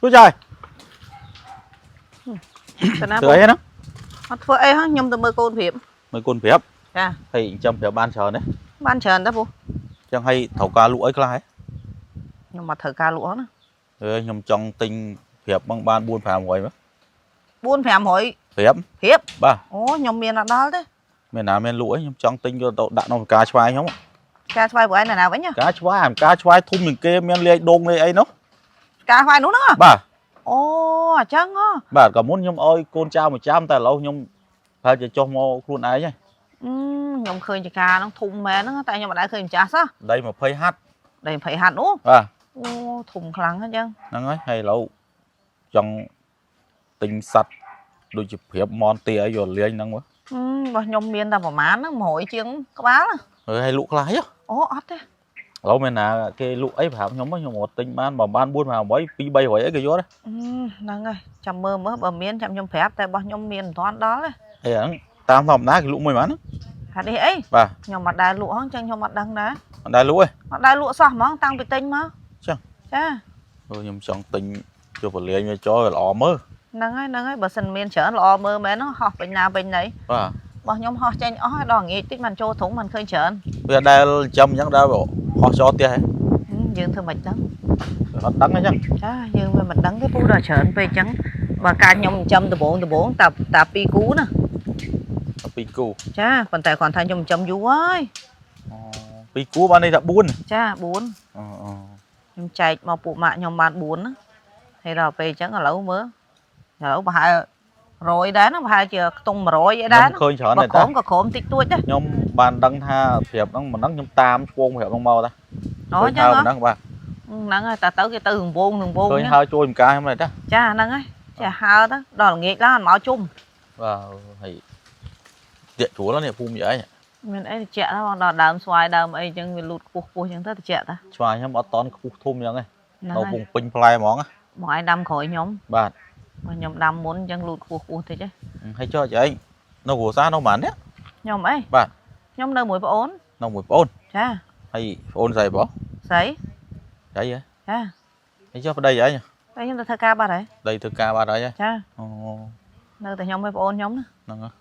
ជួយចាយ ទៅណា ធ្វើអីហ្នឹង អត់ធ្វើអីហ្នឹងខ្ញុំទៅមើលកូនព្រាប មើលកូនប្រាប់ ចា ហើយចិញ្ចឹមប្រាប់បានច្រើនទេ បានច្រើនទេពូ ចឹងហើយត្រូវការលក់អីខ្លះហ៎ ខ្ញុំមកត្រូវការលក់ហ្នឹងណា អើខ្ញុំចង់ទិញប្រាប់បងបាន4 500មើល 4 500 ប្រាប់ ព្រាប បាទ អូខ្ញុំមានអត់ដល់ទេ មានណាមានលក់អីខ្ញុំចង់ទិញយកទៅដាក់ក្នុងការឆ្វាយខ្ញុំ ការស្វ័យពួកឯងនៅណាវិញហ៎ ការឆ្វាយអាការឆ្វាយធំជាងគេមានលាយដងលាយអីនោះ ការស្វ័យនោះហ្នឹងហ៎ បាទ អូអញ្ចឹងហ៎ បាទក៏មុនខ្ញុំឲ្យកូនចៅមួយចាំតែឥឡូវខ្ញុំប្រហែលជាចុះមកខ្លួនឯងហើយ អឺខ្ញុំឃើញចការហ្នឹងធំមែនហ្នឹងតែខ្ញុំមិនដែលឃើញម្ចាស់សោះ ដី20ហាត់ ដី20ហាត់នោះ បាទ អូធំខ្លាំងហ្នឹងអញ្ចឹង ហ្នឹងហើយហើយឥឡូវចង់ទិញសត្វដូចជាព្រាបមន់ទាអីយកលាយហ្នឹងមើល អឺរបស់ខ្ញុំមានតែប្រហែលហ្នឹង100ជាងក្បាលណា ហើយឲ្យលក់ខ្លះហី អូអត់ទេ ឥឡូវមានណាគេលក់អីប្រាប់ខ្ញុំហ៎ខ្ញុំរត់ទិញបានបើបាន4 5 8 2 300អីគេយកដែរ អឺហ្នឹងហើយចាំមើលមើលបើមានចាំខ្ញុំប្រាប់តែរបស់ខ្ញុំមានមិនទាន់ដល់ទេ ហើយហ្នឹងតាមធម្មតាគេលក់មួយប៉ុន្មាន ហាត់នេះអី បាទ ខ្ញុំអត់ដែលលក់ហ្នឹងអញ្ចឹងខ្ញុំអត់ដឹងដែរ អត់ដែលលក់ទេ អត់ដែលលក់សោះហ្មងតាំងពីទិញមក ចឹង ចា អឺខ្ញុំចង់ទិញយកពលាញវាចូលឲ្យល្អមើល ហ្នឹងហើយហ្នឹងហើយបើសិនមានច្រើនល្អមើលមែនហ្នឹងហោះពេញណាពេញណី បាទ របស់ខ្ញុំហោះចេញអស់ហើយដល់ងាយតិចមិនចូលធុងមិនឃើញច្រើន វាដែលចិញ្ចឹមអញ្ចឹងដែរហោះចោលផ្ទះហ៎ ហឹមយើងធ្វើមិនដឹង អត់ដឹងអញ្ចឹង ចាយើងវាមិនដឹងទេពូដល់ច្រើនពេកអញ្ចឹងបើការខ្ញុំចិញ្ចឹមដំបងដំបងតាតាពីរគូណា តែពីរគូ ចាប៉ុន្តែគ្រាន់ថាខ្ញុំចិញ្ចឹមយូរហើយ អូពីរគូបានន័យថា4 ចា អូ 4 អូ ខ្ញុំចែកមកពួកម៉ាក់ខ្ញុំបាន4ណាហើយដល់ពេលអញ្ចឹងឥឡូវមើលឥឡូវប្រហែល100ដែរណាប្រហែលជាខ្ទង់100អីដែរ ខ្ញុំឃើញច្រើន បើ ដែរតា ក្រុមក៏ក្រុមតិចតួចដែរ ខ្ញុំបានដឹងថាប្រាប់ហ្នឹងមិនដឹងខ្ញុំតាមឈ្វងប្រាប់ហ្នឹងមកតា អូអញ្ចឹងហ៎ ហ្នឹងបាទ ហ្នឹងហើយតែទៅគេទៅរង្វងរង្វង ឃើញ ហ្នឹង ហើជួយចំការខ្ញុំដែរតា ចាហ្នឹងហើយចាហើទៅដល់ល្ងាចឡើងអត់មកជុំ បាទហើយតាក់ជ្រួលនេះភូមិយាយ មានអីតិចទៅបងដល់ដើមស្វាយដើមអីអញ្ចឹងវាលូតខ្ពស់ខ្ពស់អញ្ចឹងទៅតិចទៅ ឆ្វាយខ្ញុំអត់តន់ខ្ពស់ធំអញ្ចឹងឯង ហ្នឹងហើយ នៅពងពេញផ្លែហ្មងណា បងឯងដាំក្រោយខ្ញុំ បាទ បើខ្ញុំដាំមុនអញ្ចឹងលូតខ្ពស់ខ្ពស់តិចហ៎ ហើយចុះចឯងនៅគ្រួសារនៅប៉ុន្មាននេះ ខ្ញុំអី បាទ ខ្ញុំនៅមួយប្អូន នៅមួយប្អូន ចា ហើយប្អូនស្រីបង ស្រី ស្រីហ៎ ចា ហើយចុះប្តីឯង តែខ្ញុំទៅធ្វើការបាត់ហើយ ប្តីធ្វើការបាត់ហើយហ៎ ចា អូ នៅតែខ្ញុំឯងប្អូនខ្ញុំណា ហ្នឹងហើយ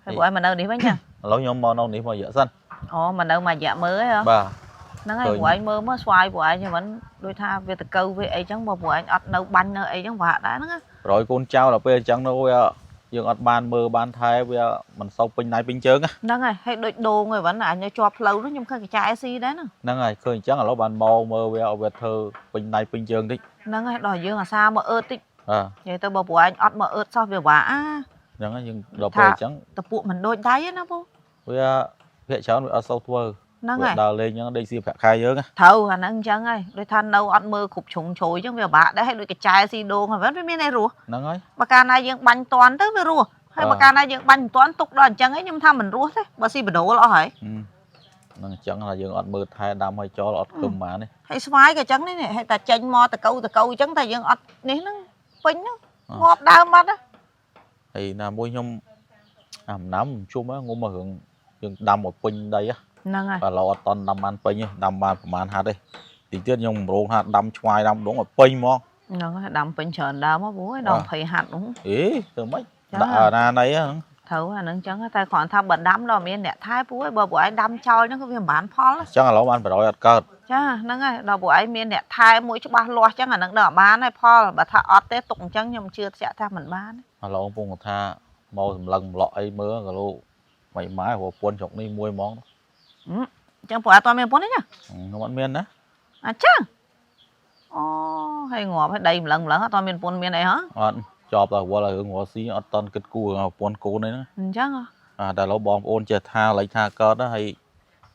ហើយបងឯងមកនៅនេះវិញចា ឥឡូវខ្ញុំមកនៅនេះមករយៈសិន អូមកនៅមួយរយៈមើលហ៎ បាទ ហ្នឹងហើយ ឃើញ ពួកឯងមើលមើលស្វាយពួកឯងហ្នឹងមិនដូចថាវាតកៅវាអីចឹងបើពួកឯងអត់នៅបាញ់នៅអីចឹងពិបាកដែរហ្នឹងណា ប្រយកូនចៅដល់ពេលអញ្ចឹងទៅវាយើងអត់បានមើលបានថែវាមិនសូវពេញដៃពេញជើងណា ហ្នឹងហើយហើយដូចដូងឯវ៉ាន់អញនៅជាប់ផ្លូវនោះខ្ញុំឃើញកញ្ចាយស៊ីដែរហ្នឹង ហ្នឹងហើយឃើញអញ្ចឹងឥឡូវបានមកមើលវាឲ្យវាធ្វើពេញដៃពេញជើងតិច ហ្នឹងហើយដល់យើងអាសាមកអឺតតិច បាទ និយាយទៅបើពួកឯងអត់មកអឺតសោះវាបាក់អា ហ្នឹងហើយយើងដល់ពេលអញ្ចឹង តពួកមិនដូចដៃទេណាពូ វាភាកច្រើនវាអត់សូវធ្វើ ហ្នឹងហើយ វាដើរលេងអញ្ចឹងដេកស៊ីប្រាក់ខែយើងណា ត្រូវអាហ្នឹងអញ្ចឹងហើយដូចថានៅអត់មើលគ្រប់ជ្រុងជ្រោយអញ្ចឹងវាបាក់ដែរហើយដូចកញ្ចែស៊ីដូងហើយវាមានអីរស់ ហ្នឹងហើយ បើកាលណាយើងបាញ់តាន់ទៅវារស់ហើយបើកាលណាយើងបាញ់មិនតាន់ទុកដល់អញ្ចឹងឯងខ្ញុំថាមិនរស់ទេបើស៊ីបដូលអស់ហើយ ហ្នឹងអញ្ចឹងថាយើងអត់មើលថែដាំឲ្យចោលអត់ខឹមហ្មងនេះ ហើយស្វាយក៏អញ្ចឹងនេះនេះហើយតែចេញមកតកៅតកៅអញ្ចឹងតែយើងអត់នេះហ្នឹងពេញហ្នឹងងាប់ដើមបាត់ណា ហើយណាមួយខ្ញុំអាំណាំជុំហ្នឹងងុំមករឿងយើងដាំឲ្យពេញដីហ៎ ហ្នឹងហើយ បាទឥឡូវអត់តន់ដាំបានពេញទេដាំបានប្រហែលហាត់ទេតិចទៀតខ្ញុំកម្រងថាដាំឆ្វាយដាំដងឲ្យពេញហ្មង ហ្នឹងហើយដាំពេញច្រើនដើមហ៎ព្រោះដល់20ហាត់នោះ អេធ្វើម៉េច ចា ដាក់អាណាណីហ្នឹង ត្រូវអាហ្នឹងអញ្ចឹងតែគ្រាន់ថាបើដាំដល់មានអ្នកថែព្រោះបើពួកឯងដាំចោលហ្នឹងក៏វាមិនបានផល អញ្ចឹងឥឡូវបាន100អត់កើត ចាហ្នឹងហើយដល់ពួកឯងមានអ្នកថែមួយច្បាស់លាស់អញ្ចឹងអាហ្នឹងដល់បានហើយផលបើថាអត់ទេទុកអញ្ចឹងខ្ញុំជឿជាក់ថាមិនបាន ឥឡូវកំពុងថាមកសម្លឹងម្លក់អីមើលក៏លោកមិនម៉ែព្រោះប្រពន្ធស្រុកនេះមួយហ្មង អញ្ចឹងពួកឯងអត់មានប្រពន្ធទេណា ខ្ញុំអត់មានណា អញ្ចឹងអូហើយងាប់ហើយដីម្លឹងម្លឹងអត់មានប្រពន្ធមានអីហ៎ អត់ចប់ដល់វល់រឿងរស់ស៊ីអត់តន់គិតគូររឿងប្រពន្ធកូនអីហ្នឹង អញ្ចឹងហ៎ អាតែឥឡូវបងប្អូនចេះថាឡៃថាកើតណាហើយ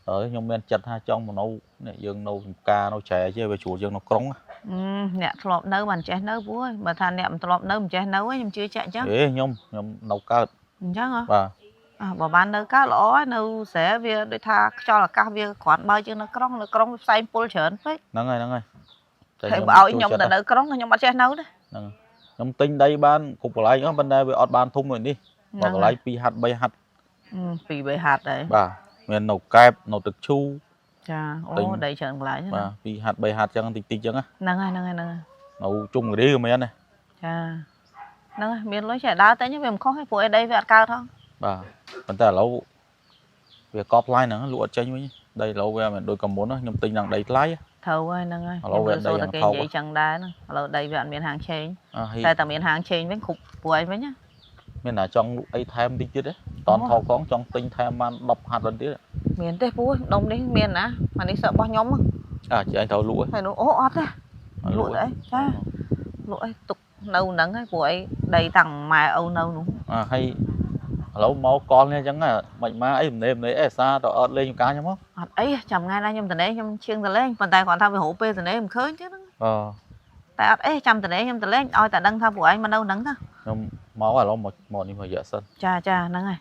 ហើយខ្ញុំមានចិត្តថាចង់មកនៅនេះយើងនៅចំការនៅច្រែចេះវាជួលយើងនៅក្រុងណា អឺអ្នកធ្លាប់នៅមិនចេះនៅព្រោះបើថាអ្នកមិនធ្លាប់នៅមិនចេះនៅឯងខ្ញុំជឿជាក់អញ្ចឹង អេខ្ញុំខ្ញុំនៅកើត អញ្ចឹងហ៎ បាទ អ่ะបើបាននៅកើតល្អហើយនៅស្រែវាដូចថាខ្យល់អាកាសវាគ្រាន់បើជាងនៅក្រុងនៅក្រុងវាផ្សែងពុលច្រើនពេក ហ្នឹងហើយហ្នឹងហើយតែ ហើយបើឲ្យខ្ញុំ ចូល ទៅនៅក្រុងខ្ញុំអត់ចេះនៅទេ ហ្នឹងខ្ញុំទិញដីបានគ្រប់កន្លែងអស់ប៉ុន្តែវាអត់បានធំដូចនេះបើកន្លែង2ហាត់3ហាត់ ពីរបីហាត់ហើយ បាទមាននៅកែបនៅទឹកឈូ ចាអូ ទិញ ដីច្រើនកន្លែង បាទ2ហាត់3ហាត់ចឹងតិចតិចចឹងណា ហ្នឹងហើយហ្នឹងហើយហ្នឹងហើយ នៅជុំគិរីក៏មានដែរ ចាហ្នឹងហើយមានលុយចេះដើរទិញវាមិនខុសទេព្រោះអីដីវាអត់កើតហង បាទប៉ុន្តែឥឡូវវាកប់ថ្លៃហ្នឹងលក់អត់ចេញវិញដីឥឡូវវាមិនដូចកំមុនណាខ្ញុំទិញឡើងដីថ្លៃ ត្រូវហើយហ្នឹងហើយ ឥឡូវវា ខ្ញុំ ដីយ៉ាងថោក សួរតែគេនិយាយចឹងដែរហ្នឹងឥឡូវដីវាអត់មានហាងឆេង អ่าហើយ តែតែមានហាងឆេងវិញគ្រប់ពួកឯងវិញណា មានតែចង់លក់អីថែមតិចទៀតទេតន់ថោកផងចង់ទិញថែមបាន10ហាត់ទៀត មានទេពូដុំនេះមានណាអានេះសក់របស់ខ្ញុំហ៎ អាជាឯងត្រូវលក់ ហើយនោះអូអត់ទេ ហ៎ លក់ទៅអីចាលក់អីទុកនៅហ្នឹងហើយព្រោះអីដីតាំងម៉ែឪនៅនោះ អាហើយឥឡូវមកកលនេះអញ្ចឹងមិនមកអីម្នេម្នេអីអាសាទៅអត់លេងចំការខ្ញុំហ៎ អត់អីចាំថ្ងៃណាខ្ញុំតនេខ្ញុំឈៀងតលេងប៉ុន្តែគាត់ថាវារកពេលតនេមិនឃើញទេហ្នឹង អឺ តែអត់អីចាំតនេខ្ញុំតលេងឲ្យតែដឹងថាពួកឯងមកនៅហ្នឹងទៅ ខ្ញុំមកឥឡូវមកមកនេះមករយៈសិន ចាចាហ្នឹងហើយ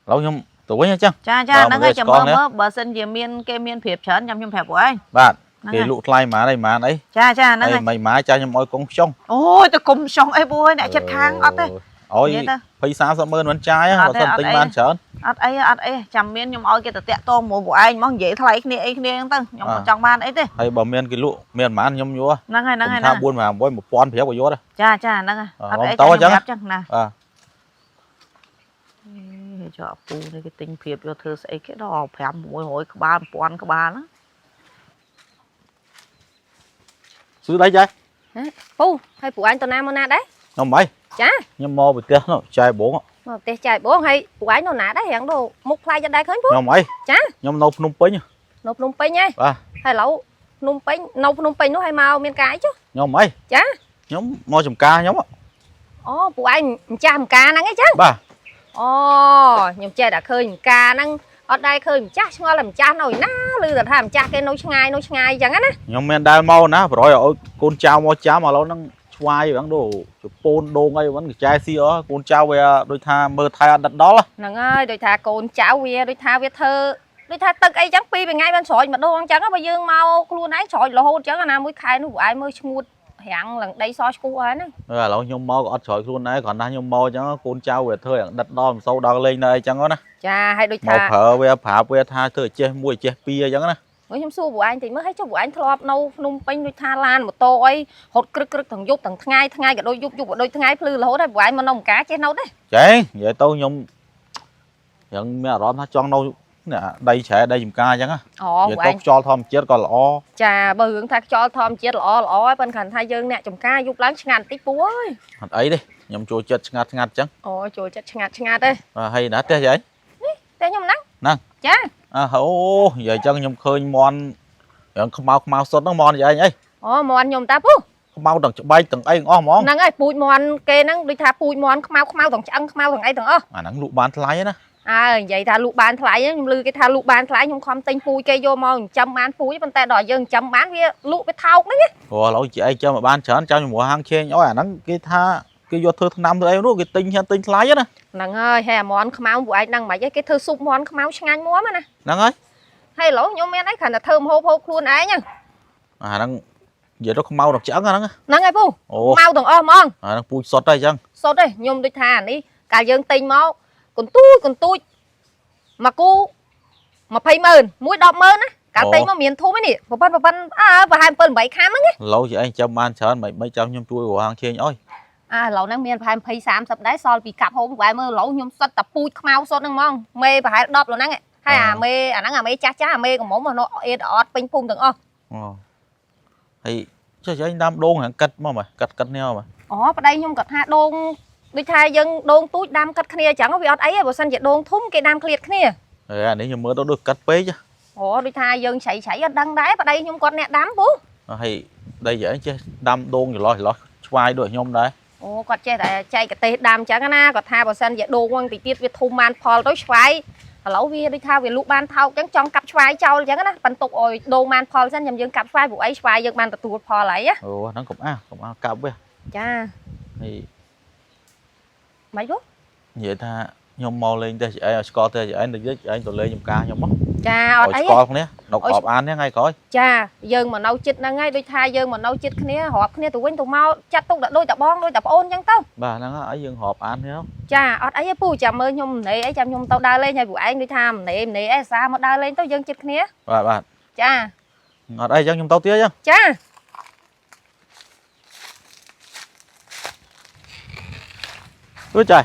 ឥឡូវខ្ញុំទៅវិញអញ្ចឹង ចាចា បាទ ហ្នឹងហើយចាំ មកវាស្គាល់ មើលមើលបើសិនជាមានគេមានប្រៀបច្រើនចាំខ្ញុំប្រាប់ពួកឯង បាទ ហ្នឹងហើយ គេលក់ថ្លៃប៉ុន្មានអីប៉ុន្មានអី ចាចាហ្នឹង អី ហើយ មិនម៉ាចាខ្ញុំឲ្យកងខ្ចុង អូយទៅគុំចង់អីពួកឯងអ្នកចិត្តខាងអត់ទេ អុយ និយាយទៅ 20 30ម៉ឺនមិនចាយ អត់ បើសិនទិញ ទេអត់អី បានច្រើន អត់អីអត់អីចាំមានខ្ញុំឲ្យគេទៅតាក់ទងមួយពួកឯងហ្មងនិយាយថ្លៃគ្នាអីគ្នាហ្នឹងទៅខ្ញុំមិនចង់បានអីទេ ហើយបើមានគេលក់មានប៉ុន្មានខ្ញុំយក ហ្នឹងហើយហ្នឹងហើយ ថា ហ្នឹង 4 5 8 1000ប្រាប់ក៏យកដែរ ចាចាហ្នឹងហើយ អ่า អត់អី ឡងតោ ចាំ អញ្ចឹង ខ្ញុំប្រាប់ចឹងណា បាទ ហេចុះអាពូនេះគេទិញព្រៀបយកធ្វើស្អីគេដល់5 600ក្បាល1000ក្បាលហ្នឹង ស៊ឺដៃចាយ ពូហើយពូអញទៅណាមកណាដែរ ខ្ញុំមិន ចា ខ្ញុំមកពីផ្ទះនោះចែបង មកផ្ទះចែកបងហើយពូអញនៅណាដែររាងដូមុខផ្លាយចិត្តដែរឃើញពូ ខ្ញុំអី ចា ខ្ញុំនៅភ្នំពេញ នៅភ្នំពេញហ៎ បាទ ហើយឥឡូវភ្នំពេញនៅភ្នំពេញនោះហើយមកមានការអីចុះ ខ្ញុំអី ចា ខ្ញុំមកចំការខ្ញុំហ៎ អូពូអញម្ចាស់ម្ការហ្នឹងឯងចឹង បាទ អូខ្ញុំចេះតែឃើញម្ការហ្នឹងអត់ដែរឃើញម្ចាស់ឆ្ងល់តែម្ចាស់នៅឯណាឮតែថាម្ចាស់គេនៅឆ្ងាយនៅឆ្ងាយចឹងណា ខ្ញុំមានដែលមកណាប្រយឲ្យកូនចៅមកចាំឥឡូវហ្នឹងឆ្វាយហ្នឹងដូចជពូនដូងអីហ្នឹងកញ្ចែស៊ីអស់កូនចៅវាដូចថាមើលថែអត់ដិតដល់ ហ្នឹងហើយដូចថាកូនចៅវាដូចថាវាធ្វើដូចថាទឹកអីចឹងពីរថ្ងៃបានស្រោចម្ដងចឹងបើយើងមកខ្លួនឯងស្រោចរហូតចឹងណាមួយខែនោះពូឯងមើលឈ្ងួតរាំងឡើងដីសឈ្គោះហើយហ្នឹង ឥឡូវខ្ញុំមកក៏អត់ច្រោយខ្លួនដែរគ្រាន់តែខ្ញុំមកអញ្ចឹងកូនចៅវាធ្វើយ៉ាងដិតដល់មិនសូវដល់លេងនៅអីចឹងណា ចាហើយដូច មក ថា ប្រើវាប្រាប់វាថាធ្វើចេះមួយចេះពីរអីចឹងណា ខ្ញុំសួរពួកឯងតិចមើលហើយចុះពួកឯងធ្លាប់នៅភ្នំពេញដូចថាឡានម៉ូតូអីរត់ក្រឹកក្រឹកទាំងយប់ទាំងថ្ងៃថ្ងៃក៏ដូចយប់យប់ក៏ដូចថ្ងៃភ្លឺរហូតហើយពួកឯងមកនៅម្កាចេះនៅទេ ចេះនិយាយទៅខ្ញុំយ៉ាងមានអារម្មណ៍ថាចង់នៅនេះដីច្រែដីចំការអញ្ចឹងណា អូ និយាយ ពួកឯង ទៅខ្យល់ធម្មជាតិក៏ល្អ ចាបើរឿងថាខ្យល់ធម្មជាតិល្អល្អហើយប៉ុន្តែគ្រាន់ថាយើងអ្នកចំការយប់ឡើងឆ្ងាត់តិចពូអើយ អត់អីទេខ្ញុំចូលចិត្តឆ្ងាត់ឆ្ងាត់អញ្ចឹង អូចូលចិត្តឆ្ងាត់ឆ្ងាត់ទេ បាទហើយណាផ្ទះយាយ តែខ្ញុំហ្នឹង ហ្នឹង ចា អើអូនិយាយអញ្ចឹងខ្ញុំឃើញមន់យ៉ាងខ្មៅខ្មៅសុទ្ធហ្នឹងមន់យាយអី អូមន់ខ្ញុំតាពូ ខ្មៅទាំងច្បែកទាំងអីទាំងអស់ហ្មង ហ្នឹងហើយពូជមន់គេហ្នឹងដូចថាពូជមន់ខ្មៅខ្មៅទាំងឆ្អឹងខ្មៅទាំងអីទាំងអស់ អាហ្នឹងលក់បានថ្លៃណា អើនិយាយថាលក់បានថ្លៃខ្ញុំឮគេថាលក់បានថ្លៃខ្ញុំខំទិញពូជគេយកមកចិញ្ចឹមបានពូជប៉ុន្តែដល់យើងចិញ្ចឹមបានវាលក់វាថោកហ្នឹង ព្រោះឥឡូវជាឯងចាំមកបានច្រើនចាំជាមួយហាងឆេងអើយអាហ្នឹងគេថាគេយកធ្វើថ្នាំធ្វើអីនោះគេទិញទិញថ្លៃណា ហ្នឹងហើយហើយអាមន់ខ្មៅពួកឯងដឹងមិនហីគេធ្វើស៊ុបមន់ខ្មៅឆ្ងាញ់មាំណា ហ្នឹងហើយ ហើយឥឡូវខ្ញុំមានអីគ្រាន់តែធ្វើម្ហូបហូបខ្លួនឯងហ្នឹង អាហ្នឹងនិយាយទៅខ្មៅដល់ឆ្អឹងអាហ្នឹង ហ្នឹងហើយពូ អូ ខ្មៅទាំងអស់ហ្មង អាហ្នឹងពូជសុតហើយអញ្ចឹង សុទ្ធទេខ្ញុំដូចថាអានេះកាលយើងទិញមកកន្ទូចកន្ទូចមកគូ20ម៉ឺនមួយ10ម៉ឺនណាកាលទិញមកមានធំឯនេះប្រហែលប្រហែលអើប្រហែល7 8ខាំហ្នឹង ឥឡូវជាឯងចាំបានច្រើនមិនមិនចាំខ្ញុំជួយរកហាងឆេងអើយ អើឥឡូវហ្នឹងមានប្រហែល20 30ដែរសល់ពីកាប់ហូបប្រហែលមើលឥឡូវខ្ញុំសុទ្ធតែពូជខ្មៅសុទ្ធហ្នឹងហ្មងមេប្រហែល10ឡូវហ្នឹងហើយអាមេអាហ្នឹងអាមេចាស់ចាស់អាមេកំមុំអត់អត់ពេញភូមិទាំងអស់ អូហើយចុះឯងដាំដូងហ្នឹងកាត់មកមកកាត់កាត់នេះមក អូប្តីខ្ញុំគាត់ថាដូងដូចថាយើងដូងទូចដាំកាត់គ្នាអញ្ចឹងវាអត់អីទេបើសិនជាដូងធំគេដាំឃ្លាតគ្នា ហេអានេះខ្ញុំមើលទៅដូចកាត់ពេក អូដូចថាយើងច្រៃច្រៃអត់ដឹងដែរប្តីខ្ញុំគាត់អ្នកដាំពូ ហើយដីឯងចេះដាំដូងចន្លោះចន្លោះឆ្វាយដូចខ្ញុំដែរ អូគាត់ចេះតែចែកទេសដាំអញ្ចឹងណាគាត់ថាបើសិនជាដូងហ្នឹងតិចទៀតវាធំបានផលទៅឆ្វាយឥឡូវវាដូចថាវាលក់បានថោកអញ្ចឹងចង់កាប់ឆ្វាយចោលអញ្ចឹងណាបន្ទុកឲ្យដូងបានផលសិនចាំយើងកាប់ឆ្វាយព្រោះអីឆ្វាយយើងបានទទួលផលហើយណា អូហ្នឹងកុំអាកុំអាកាប់វា ចា ហើយ មិនពូ និយាយថាខ្ញុំមកលេងទេឯងឲ្យស្គាល់ទេឯងតិចឯងទៅលេងចំការខ្ញុំមក ចាអត់ ឲ្យ អី ស្គាល់គ្នាដល់ក្របអានថ្ងៃក្រោយ ចាយើងមកនៅចិត្តហ្នឹងហើយដូចថាយើងមកនៅចិត្តគ្នារាប់គ្នាទៅវិញទៅមកចាត់ទុកតែដូចតែបងដូចតែប្អូនអញ្ចឹងទៅ បាទហ្នឹងហើយយើងរាប់អានគ្នា ចាអត់អីទេពូចាំមើលខ្ញុំម្នេអីចាំខ្ញុំទៅដើរលេងហើយពួកឯងដូចថាម្នេម្នេអីសាមកដើរលេងទៅយើងចិត្តគ្នា បាទបាទ ចា អត់អីអញ្ចឹងខ្ញុំទៅទៀតអញ្ចឹង ចា ទួចៃ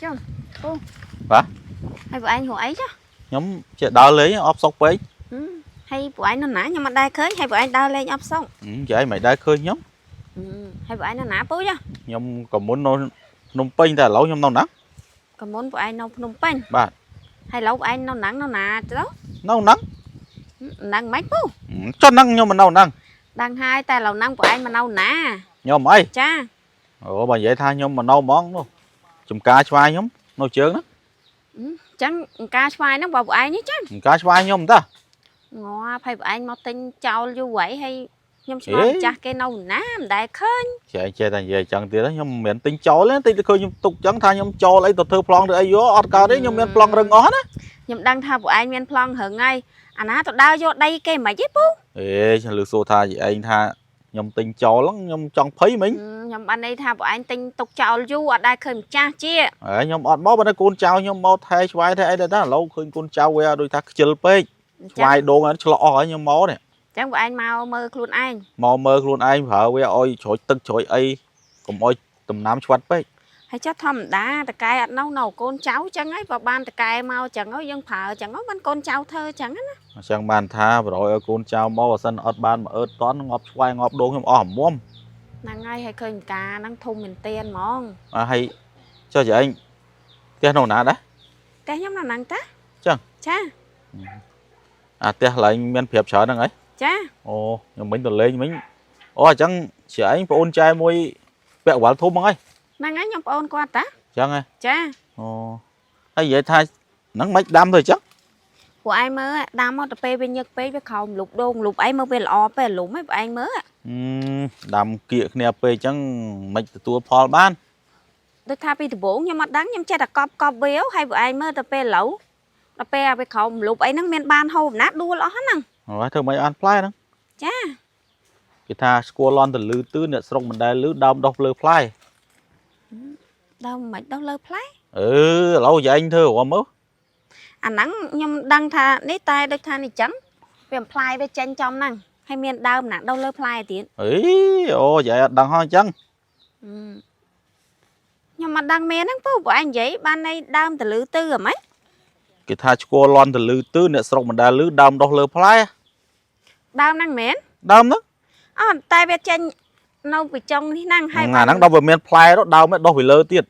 ចុះពូ បាទ ហើយពួកឯងរកអីចុះ ខ្ញុំចេះដើរលេងអបសុកពេក ហឹមហើយពួកឯងនៅណាខ្ញុំអត់ដែលឃើញហើយពួកឯងដើរលេងអបសុក និយាយមិនដែលឃើញខ្ញុំ ហឹមហើយពួកឯងនៅណាពូចុះ ខ្ញុំក៏មុននៅភ្នំពេញតែឥឡូវខ្ញុំនៅណា ក៏មុនពួកឯងនៅភ្នំពេញ បាទ ហើយឥឡូវពួកឯងនៅណាំងនៅណាទៅ នៅហ្នឹង ហ្នឹងមិនពូ ចុះហ្នឹងខ្ញុំមិននៅហ្នឹង ដឹងហើយតែឥឡូវហ្នឹងពួកឯងមកនៅណា ខ្ញុំអី ចា អូបើនិយាយថាខ្ញុំមិននៅហ្មងនោះចំការឆ្វាយខ្ញុំនៅជើងហ្នឹង អញ្ចឹងអង្ការឆ្វាយហ្នឹងបើពួកឯងនេះចឹង ចំការឆ្វាយខ្ញុំតា ងាប់ហើយពួកឯងមកទិញចោលយូរហើយហើយខ្ញុំឆ្ង អេ ល់ម្ចាស់គេនៅណាមិនដែលឃើញ ចេះចេះតែនិយាយចឹងទៀតខ្ញុំមិនមែនទិញចោលទេតិចឃើញខ្ញុំទុកចឹងថាខ្ញុំចោលអីទៅធ្វើប្លង់ឬអីយោអត់កើតទេខ្ញុំមានប្លង់រឹងអស់ណា ខ្ញុំដឹងថាពួកឯងមានប្លង់រឹងហើយអាណាទៅដើរយកដីគេមិនហីពូ អេฉัនលើសួរថាឯងថាខ្ញុំទិញចោលហ្នឹងខ្ញុំចង់ភ័យមិញ ខ្ញុំបានន័យថាពួកឯងទិញទុកចោលយូរអត់ដែលឃើញម្ចាស់ជា ហើយខ្ញុំអត់មកបើតែកូនចៅខ្ញុំមកថែឆ្វាយថែអីដែរតាឥឡូវឃើញកូនចៅវាដូចថាខ្ជិលពេកឆ្វាយដងហ្នឹងឆ្លក់អស់ហើយខ្ញុំមកនេះ ចឹងពួកឯងមកមើលខ្លួនឯង មកមើលខ្លួនឯងប្រើវាឲ្យជ្រោចទឹកជ្រោចអីកុំឲ្យដំណាំឆ្វាត់ពេក ហើយចុះធម្មតាតកែអត់នៅនៅកូនចៅចឹងហើយបើបានតកែមកចឹងហើយយើងប្រើចឹងហើយបានកូនចៅធ្វើចឹងណា អញ្ចឹងបានថាបរយឲ្យកូនចៅមកបើសិនអត់បានមកអើតតន់ងាប់ឆ្វាយងាប់ដងខ្ញុំអស់អាមុំ ហ្នឹងហើយហើយឃើញការហ្នឹងធំមែនទែនហ្មង អើហើយចុះយាយឯងផ្ទះនៅណាដែរ តែខ្ញុំនៅហ្នឹងតា ចឹង ចា អាផ្ទះឡើងមានប្រាប់ច្រើនហ្នឹងហី ចា អូខ្ញុំមិញទៅលេងមិញអូអញ្ចឹងជាឯងប្អូនចែមួយពាក់វ៉ាល់ធំហ្នឹងហី ហ្នឹងហើយខ្ញុំប្អូនគាត់តា អញ្ចឹងហី ចា អូហើយនិយាយថាហ្នឹងមិនដាំទៅអញ្ចឹង ពួកឯងមើលដាំមកទៅពេលវាញឹកពេកវាក្រោមលុបដងលុបអីមើលវាល្អពេកលុំហីពួកឯងមើល ហឹមដាំគៀកគ្នាពេកអញ្ចឹងមិនទទួលផលបាន ដូចថាពីដំបូងខ្ញុំអត់ដឹងខ្ញុំចេះតែកប់កប់វាហើយពួកឯងមើលទៅពេលឥឡូវដល់ពេលអាវាក្រោមលុបអីហ្នឹងមានបានហូបណាដួលអស់ហ្នឹង អូធ្វើមិនអត់ផ្លែហ្នឹង ចា គេថាស្គាល់លន់ទៅលឺទឺអ្នកស្រុកមិនដែលលឺដើមដោះលើផ្លែ ដើមមិនដោះលើផ្លែ អឺឥឡូវយាយឯងធ្វើរំមើល អាហ្នឹងខ្ញុំដឹងថានេះតែដូចថានេះចឹងវាផ្លែវាចេញចំហ្នឹងហើយមានដើមណាដោះលើផ្លែទៀត អីអូយាយអត់ដឹងហោះអញ្ចឹង ខ្ញុំអត់ដឹងមែនហ្នឹងពូពួកឯងនិយាយបានន័យដើមតលឺទឺហ្មង គេថាឆ្គាល់លន់ទៅលឺទឺអ្នកស្រុកមិនដែលលឺដើមដោះលើផ្លែ ដើមហ្នឹងមែន ដើមហ្នឹង អត់តែវាចេញនៅពីចុងនេះហ្នឹងហើយ អាហ្នឹងដល់វាមានផ្លែទៅដើមឯងដោះពីលើទៀត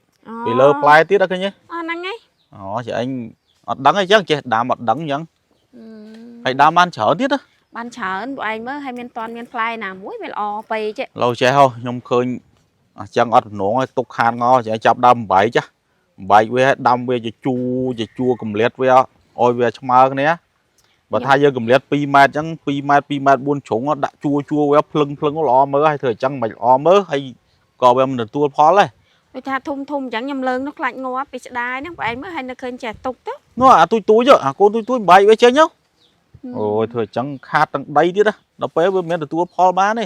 ពីលើផ្លែទៀតអត់ឃើញទេ អូហ្នឹងឯង អូយាយឯងអត់ដឹងអីចឹងចេះដើមអត់ដឹងអញ្ចឹងហើយដើមបានច្រើនទៀតណា បានច្រើនពួកឯងមើលហើយមានតន់មានផ្លែណាមួយវាល្អពេក ឥឡូវចេះហោះខ្ញុំឃើញអញ្ចឹងអត់ទំនងឲ្យទុកខាតងចេះចាប់ដើមបំបែកចាស់បំបែកវាឲ្យដាំវាជាជួរជាជួរកម្រិតវាឲ្យវាឆ្មើគ្នាបើថាយើងកម្រិត2ម៉ែត្រអញ្ចឹង2ម៉ែត្រ2ម៉ែត្រ4ជ្រុងដាក់ជួរជួរវាភ្លឹងភ្លឹងល្អមើលហើយធ្វើអញ្ចឹងមិនល្អមើលហើយក៏វាមិនទទួលផលដែរ ដូចថាធំធំអញ្ចឹងខ្ញុំលើងនោះខ្លាចងាប់ពីស្ដាយហ្នឹងបងឯងមើលហើយនៅឃើញចេះទុកទៅ នោះអាទូចទូចអាកូនទូចទូចបំបែកវាចេញហ៎អូយធ្វើអញ្ចឹងខាតទាំងដីទៀតណាដល់ពេលវាមិនទទួលផលបានទេ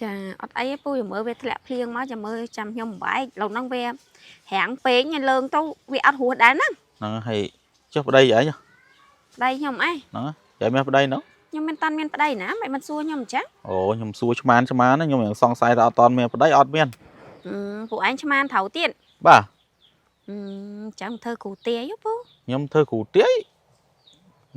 ចាអត់អីទេពូចាំមើលវាធ្លាក់ភ្លៀងមកចាំមើលចាំខ្ញុំបំបែកឡូវហ្នឹងវារាំងពេកហើយលើងទៅវាអត់រស់ដែរណា ហ្នឹងហើយចុះប្តីឯង ប្តីខ្ញុំអី ហ្នឹងហើយមានប្តីហ្នឹង ខ្ញុំមិនតាន់មានប្តីណាមិនមិនសួរខ្ញុំអញ្ចឹង អូខ្ញុំសួរឆ្មានឆ្មានណាខ្ញុំយ៉ាងសង្ស័យថាអត់តមានប្តីអត់មាន ពួកឯងឆ្មានត្រូវទៀត បាទ អឺចាំធ្វើគ្រូទាយពូ ខ្ញុំធ្វើគ្រូទាយ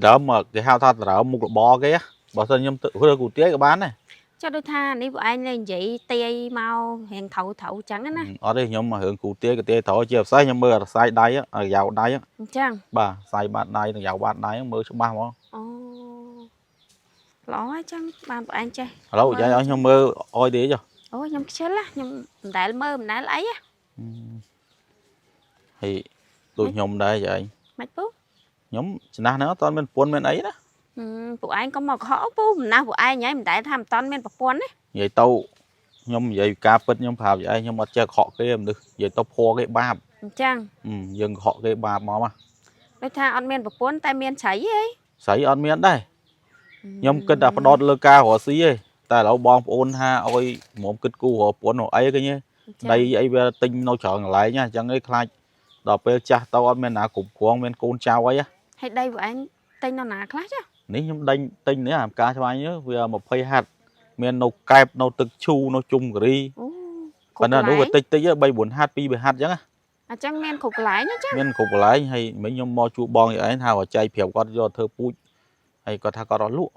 ដើមមកគេហៅថាដើមមុខរបរគេបើសិនខ្ញុំធ្វើគ្រូទាយក៏បានដែរ ចុះដូចថានេះពួកឯងលេងនិយាយទាយមករៀងត្រូវត្រូវអញ្ចឹងណា អត់ទេខ្ញុំមករឿងគ្រូទាយក៏ទាយត្រូវជាពិសេសខ្ញុំមើលអារសាយដៃអាយ៉ាវដៃ អញ្ចឹង បាទសាយបាតដៃនិងយ៉ាវបាតដៃមើលច្បាស់ហ្មង អូល្អហើយចឹងបានពួកឯងចេះ ឥឡូវយាយឲ្យខ្ញុំមើលអយទេចុះ អូខ្ញុំខ្ជិលណាខ្ញុំមិនដែលមើលមិនដែលអី ហើយដូចខ្ញុំដែរយាយ មិនពូ ខ្ញុំចំណាស់ហ្នឹងអត់មានប្រពន្ធមានអីណា ពួកឯងក៏មកកុហកពូមិនណាស់ពួកឯងហីមិនដែលថាមិនតាន់មានប្រពន្ធណា និយាយទៅខ្ញុំនិយាយការពិតខ្ញុំប្រាប់យាយខ្ញុំអត់ចេះខកគេមនុស្សនិយាយទៅភ័រគេបាប អញ្ចឹង យើងខកគេបាបមកមក ដូចថាអត់មានប្រពន្ធតែមានស្រីហី ស្រីអត់មានដែរខ្ញុំគិតតែផ្ដោតលើការរកស៊ីឯងតែឥឡូវបងប្អូនថាឲ្យមុំគិតគូរកប្រពន្ធរកអីគេញ៉េដីអីវាទិញនៅច្រើនកន្លែងអញ្ចឹងឯងខ្លាចដល់ពេលចាស់ទៅអត់មានណាគ្រប់គ្រងមានកូនចៅអី ហើយដីពួកឯងទិញនៅណាខ្លះចា នេះខ្ញុំដេញទិញនេះអាការឆ្វាញ់វា20ហាត់មាននៅកែបនៅទឹកឈូនៅជុំគិរី អូ គ្រប់ ប៉ុន្តែ កន្លែង នោះវាតិចតិច3 4ហាត់2 3ហាត់អញ្ចឹងណា អញ្ចឹងមានគ្រប់កន្លែងអញ្ចឹង មានគ្រប់កន្លែងហើយមិញខ្ញុំមកជួបបងឯងថាបើចែកប្រាប់គាត់យកធ្វើពូជហើយគាត់ថាគាត់អត់លក់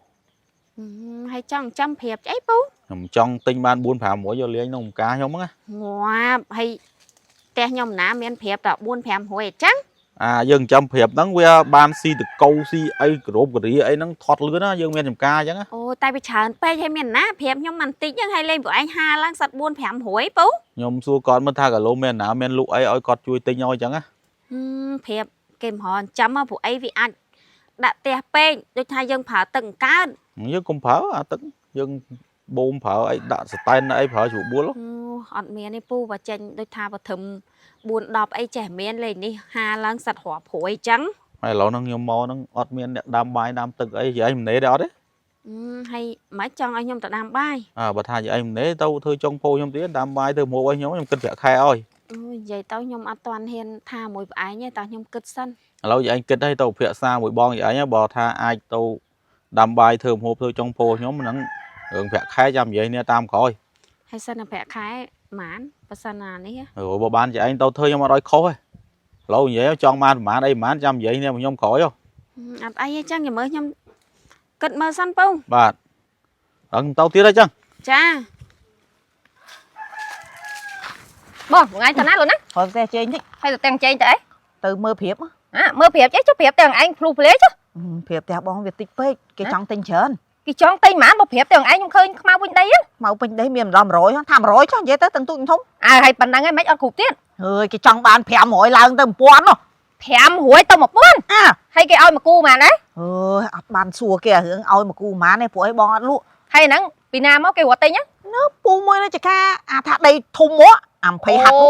ហឹមហើយចង់ចាំប្រាប់អីពូ ខ្ញុំចង់ទិញបាន4 5 1យកលេងក្នុងការខ្ញុំហ្នឹងណា ងាប់ហើយផ្ទះខ្ញុំណាមានប្រាប់តែ4 5 1អញ្ចឹង អាយើងចាំប្រាប់ហ្នឹងវាបានស៊ីតកោស៊ីអីគ្រប់ករាអីហ្នឹងថត់លឿនណាយើងមានចំការអញ្ចឹងណា អូតែវាច្រើនពេកហើយមានណាប្រាប់ខ្ញុំមិនតិចហ្នឹងហើយលេងពួកឯងហាឡើងសិត4 5 1ពូ ខ្ញុំសួរគាត់មើលថាគីឡូមានណាមានលក់អីឲ្យគាត់ជួយទិញឲ្យអញ្ចឹងណា ហឹមប្រាប់គេមិនរអចាំហ៎ពួកអីវាអាចដាក់ផ្ទះពេកដូចថាយើងប្រើទឹកអង្កើត យើងកុំប្រើអាទឹកយើងបូមប្រើអីដាក់ស្តែនអីប្រើជ្រូកបួល អូអត់មានទេពូបើចេញដូចថាបើត្រឹម4 10អីចេះមានលេងនេះហាឡើងសិតរាប់ព្រួយអញ្ចឹង ហើយឥឡូវហ្នឹងខ្ញុំមកហ្នឹងអត់មានអ្នកដាំបាយដាំទឹកអីយាយមិននេទេអត់ទេ ហឹមហើយមិនចង់ឲ្យខ្ញុំទៅដាំបាយ អើបើថាយាយមិននេទៅធ្វើចុងពោខ្ញុំទៀតដាំបាយធ្វើម្ហូបឲ្យខ្ញុំខ្ញុំគិតប្រាក់ខែឲ្យ អូយនិយាយទៅខ្ញុំអត់ទាន់ហ៊ានថាមួយប្អែងទេតោះខ្ញុំគិតសិន ឥឡូវយាយគិតឲ្យទៅភាសាមួយបងយាយបើថាអាចទៅដាំបាយធ្វើម្ហូបធ្វើចុងពោខ្ញុំហ្នឹងរឿងប្រាក់ខែចាំនិយាយនេះតាមក្រោយ ហើយសិនតែប្រាក់ខែហ្មានបើសិនណានេះ អូបើបានយាយទៅធ្វើខ្ញុំអត់ឲ្យខុសទេឥឡូវនិយាយចង់បានប្រហែលអីប្រហែលចាំនិយាយនេះខ្ញុំក្រោយហ៎ ហឹមអត់អីទេចឹងចាំមើលខ្ញុំគិតមើលសិនពូ បាទដល់ទៅទៀតហើយចឹង ចា បងថ្ងៃទៅណាលូណា ហើយផ្ទះជេងតិច ហើយទៅទាំងចេញទៅអី ទៅមើលព្រៀប អាមើលប្រាប់ចេះចុះប្រាប់ទាំងឯងភ្លុះភ្លាចុះ ព្រៀបផ្ទះបងវាតិចពេកគេចង់ទិញច្រើន គេចង់ទិញហ្មងបើប្រាប់ទាំងឯងខ្ញុំឃើញខ្មៅវិញដីហ្នឹង មកពេញដីមានម្ដង100ហ្នឹងថា100ចុះនិយាយទៅទាំងទូចទាំងធំ អើហើយប៉ុណ្ណឹងឯងមិនអត់គ្រប់ទៀត ហើយគេចង់បាន500ឡើងទៅ1000នោះ 500ទៅ1000 អា ហើយគេឲ្យមកគូហ្មងណា អើយអត់បានសួរគេអារឿងឲ្យមកគូម៉ានទេព្រោះអីបងអត់លក់ ហើយហ្នឹងពីណាមកគេរត់ទិញហ្នឹង ពូមួយនៅចកាអាថាដីធំមកអា20ហាត់ អូ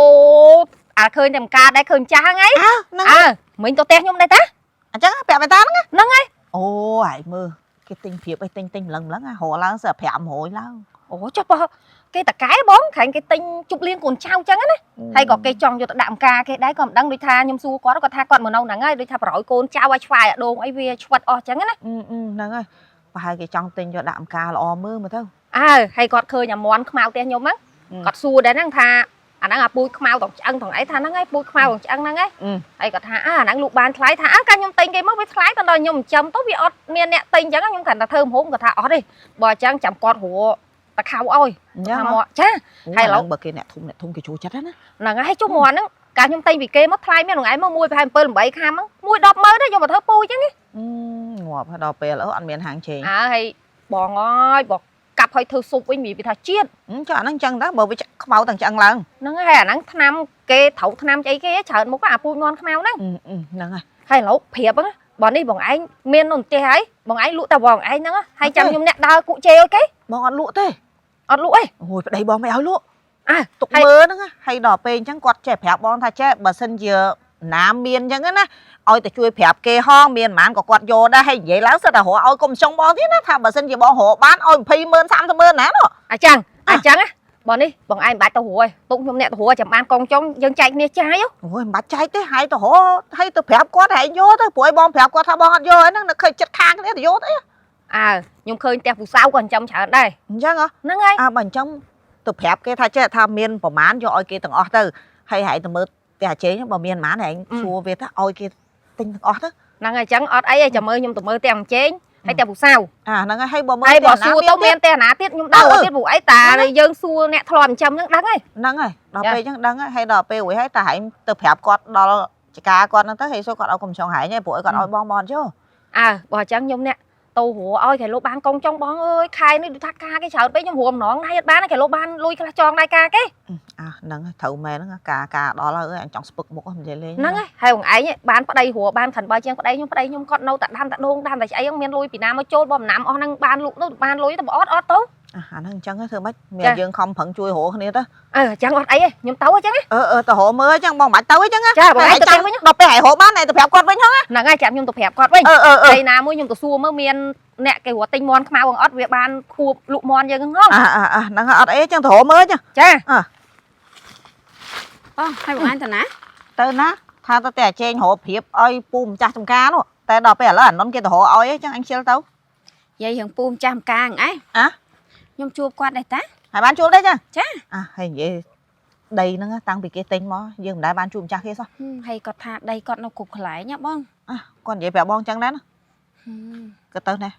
អាឃើញតែម្ការដែរឃើញចាស់ហ្នឹងឯង អើហ្នឹង អើមិញទៅផ្ទះខ្ញុំដែរតា អញ្ចឹងពាក់បេតាហ្នឹង ហ្នឹង ហើយអូហើយមើលគេទិញព្រៀបអីទិញទិញម្លឹងម្លឹងអារឡើងសើ500ឡើង អូចុះបើគេតកែបងក្រែងគេទិញជប់លៀងកូនចៅអញ្ចឹងណាហើយក៏គេចង់យកទៅដាក់ម្ការគេដែរក៏មិនដឹងដូចថាខ្ញុំសួរគាត់គាត់ថាគាត់មកនៅហ្នឹងហើយដូចថាប្រយកូនចៅឲ្យឆ្វាយអាដូងអីវាឆ្វិតអស់អញ្ចឹងណា អឺហ្នឹងហើយប្រហែលគេចង់ទិញយកដាក់អង្ការល្អមើលមើលទៅ អើហើយគាត់ឃើញអាមន់ខ្មៅផ្ទះខ្ញុំហ្នឹងគាត់សួរដែរហ្នឹងថាអាហ្នឹងអាពូជខ្មៅតងឆ្អឹងតងអីថាហ្នឹងហើយពូជខ្មៅតងឆ្អឹងហ្នឹងហើយហើយគាត់ថាអាហ្នឹងលក់បានថ្លៃថាអើកាលខ្ញុំទិញគេមកវាថ្លៃតែដល់ខ្ញុំចិញ្ចឹមទៅវាអត់មានអ្នកទិញអញ្ចឹងខ្ញុំគ្រាន់តែធ្វើម្ហូបគាត់ថាអត់ទេបើអញ្ចឹងចាំគាត់រកតខៅឲ្យ អញ្ចឹង ថាមកចា ហើយឥឡូវបើគេអ្នកធំអ្នកធំគេចូលចិត្តណា ហ្នឹងហើយចុះមន់ហ្នឹងកាលខ្ញុំទិញពីគេមកថ្លៃមានថ្ងៃមកមួយប្រហែល7 8ខាំហ្នឹងមួយ100000ដែរយកមកធ្វើពូជអញ្ចឹង ងាប់ហើយដល់ពេលឥឡូវអត់មានហាងឆេង អើហើយបងអើយបងកាប់ឲ្យធ្វើស៊ុបវិញវាថាជាតិ ចុះអាហ្នឹងអញ្ចឹងតើបើវាខ្មៅទាំងឆ្អឹងឡើង ហ្នឹងហើយអាហ្នឹងថ្នាំគេត្រូវថ្នាំស្អីគេច្រើនមុខអាពូជមន់ខ្មៅហ្នឹង ហ្នឹងហើយ ហើយឥឡូវប្រាប់ហ្នឹងបើនេះបងឯងមាននៅផ្ទះហើយបងឯងលក់តែបងឯងហ្នឹងហើយចាំខ្ញុំអ្នកដើរគក់ជេរឲ្យគេ បងអត់លក់ទេ អត់លក់ទេ អូយប្តីបងមិនឲ្យលក់ អើ ទុកមើលហ្នឹងហើយដល់ពេលអញ្ចឹងគាត់ចេះប្រាប់បងថាចេះបើសិនជាណាមានអញ្ចឹងណាឲ្យតែជួយប្រាប់គេហងមានប៉ុន្មានក៏គាត់យកដែរហើយនិយាយឡើងសិតតែរកឲ្យកុំចង់បងទៀតណាថាបើសិនជាបងរកបានឲ្យ20ម៉ឺន30ម៉ឺនណានោះ អញ្ចឹងអញ្ចឹងណាបើនេះបងឯងមិនបាច់ទៅរួយទុកខ្ញុំអ្នកទៅរួយចាំបានកងចុងយើងចែកគ្នាចាយ អូយមិនបាច់ចែកទេហើយទៅរកហើយទៅប្រាប់គាត់ហើយយកទៅព្រោះឲ្យបងប្រាប់គាត់ថាបងអត់យកហ្នឹងនៅឃើញចិត្តខាងគ្នាទៅយកទៅ អើខ្ញុំឃើញផ្ទះពូសៅក៏ចិញ្ចឹមច្រើនដែរ អញ្ចឹងហ៎ ហ្នឹងហើយ អើបើអញ្ចឹងទៅប្រាប់គេថាចេះថាមានប្រមាណយកឲ្យគេទាំងអស់ទៅហើយហែងទៅមើលផ្ទះអាជេងបើមានប្រមាណហែងសួរវាទៅឲ្យគេទិញទាំងអស់ទៅ ហ្នឹងហើយអញ្ចឹងអត់អីទេចាំមើលខ្ញុំទៅមើលផ្ទះអញ្ជេងហើយផ្ទះពូសៅ អាហ្នឹងហើយបើមើល ហើយបើ ផ្ទះ សួរទៅមានផ្ទះណាទៀតខ្ញុំដើរទៀតព្រោះអីតាយើងសួរអ្នកធ្លាប់ចិញ្ចឹមហ្នឹងដឹងហើយ ហ្នឹងហើយដល់ពេលអញ្ចឹងដឹងហើយដល់ពេលរួចហើយតែហែងទៅប្រាប់គាត់ដល់ចកាគាត់ហ្នឹងទៅហើយសួរគាត់ឲ្យកុំចង់ហែងហើយព្រោះឲ្យគាត់ឲ្យបងបងចុះ អើបើអញ្ចឹងខ្ញុំអ្នកទៅរកឲ្យគេលោកបានកងចុងបងអើយខែនេះដូចថាការគេច្រើនពេកខ្ញុំរួមម្ដងណៃអត់បានគេលោកបានលុយខ្លះចងដៃការគេ អាហ្នឹងត្រូវមែនហ្នឹងការការដល់ហើយអញចង់ស្ពឹកមុខមិននិយាយលេង ហ្នឹងហើយហើយបងឯងបានប្តីរកបានខិនបើជាងប្តីខ្ញុំប្តីខ្ញុំគាត់នៅតែដាំតែដូងដាំតែស្អីហ្នឹងមានលុយពីណាមកចូលបំណាំអស់ហ្នឹងបានលក់ទៅបានលុយទៅអត់អត់ទៅ អាហ្នឹងអញ្ចឹងធ្វើម៉េចមានយើងខំប្រឹងជួយរកគ្នាទៅ អើអញ្ចឹងអត់អីទេខ្ញុំទៅអញ្ចឹង អឺទៅរកមើលអញ្ចឹងបងមិនបាច់ទៅអញ្ចឹង ចាបងឯងទៅផ្ទះវិញ ដល់ពេលហែងរកបានឯងទៅប្រាប់គាត់វិញហ៎ ហ្នឹងហើយចាំខ្ញុំទៅប្រាប់គាត់វិញ អឺអឺអឺ ពេលណាមួយខ្ញុំទៅសួរមើលមានអ្នកគេរត់ទិញមន់ខ្មៅហ្នឹងអត់វាបានខួបលក់មន់យើងហ្នឹងហង អាអាហ្នឹងអត់អីចឹងទៅរកមើលចឹង ចា បងហើយបងឯងទៅណា ទៅណាថាទៅតែអាចេងរកព្រៀបឲ្យពូម្ចាស់ចំការនោះតែដល់ពេលឥឡូវអានុនគេទៅរកឲ្យចឹងអញខ្ជិលទៅ និយាយរឿងពូម្ចាស់ម្កាងឯង អា ខ្ញុំជួបគាត់ដែរតា ហើយបានជួបដែរចឹង ចា អាហើយនិយាយ ដីហ្នឹងតាំងពីគេទិញមកយើងមិនដែលបានជួបម្ចាស់គេសោះ ហើយគាត់ថាដីគាត់នៅគ្រប់កន្លែងណាបង អាគាត់និយាយប្រាប់បងចឹងដែរណា ហឹម ក៏ទៅណែ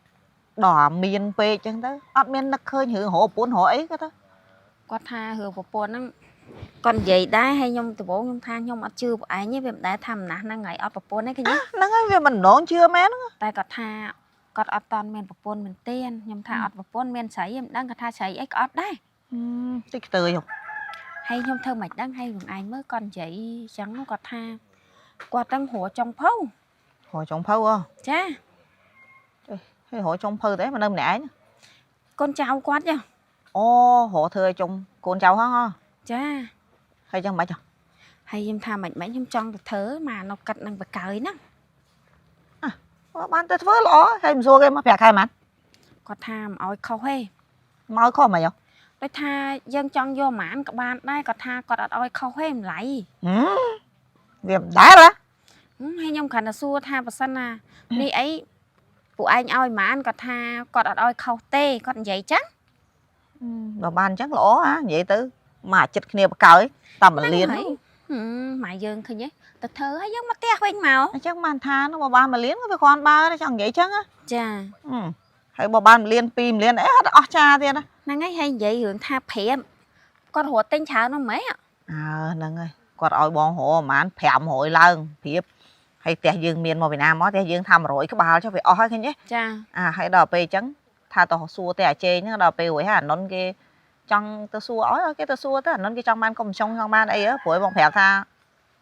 ដល់អាមានពេកចឹងទៅអត់មាននឹកឃើញរឿងរកប្រពន្ធរកអីក៏ទៅ គាត់ថារឿងប្រពន្ធហ្នឹងគាត់និយាយដែរហើយខ្ញុំដំបូងខ្ញុំថាខ្ញុំអត់ជឿពួកឯងទេវាមិនដែលថាម្នាស់ហ្នឹងហើយអត់ប្រពន្ធទេឃើញទេ ហ្នឹងហើយវាមិនម្ដងជឿមែនហ្នឹង តែគាត់ថាគាត់អត់តាន់មានប្រពន្ធមែនទេខ្ញុំថាអត់ប្រពន្ធមានស្រីឯងមិនដឹងគាត់ថាស្រីអីក៏អត់ដែរ តិចខ្ទើយហ៎ ហើយខ្ញុំធ្វើមិនដឹងហើយខ្លួនឯងមើលគាត់និយាយអញ្ចឹងគាត់ថាគាត់ទាំងរកចុងភៅ រកចុងភៅហ៎ ចា ហើយរកចុងភៅទេមកនៅម្នាក់ឯង កូនចៅគាត់ចា អូរកធ្វើឲ្យចុងកូនចៅហ៎ហ៎ ចា ហើយចឹងមិនហ៎ ហើយខ្ញុំថាមិនមិនខ្ញុំចង់ទៅធ្វើមកនៅកាត់នឹងបកើយហ្នឹង បានទៅធ្វើល្អហើយមិនសួរគេមកប្រាក់ខែប៉ុន្មាន គាត់ថាមិនអោយខុសទេ មកឲ្យខុសមិនហ៎ ដូចថាយើងចង់យកហ្មងក៏បានដែរគាត់ថាគាត់អត់អោយខុសទេម្លៃ ហឹមវាមិនដែលហ៎ ហឹមហើយខ្ញុំគ្រាន់តែសួរថាបើសិនណានេះអីពួកឯងឲ្យហ្មងគាត់ថាគាត់អត់អោយខុសទេគាត់និយាយចឹង បើបានអញ្ចឹងល្អហ่าនិយាយទៅមកអាចិត្តគ្នាបកើយតាមមួយលាន ហ្នឹងហើយហឹមម៉ែយើងឃើញទេទៅធ្វើហើយយើងមកផ្ទះវិញមក អញ្ចឹងបានថានោះបើបានមួយលានក៏វាគ្រាន់បើដែរចង់និយាយអញ្ចឹងណា ចា ហឹមហើយបើបានមួយលានពីរមួយលានអីអត់អស់ចាទៀតណា ហ្នឹងហើយហើយនិយាយរឿងថាព្រាមគាត់រត់ទិញច្រើនហ្នឹងម៉េច អើហ្នឹងហើយគាត់ឲ្យបងរកប្រហែល500ឡើងព្រៀបហើយផ្ទះយើងមានមកពីណាមកផ្ទះយើងថា100ក្បាលចុះវាអស់ហើយឃើញទេ ចា អាហើយដល់ពេលអញ្ចឹងថាទៅសួរតែអាចេងហ្នឹងដល់ពេលរួចហើយអានុនគេចង់ទៅសួរឲ្យគេទៅសួរទៅអានុនគេចង់បានកុំចុងចង់បានអីហ៎ព្រោះបងប្រាប់ថា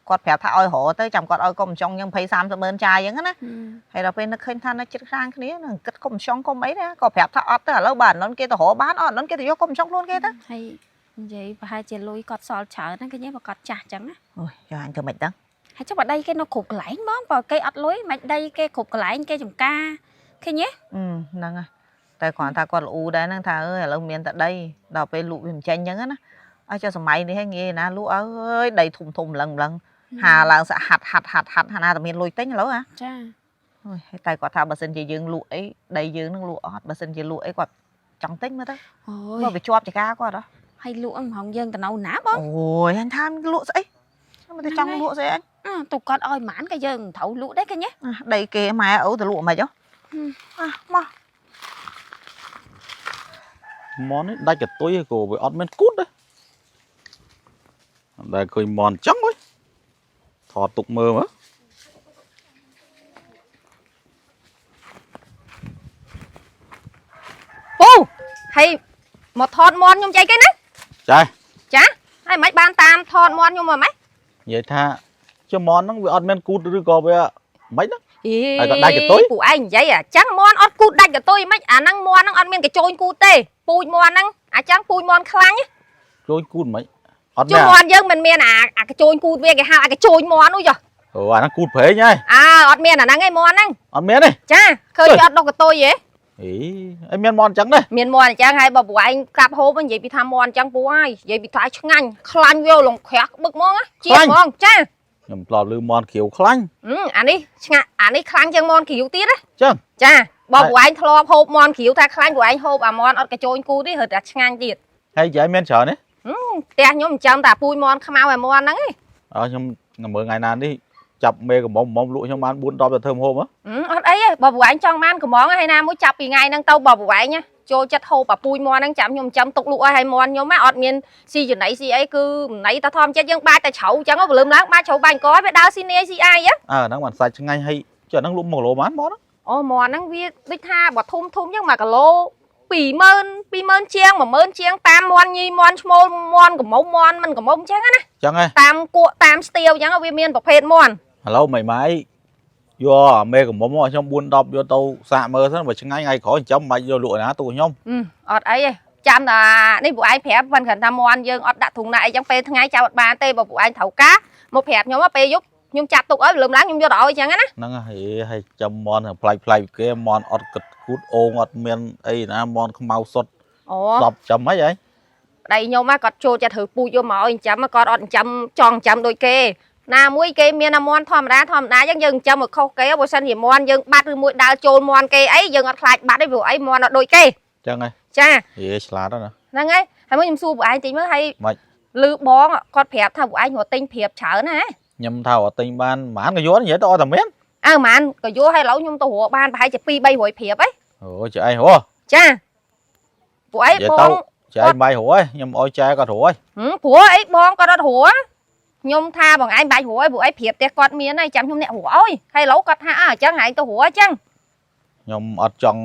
គាត់ប្រាប់ថាឲ្យរកទៅចាំគាត់ឲ្យកុំចុងយ៉ាង20 30ម៉ឺនចាយអញ្ចឹងណាហើយដល់ពេលនឹកឃើញថានៅចិត្តខាងគ្នានឹងគិតកុំចុងកុំអីណាក៏ប្រាប់ថាអត់ទៅឥឡូវបើអានុនគេទៅរកបានអត់អានុនគេទៅយកកុំចុងខ្លួនគេទៅ ហើយនិយាយប្រហែលជាលុយគាត់សល់ច្រើនហ្នឹងឃើញទេបើគាត់ចាស់ចឹងណា អូយយកអញទៅមិនដឹង ហើយចុះបើដីគេនៅគ្រប់កន្លែងបងបើគេអត់លុយមិនដីគេគ្រប់កន្លែងគេចំការឃើញទេ ហ្នឹងហើយតែគ្រាន់ថាគាត់ល្អូដែរហ្នឹងថាអើយឥឡូវមានតែដីដល់ពេលលក់វាមិនចេញអញ្ចឹងណាអើចុះសម័យនេះហ្នឹងងាយណាលក់អើយដីធំធំម្លឹងម្លឹងហាឡើងសាក់ហាត់ហាត់ហាត់ហាត់ហាណាតែមានលុយទិញឥឡូវហ៎ ចា អូយហើយតែគាត់ថាបើសិនជាយើងលក់អីដីយើងនឹងលក់អត់បើសិនជាលក់អីគាត់ចង់ទិញមើលទៅ អូ បើ យ វាជាប់ចកាគាត់ហ៎ ហើយលក់ហ្នឹងហ្មងយើងទៅនៅណាបង អូយអញថាលក់ស្អីមិនទៅចង់លក់ស្អីអញ អឺទូគាត់ឲ្យហ្មងក៏យើងមិនត្រូវលក់ដែរឃើញទេ អាដីគេម៉ែឪទៅលក់មិនហ៎អាមក មន់នេះដាច់កតុយឯងក៏វាអត់មានគូតដែរអត់ដែលឃើញមន់អញ្ចឹងហ៎ថតទុកមើលមើល ពូហើយមកថតមន់ខ្ញុំចៃគេណា ចា ចាហើយមិនបានតាមថតមន់ខ្ញុំមកម៉េច និយាយថាចុះមន់ហ្នឹងវាអត់មានគូតឬក៏វាមិនហ្នឹង អី ហើយក៏ដាច់កន្ទុយ ពូឯងនិយាយអាចឹងមន់អត់គូតដាច់កន្ទុយមិនអាហ្នឹងមន់ហ្នឹងអត់មានកញ្ចូលគូតទេពូជមន់ហ្នឹងអាចឹងពូជមន់ខ្លាញ់ ចូលគូតមិនអត់ ជុ មាន ំមន់យើងមិនមានអាអាកញ្ចូលគូតវាគេហៅអាកញ្ចូលមន់នោះចុះ អូអាហ្នឹងគូតព្រេងហើយ អើអត់មានអាហ្នឹងឯងមន់ហ្នឹង អត់មានទេ ចាឃើញវាអត់ដុកកន្ទុយហ៎ អីអីមានមន់អញ្ចឹងទេ មានមន់អញ្ចឹងហើយបើពូឯងកាប់ហូបនិយាយពីថាមន់អញ្ចឹងពូហើយនិយាយពីថាឆ្ងាញ់ខ្លាញ់វាលងក្រាស់បឹកហ្មងណាជាតិហ្មងចា ខ្ញុំធ្លាប់ឮមន់ខៀវខ្លាញ់ ហឹមអានេះឆ្ងាញ់អានេះខ្លាញ់ជាងមន់គ្រាវទៀតណា ចឹង ចាបើពូឯងធ្លាប់ហូបមន់គ្រាវថាខ្លាញ់ពូឯងហូបអាមន់អត់កញ្ចូលគូទេរត់តែឆ្ងាញ់ទៀត ហើយយាយមានច្រើនទេ ផ្ទះខ្ញុំមិនចាំតែពូជមន់ខ្មៅឲ្យមន់ហ្នឹងឯង អើខ្ញុំមើលថ្ងៃណានេះចាប់មេកំមុំមុំលក់ខ្ញុំបាន4 10ទៅធ្វើម្ហូបហ៎ ហឹមអត់អីទេបើពូឯងចង់បានកំងហើយណាមួយចាប់ពីថ្ងៃហ្នឹងទៅបើពូឯងណាចូលចិត្តហូបអាពូជមន់ហ្នឹងចាំខ្ញុំចាំទុកលក់ឲ្យហើយមន់ខ្ញុំណាអត់មានស៊ីចំណីស៊ីអីគឺចំណីតែធម្មជាតិយើងបាច់តែជ្រៅអញ្ចឹងព្រលឹមឡើងបាច់ជ្រៅបាញ់កឲ្យវាដើរស៊ីនាយស៊ីអាយហ៎ អើហ្នឹងបានសាច់ឆ្ងាញ់ហើយចុះហ្នឹងលក់1គីឡូប៉ុន្មានមន់ អូមន់ហ្នឹងវាដូចថាបើធំធំអញ្ចឹង1គីឡូ20000 20000ជាង10000ជាងតាមមន់ញីមន់ឈ្មោលមន់កំមុំមន់មិនកំមុំអញ្ចឹងណា ចឹងហ៎ តាមគក់តាមស្ទាវអញ្ចឹងវាមានប្រភេទមន់ ឥឡូវមិនម៉ាយយកអាមេកំមុំមកខ្ញុំ4 10យកទៅសាកមើលសិនបើឆ្ងាញ់ថ្ងៃក្រោយចិញ្ចឹមមិនបាច់យកលក់ណាទូខ្ញុំ អឺអត់អីទេចាំតែនេះពួកឯងប្រាប់មិនគ្រាន់ថាមន់យើងអត់ដាក់ធុងណាអីចឹងពេលថ្ងៃចាំអត់បានទេបើពួកឯងត្រូវការមកប្រាប់ខ្ញុំពេលយប់ខ្ញុំចាប់ទុកឲ្យលឹមឡើងខ្ញុំយកទៅឲ្យអញ្ចឹងណា ហ្នឹងហើយហើយចាំមន់ប្លែកប្លែកពីគេមន់អត់គិតគូតអូងអត់មានអីណាមន់ខ្មៅសុត អូ សពចាំហីហី ប្តីខ្ញុំគាត់ចូលចិត្តធ្វើពូជយកមកឲ្យចិញ្ចឹមគាត់អត់ចិញ្ចឹមចង់ចិញ្ចឹមដូចគេណាមួយគេមានអាមន់ធម្មតាធម្មតាអញ្ចឹងយើងចិញ្ចឹមឲ្យខុសគេបើសិនជាមន់យើងបាត់ឬមួយដើរចូលមន់គេអីយើងអត់ខ្លាចបាត់ទេព្រោះអីមន់អត់ដូចគេ ចឹងហី ចា ហេឆ្លាតណាស់ ហ្នឹងហើយហើយមួយខ្ញុំសួរពួកឯងតិចមើលហើយ ម៉េច? ឮបងគាត់ប្រាប់ថាពួកឯងរត់ទិញព្រាបច្រើនណា ខ្ញុំថារត់ទិញបានប្រហែលក៏យកនិយាយទៅអត់តែមាន អើប្រហែលក៏យកឲ្យឥឡូវខ្ញុំទៅរកបានប្រហែលជា2 300ព្រាបហ៎ អូចែឯងរក ចាពួកឯង និយាយទៅ បង ចែឯងបាយរកឯងខ្ញុំឲ្យចែគាត់រកឯង ហឹមព្រោះអីបងគាត់អត់រកខ្ញុំថាបងឯងបាច់រកឯងពួកឯងព្រាបផ្ទះគាត់មានហើយចាំខ្ញុំអ្នករកអើយហើយឥឡូវគាត់ថាអើអញ្ចឹងឯងទៅរកអញ្ចឹង ខ្ញុំអត់ចង់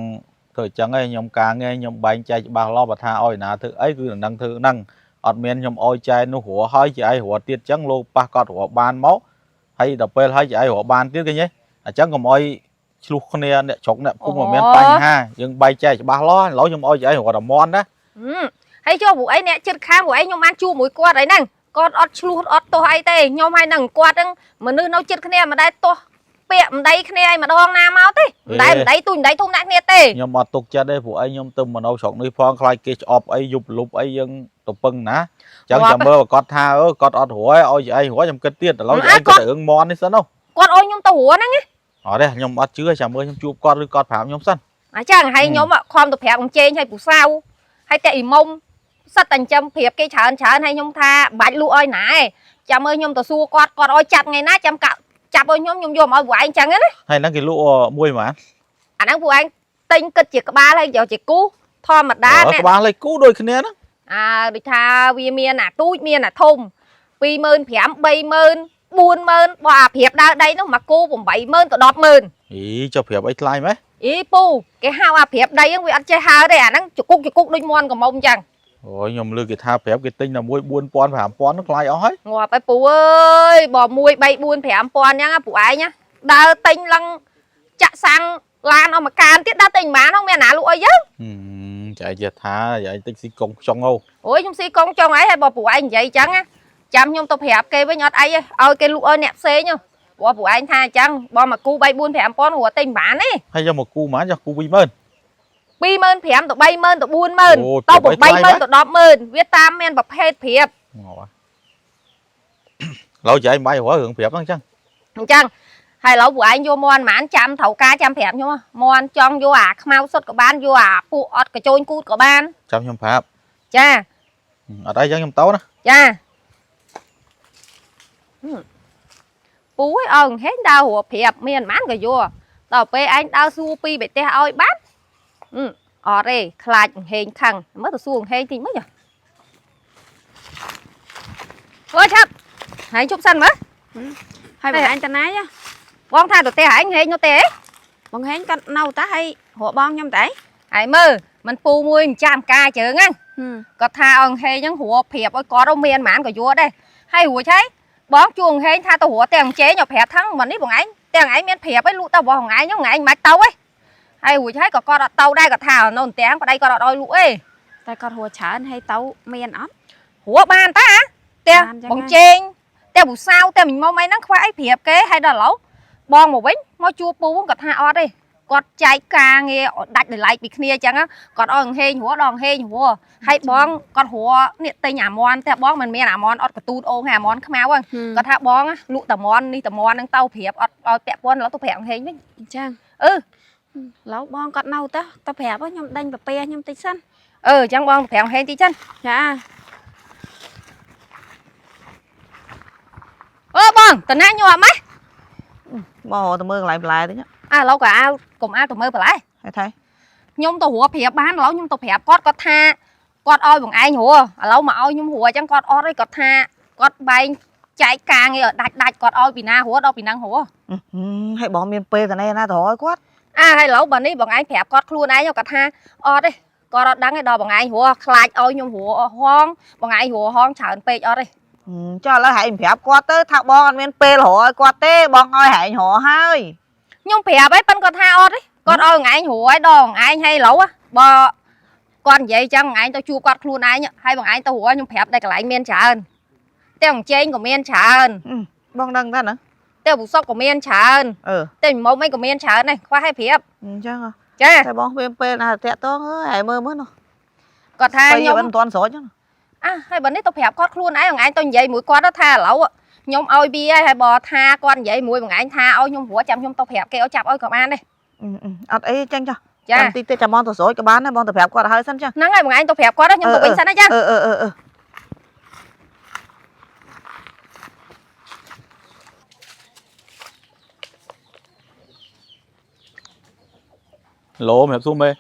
ធ្វើអញ្ចឹងឯងខ្ញុំការងារខ្ញុំបែងចែកច្បាស់លាស់បើថាឲ្យណាធ្វើអីគឺនឹងធ្វើហ្នឹងអត់មានខ្ញុំឲ្យចែនោះរកហើយចែឯងរកទៀតអញ្ចឹងលោកប៉ះគាត់រកបានមកហើយដល់ពេលហើយចែឯងរកបានទៀតឃើញទេអញ្ចឹងកុំឲ្យឆ្លោះគ្នាអ្នកស្រុកអ្នកភូមិមិនមានបញ្ហាយើងបែងចែកច្បាស់លាស់ឥឡូវខ្ញុំឲ្យចែឯងរកតែមន់ណា ហឹមហើយចុះពួកឯងអ្នកចិត្តខាងពួកឯងខ្ញុំបានជួបមួយគាត់ហើយហ្នឹងគាត់អត់ឆ្លោះអត់ទោះអីទេខ្ញុំហើយនឹងគាត់ហ្នឹងមនុស្សនៅចិត្តគ្នាមិនដែលទោះពាក្យមិនដីគ្នាអីម្ដងណាមកទេមិនដែលមិនដីទូមិនដីធំដាក់គ្នាទេ ខ្ញុំអត់ទុកចិត្តទេព្រោះអីខ្ញុំទៅមកនៅស្រុកនេះផងខ្លាចគេឆ្អប់អីយប់លុបអីយើងទៅពឹងណាអញ្ចឹងចាំមើលបើគាត់ថាអឺគាត់អត់រួយឲ្យឯងរួយខ្ញុំគិតទៀតឥឡូវឯងគិតតែរឿងមន់នេះសិននោះ គាត់ឲ្យខ្ញុំទៅរកហ្នឹង អត់ទេខ្ញុំអត់ជឿចាំមើលខ្ញុំជួបគាត់ឬគាត់ប្រាប់ខ្ញុំសិន អញ្ចឹងហើយខ្ញុំខំទៅប្រាប់អង្ជែងហើយពូសៅហើយតែអ៊ីមុំសិតតែចិញ្ចឹមប្រៀបគេច្រើនច្រើនហើយខ្ញុំថាបាច់លក់ឲ្យណាឯងចាំមើលខ្ញុំទៅសួរគាត់គាត់ឲ្យចាប់ថ្ងៃណាចាំកាក់ចាប់ឲ្យខ្ញុំខ្ញុំយកមកឲ្យពួកឯងអញ្ចឹងណា ហើយហ្នឹងគេលក់មួយហ្មង អាហ្នឹងពួកឯងទិញគិតជាក្បាលហើយយកជាគូធម្មតាណា ក្បាលលេខគូដូចគ្នាហ្នឹង អើដូចថាវាមានអាទូចមានអាធំ25,000 30,000 40,000បើអាប្រៀបដើរដីនោះមកគូ80,000ទៅ10,000 អីចុះប្រាប់អីថ្លៃម៉េះ អីពូគេហៅអាប្រៀបដីហ្នឹងវាអត់ចេះហើទេអាហ្នឹងជគុកជគុកដូចមន់កំមុំអញ្ចឹង អូយខ្ញុំលើគេថាប្រាប់គេទិញតែមួយ4000 5000ហ្នឹងថ្លៃអស់ហើយ ងាប់ហើយពូអើយបើ1 3 4 5000អញ្ចឹងពួកឯងណាដើរទិញឡើងចាក់សាំងឡានអស់មួយកានទៀតដើរទិញប៉ុន្មានហ្នឹងមានអាណាលក់អីយើង ចែកជាថាយាយតិចស៊ីកុងខ្ចុងអូ អូយខ្ញុំស៊ីកងចុងអីហើយបើពួកឯងនិយាយអញ្ចឹងណាចាំខ្ញុំទៅប្រាប់គេវិញអត់អីទេឲ្យគេលក់ឲ្យអ្នកផ្សេងហ៎ព្រោះពួកឯងថាអញ្ចឹងបើមកគូ3 4 5000រត់ទិញប៉ុន្មានទេ ហើយយកមកគូហ្មងយកគូ20000 25,000ទៅ30,000ទៅ40,000 អូ ទៅ ប្រៀបអីថ្លៃ 80,000ទៅ10,000វាតាមមានប្រភេទប្រៀប ងាប់ហើយឡូវចែកបាយរករឿងប្រាប់ហ្នឹងអញ្ចឹង អញ្ចឹងហើយឥឡូវពួកឯងយកមន់ហ្មងចាំត្រូវការចាំប្រាប់ខ្ញុំហ៎មន់ចង់យកអាខ្មៅសុទ្ធក៏បានយកអាពួកអត់កញ្ចូលគូតក៏បាន ចាំខ្ញុំប្រាប់ ចា អត់អីចឹងខ្ញុំទៅណា ចាពូឯងអើហេងដើររកប្រាប់មានហ្មងក៏យកដល់ពេលឯងដើរសួរពីបេះឲ្យបានអត់ទេខ្លាចហេងខឹងមើលទៅសួរហេងតិចមើលចាអូឆាប់ហើយជប់សិនមើល ហើយបងឯងតាណាយ បងថាទៅផ្ទះឯងហេងនោះទេ បងហេងគាត់នៅតាហើយរកបងខ្ញុំតែ ហើយមើលมันពូមួយមិនចាំការជើងហ្នឹងគាត់ថាអង្គហេងហ្នឹងរកប្រាប់ឲ្យគាត់ទៅមានហ្មងក៏យកដែរហើយរួចហើយបងជួងហេងថាទៅរកទាំងជេងឲ្យប្រាប់ថាមិននេះបងឯងទាំងឯងមានប្រាប់ឲ្យលក់ទៅរបស់បងឯងហ្នឹងបងឯងមិនបាច់ទៅទេហើយរួចហើយក៏គាត់អត់ទៅដែរគាត់ថានៅទាំងប្តីគាត់អត់ឲ្យលក់ទេ តែគាត់រកច្រើនហើយទៅមានអត់ រកបានតាផ្ទះបងជេងផ្ទះពូសាវផ្ទះមីងមុំអីហ្នឹងខ្វះអីប្រាប់គេហើយដល់ឥឡូវបងមកវិញមកជួពូគាត់ថាអត់ទេគាត់ចែកការងារឲ្យដាច់ដោយឡែកពីគ្នាអញ្ចឹងគាត់ឲ្យហេងរកដល់ហេងរកហើយបងគាត់រកនេះទិញអាមន់តែបងមិនមានអាមន់អត់កទូតអូងអាមន់ខ្មៅហ្នឹងគាត់ថាបងលក់តែមន់នេះតែមន់ហ្នឹងទៅប្រាប់អត់ឲ្យពាក់ព័ន្ធឥឡូវទៅប្រាប់ហេងវិញ អញ្ចឹង អឺ ឥឡូវបងគាត់នៅតាទៅប្រាប់ខ្ញុំដេញកាពះខ្ញុំតិចសិន អឺអញ្ចឹងបងប្រាប់ហេងតិចសិន ចា អឺបងតណាញ័រម៉េះ បងរកទៅមើលកន្លែងបន្លែតិច អើឥឡូវក៏អាវកុំអាវទៅមើលបន្លែ ហើយថៃ ខ្ញុំទៅរកប្រាប់បានឥឡូវខ្ញុំទៅប្រាប់គាត់គាត់ថាគាត់ឲ្យបងឯងរកឥឡូវមកឲ្យខ្ញុំរកអញ្ចឹងគាត់អត់ទេគាត់ថាគាត់បែងចែកការងារឲ្យដាច់ដាច់គាត់ឲ្យពីណារកដល់ពីណារក ហើយបងមានពេលតនេះណាទៅរកឲ្យគាត់ អាហើយឥឡូវបើនេះបងឯងប្រាប់គាត់ខ្លួនឯងគាត់ថាអត់ទេគាត់អត់ដឹងទេដល់បងឯងរកខ្លាចឲ្យខ្ញុំរកហងបងឯងរកហងច្រើនពេកអត់ទេ ចុះឥឡូវហែងប្រាប់គាត់ទៅថាបងអត់មានពេលរកឲ្យគាត់ទេបងឲ្យហែងរកហើយ ខ្ញុំប្រាប់ហើយប៉ិនគាត់ថាអត់ទេគាត់ឲ្យបងឯងរកឲ្យដល់បងឯងហើយឥឡូវបើគាត់និយាយចឹងបងឯងទៅជួបគាត់ខ្លួនឯងហើយបងឯងទៅរកខ្ញុំប្រាប់តែកន្លែងមានច្រើនតែអញ្ជែងក៏មានច្រើន បងដឹងតាណា តែបុសុកក៏មានច្រើន អឺ តែមុំអីក៏មានច្រើនដែរខ្វះឲ្យប្រាប់ អញ្ចឹង ចា តែបងមានពេលណាតាក់តងអើយហើយមើលមើលនោះ គាត់ថា ពេល ខ្ញុំ មិនទាន់ស្រោចហ្នឹង អាហើយបើនេះទៅប្រាប់គាត់ខ្លួនឯងឯងទៅនិយាយមួយគាត់ទៅថាឥឡូវខ្ញុំឲ្យវាហើយបើថាគាត់និយាយមួយបងឯងថាឲ្យខ្ញុំព្រោះចាំខ្ញុំទៅប្រាប់គេឲ្យចាប់ឲ្យក៏បានដែរ អត់អីចឹងចុះ ចា ចាំតិចទៀតចាំបងទៅស្រោចក៏បានដែរបងទៅប្រាប់គាត់ឲ្យហើយសិនចឹង ហ្នឹងហើយបងឯងទៅប្រាប់គាត់ខ្ញុំទៅវិញសិនណាចា អឺអឺអឺអឺ ឡូសម្រាប់សួរមេ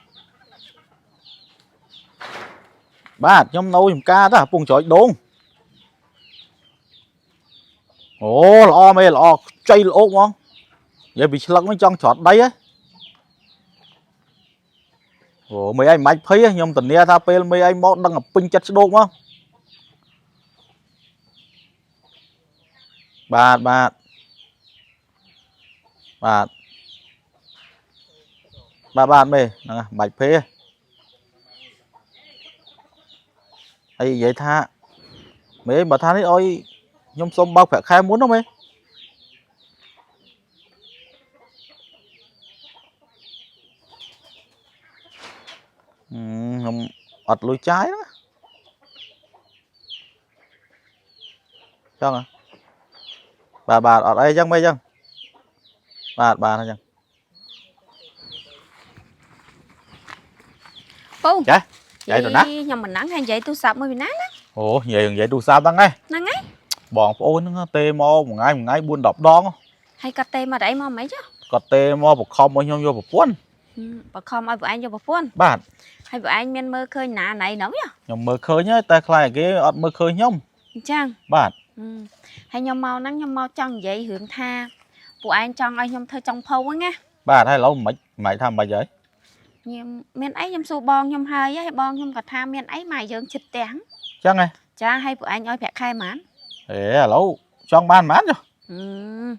បាទខ្ញុំនៅចំការតាកំពុងច្រោចដូងអូល្អមេល្អខ្ចីល្អកហ្មងនិយាយពីឆ្លឹកហ្នឹងចង់ច្រត់ដីហ៎អូមេឯងមិនបាច់ភ័យទេខ្ញុំធានាថាពេលមេឯងមកដឹងតែពេញចិត្តស្ដោកហ្មងបាទបាទបាទបាទបាទមេហ្នឹងហើយមិនបាច់ភ័យទេហើយនិយាយថាមេបើថានេះឲ្យខ្ញុំសុំបើកប្រាក់ខែមុនណាមេ ខ្ញុំអត់លុយចាយណាចង់ហ៎បាទបាទអត់អីចឹងមេចឹងបាទបាទហ្នឹងចឹង ពូ ចាយាយទៅណា ខ្ញុំមិនដឹងហើយនិយាយទូរស័ព្ទមួយពីណា អូនិយាយនិយាយទូរស័ព្ទហ្នឹងឯង ហ្នឹងហើយ បងប្អូនហ្នឹងទេមកមួយថ្ងៃមួយថ្ងៃ4 10ដង ហើយគាត់ទេមកតែអីមកមិនចុះ គាត់ទេមកបខំឲ្យខ្ញុំយកប្រពន្ធ បខំឲ្យពួកឯងយកប្រពន្ធ បាទ ហើយពួកឯងមានមើលឃើញណាណៃហ្នឹងចុះ ខ្ញុំមើលឃើញហើយតែខ្លាចឲ្យគេអត់មើលឃើញខ្ញុំ អញ្ចឹង បាទ ហើយខ្ញុំមកហ្នឹងខ្ញុំមកចង់និយាយរឿងថាពួកឯងចង់ឲ្យខ្ញុំធ្វើចុងភៅហ្នឹងណា បាទហើយឥឡូវមិនមិនថាមិនហើយ ខ្ញុំមានអីខ្ញុំសួរបងខ្ញុំហើយហើយបងខ្ញុំក៏ថាមានអីមកយើងចិត្តផ្ទះ ចឹងហ៎ ចាហើយពួកឯងឲ្យប្រាក់ខែប៉ុន្មាន អេឥឡូវចង់បានប៉ុន្មានចុះ ហឹម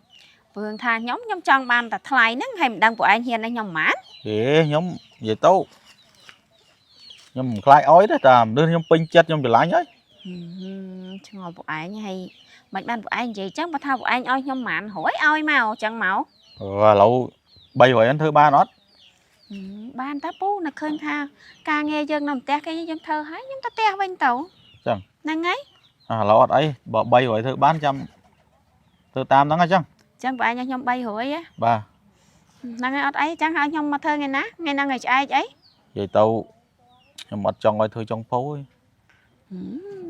ព្រោះថាខ្ញុំខ្ញុំចង់បានតែថ្លៃហ្នឹងហើយមិនដឹងពួកឯងហ៊ានឲ្យខ្ញុំប៉ុន្មាន ហេខ្ញុំនិយាយទៅខ្ញុំមិនខ្លាចអោយទេតែមនុស្សខ្ញុំពេញចិត្តខ្ញុំច្រឡាញ់ហើយ ហឹមឆ្ងល់ពួកឯងហើយមិនបានពួកឯងនិយាយចឹងបើថាពួកឯងឲ្យខ្ញុំប៉ុន្មានរយឲ្យមកចឹងមក អូឥឡូវ300ហ្នឹងធ្វើបានអត់ ហឹមបានតាពូនៅឃើញថាការងារយើងនៅផ្ទះគេយើងធ្វើហើយខ្ញុំទៅផ្ទះវិញទៅហ្នឹងហើយ ឥឡូវអត់អីបើ300ធ្វើបានចាំធ្វើតាមហ្នឹងអញ្ចឹង ចឹងពួកឯងឲ្យខ្ញុំ300ហ៎ បាទ ហ្នឹងហើយអត់អីចឹងឲ្យខ្ញុំមកធ្វើថ្ងៃណាថ្ងៃហ្នឹងថ្ងៃឆ្អែកអី និយាយទៅខ្ញុំអត់ចង់ឲ្យធ្វើចុងភៅទេ ហឹម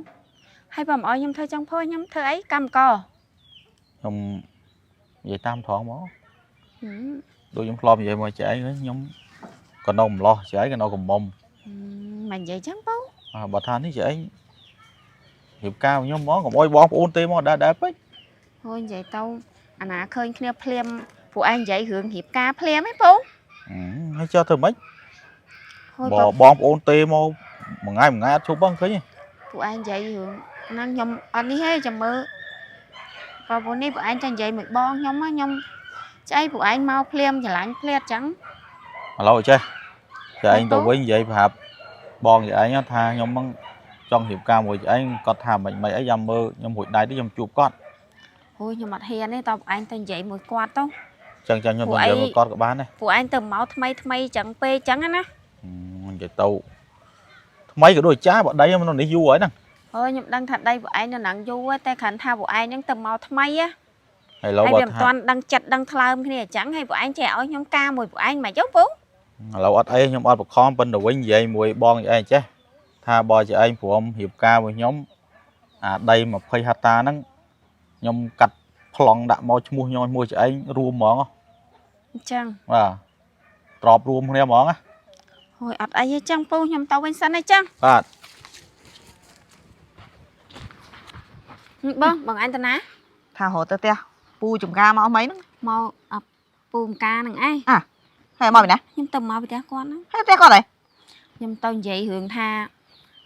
ហើយបើមិនឲ្យខ្ញុំធ្វើចុងភៅខ្ញុំធ្វើអីកម្មករ ខ្ញុំនិយាយតាមត្រង់មក ហឹម ដូចខ្ញុំធ្លាប់និយាយមកចែងខ្ញុំក៏នៅម្លោះចែងក៏នៅកំមុំ មិននិយាយចឹងពូ អ่าបើថានេះចែងរៀបការខ្ញុំហ្មងកុំអោយបងប្អូនទេមកដែរដែរពេក ហូយនិយាយទៅអាណាឃើញគ្នាភ្លាមពួកឯងនិយាយរឿងរៀបការភ្លាមហ៎ពូ ហើយចុះធ្វើម៉េច ហូយ បើបងប្អូនទេមកមួយថ្ងៃមួយថ្ងៃអត់ឈប់បងឃើញទេ ពួកឯងនិយាយរឿងហ្នឹងខ្ញុំអត់នេះទេចាំមើលបើពួកនេះពួកឯងចានិយាយមួយបងខ្ញុំហ៎ខ្ញុំស្អីពួកឯងមកភ្លាមច្រឡាញ់ភ្លាតចឹង ឥឡូវចេះចែងទៅវិញនិយាយប្រាប់បងចែងថាខ្ញុំហ្នឹងចង់រៀបការមួយចែងគាត់ថាមិនមិនអីយ៉ាមើលខ្ញុំរួចដៃទៅខ្ញុំជួបគាត់ ហូយខ្ញុំអត់ហ៊ានទេតើពួកឯងទៅនិយាយមួយគាត់ទៅ ចឹងចឹងខ្ញុំទៅនិយាយមួយគាត់ក៏បានដែរ ពួកឯងទៅមកថ្មីថ្មីចឹងពេកចឹងណា និយាយទៅថ្មីក៏ដូចចាស់បើដីខ្ញុំនៅនេះយូរហើយហ្នឹង ហូយខ្ញុំដឹងថាដីពួកឯងនៅហ្នឹងយូរតែគ្រាន់ថាពួកឯងហ្នឹងទៅមកថ្មីហ៎ ហើយឡូវ ហើយវាមិន បើថា ទាន់ដឹងចិត្តដឹងថ្លើមគ្នាអញ្ចឹងហើយពួកឯងចេះឲ្យខ្ញុំការមួយពួកឯងមកចុះពូ ឥឡូវអត់អីខ្ញុំអត់បខំប៉ុន្តែវិញនិយាយមួយបងឯងចេះថាបើចឯងព្រមរៀបការមួយខ្ញុំអាដី20ហិកតាហ្នឹងខ្ញុំកាត់ប្លង់ដាក់មកឈ្មោះខ្ញុំមួយចឯងរួមហ្មង អញ្ចឹង បាទទ្របរួមគ្នាហ្មងណា ហូយអត់អីទេចឹងពូខ្ញុំទៅវិញសិនអីចឹង បាទ បងបងអញតាណា ថារត់ទៅផ្ទះពូចំការមកអស់មិនហ្នឹង មកអបពូមការហ្នឹងឯង ហើយមកពីណា ខ្ញុំទៅមកពីផ្ទះគាត់ហ្នឹង ហើយផ្ទះគាត់ហ៎ ខ្ញុំទៅនិយាយរឿងថា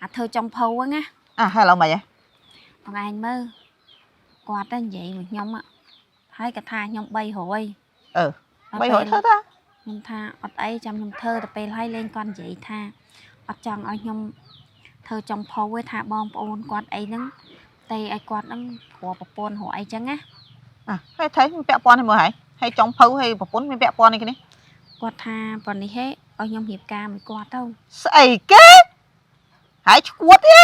អាធ្វើចុងភៅហ្នឹងណា អាហើយឥឡូវមិនហ៎ បងឯងមើលគាត់ទៅនិយាយមួយខ្ញុំហើយគាត់ថាខ្ញុំ300 អឺ300ធ្វើតា ខ្ញុំថាអត់អីចាំខ្ញុំធ្វើទៅពេលហើយលេងគាត់និយាយថាអត់ចង់ឲ្យខ្ញុំធ្វើចុងភៅទេថាបងប្អូនគាត់អីហ្នឹងទេឲ្យគាត់ហ្នឹងព្រោះប្រពន្ធរកអីចឹងណា អាហើយថៃមានពាក់ព័ន្ធជាមួយហើយហើយចុងភៅហើយប្រពន្ធមានពាក់ព័ន្ធនេះគ្នា គាត់ថាប៉ុណ្នេះហេឲ្យខ្ញុំរៀបការមួយគាត់ទៅ ស្អីគេហើយឈួតទេ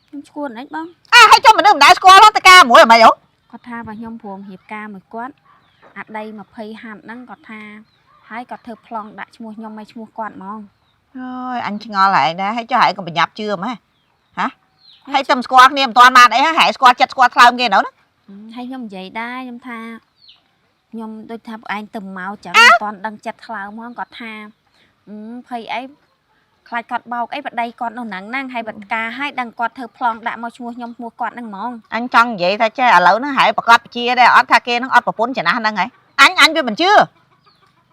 ខ្ញុំឈួតអីបង អាហើយចុះមនុស្សមិនដែលស្គាល់ហ្នឹងតការមួយហ្មងអូ គាត់ថាបើខ្ញុំព្រមរៀបការមួយគាត់អាដី20ហាត់ហ្នឹងគាត់ថាហើយគាត់ធ្វើប្លង់ដាក់ឈ្មោះខ្ញុំឲ្យឈ្មោះគាត់ហ្មង អើយអញឆ្ងល់ហែងដែរហើយចុះហែងក៏បញ្ញាប់ជឿហ្មងហ៎ហើយតែមិនស្គាល់គ្នាមិនទាន់បានអីហែងស្គាល់ចិត្តស្គាល់ថ្លើមគេនៅណា ហើយខ្ញុំនិយាយដែរខ្ញុំថាខ្ញុំដូចថាបងឯងទៅមកចឹងមិនទាន់ដឹងចិត្តថ្លើមហ្មងគាត់ថា ភ័យអីខ្លាចគាត់បោកអីប្តីគាត់នៅហ្នឹងហ្នឹងហើយបတ်ការឲ្យដឹងគាត់ធ្វើប្លង់ដាក់មកឈ្មោះខ្ញុំឈ្មោះគាត់ហ្នឹងហ្មង អញចង់និយាយថាចេះឥឡូវហ្នឹងហែប្រកាសជាដែរអត់ថាគេហ្នឹងអត់ប្រពន្ធចំណាស់ហ្នឹងហ៎អញវាមិនជឿ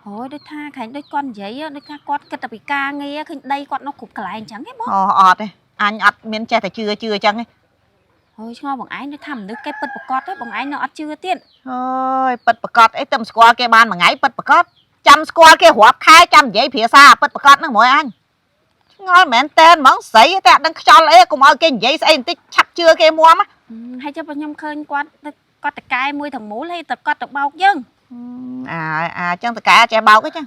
ហូយដូចថាខែងដូចគាត់និយាយដូចថាគាត់គិតតែពីការងារឃើញដីគាត់នោះគ្រប់កន្លែងអញ្ចឹងហ៎បង អូអត់ទេអញអត់មានចេះតែជឿជឿអញ្ចឹងទេ ហូយឆ្ងល់បងឯងដូចថាមនុស្សគេពិតប្រកបទេបងឯងនៅអត់ជឿទៀត អើយពិតប្រកបអីតែមិនស្គាល់គេបានមួយថ្ងៃពិតប្រកបចាំស្គាល់គេរាប់ខែចាំនិយាយភាសាពិតប្រកបហ្នឹងហ្មងអញឆ្ងល់មែនតែនហ្មងស្រីតែអត់ដឹងខ្យល់អីកុំឲ្យគេនិយាយស្អីបន្តិចឆាប់ជឿគេមួម ហើយចុះបើខ្ញុំឃើញគាត់ទៅគាត់តកែមួយទាំងមូលហើយតែគាត់ទៅបោកយើង អាអាចឹងតកែចេះបោកអីចឹង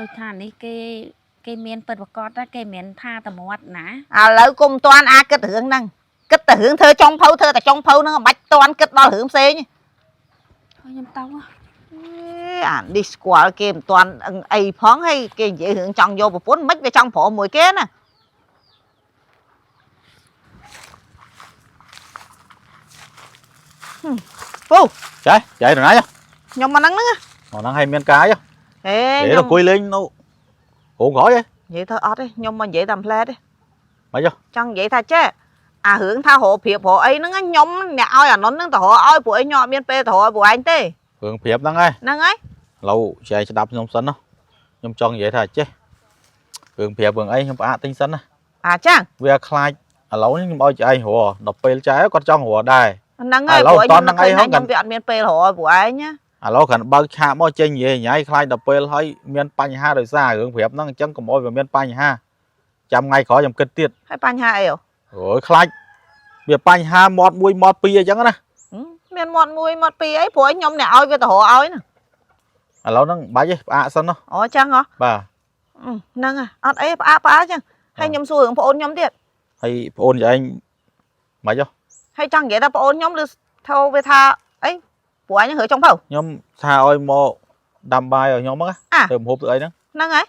ដូចថានេះគេគេមានពិតប្រកបតែគេមិនថាតែមាត់ណា ឥឡូវគុំតាន់អាគិតរឿងហ្នឹងគិតតែរឿងធ្វើចុងភៅធ្វើតែចុងភៅហ្នឹងមិនបាច់តាន់គិតដល់រឿងផ្សេងទេ ហើយខ្ញុំទៅ អានេះស្គាល់គេមិនតាន់អីផងហើយគេនិយាយរឿងចង់យកប្រពន្ធមិនវាចង់ព្រមមួយគេណាពូ ចេះចៃដល់ណា ខ្ញុំមកហ្នឹងហ្នឹង មកហ្នឹងឲ្យមានកាយ ហេ និយាយទៅអង្គុយលេងនៅរោងក្រោយហ៎ និយាយទៅអត់ទេខ្ញុំមកនិយាយតាមផ្លែទេ មិនចុះ ចង់និយាយថាចេះអារឿងថារកព្រៀបរកអីហ្នឹងខ្ញុំអ្នកឲ្យអានុនហ្នឹងទៅរកឲ្យពួកឯងខ្ញុំអត់មានពេលទៅរកឲ្យពួកឯងទេ រឿងប្រៀបហ្នឹងហ៎ ហ្នឹងហើយ ឥឡូវចែស្ដាប់ខ្ញុំសិនណាខ្ញុំចង់និយាយថាចេះរឿងប្រៀបរឿងអីខ្ញុំផ្អាកទិញសិនណា អាចឹង វាខ្លាចឥឡូវនេះខ្ញុំឲ្យចែឯងរកដល់ពេលចែគាត់ចង់រកដែរ ហ្នឹងហើយ ឥឡូវ ព្រោះខ្ញុំ តន់ហ្នឹងអី ឃើញ ហ៎ ថាខ្ញុំវាអត់មានពេលរកឲ្យពួកឯងណា ឥឡូវគ្រាន់បើកឆាកមកចេញនិយាយញ៉ៃខ្លាចដល់ពេលហើយមានបញ្ហាដោយសាររឿងប្រៀបហ្នឹងអញ្ចឹងកុំឲ្យវាមានបញ្ហាចាំថ្ងៃក្រោយខ្ញុំគិតទៀត ហើយបញ្ហាអីហ៎ អូយខ្លាចវាបញ្ហាមាត់មួយមាត់ពីរអញ្ចឹងណា មានមាត់មួយមាត់ពីរអីព្រោះឯងខ្ញុំអ្នកឲ្យវាទៅរកឲ្យណា ឥឡូវហ្នឹងបាច់ទេផ្អាកសិនណា អូចឹងហ៎ បាទ ហ្នឹងហើយអត់អីផ្អាកផ្អាកចឹងហើយខ្ញុំសួររឿងប្អូនខ្ញុំទៀត ហើយប្អូនឯងមិនចុះ ហើយចង់និយាយថាប្អូនខ្ញុំឬថាវាថាអីពួកឯងហ្នឹងរើចុងភៅ ខ្ញុំថាឲ្យមកដាំបាយឲ្យខ្ញុំហ្នឹង អា ទៅម្ហូបទៅអីហ្នឹង ហ្នឹងហើយ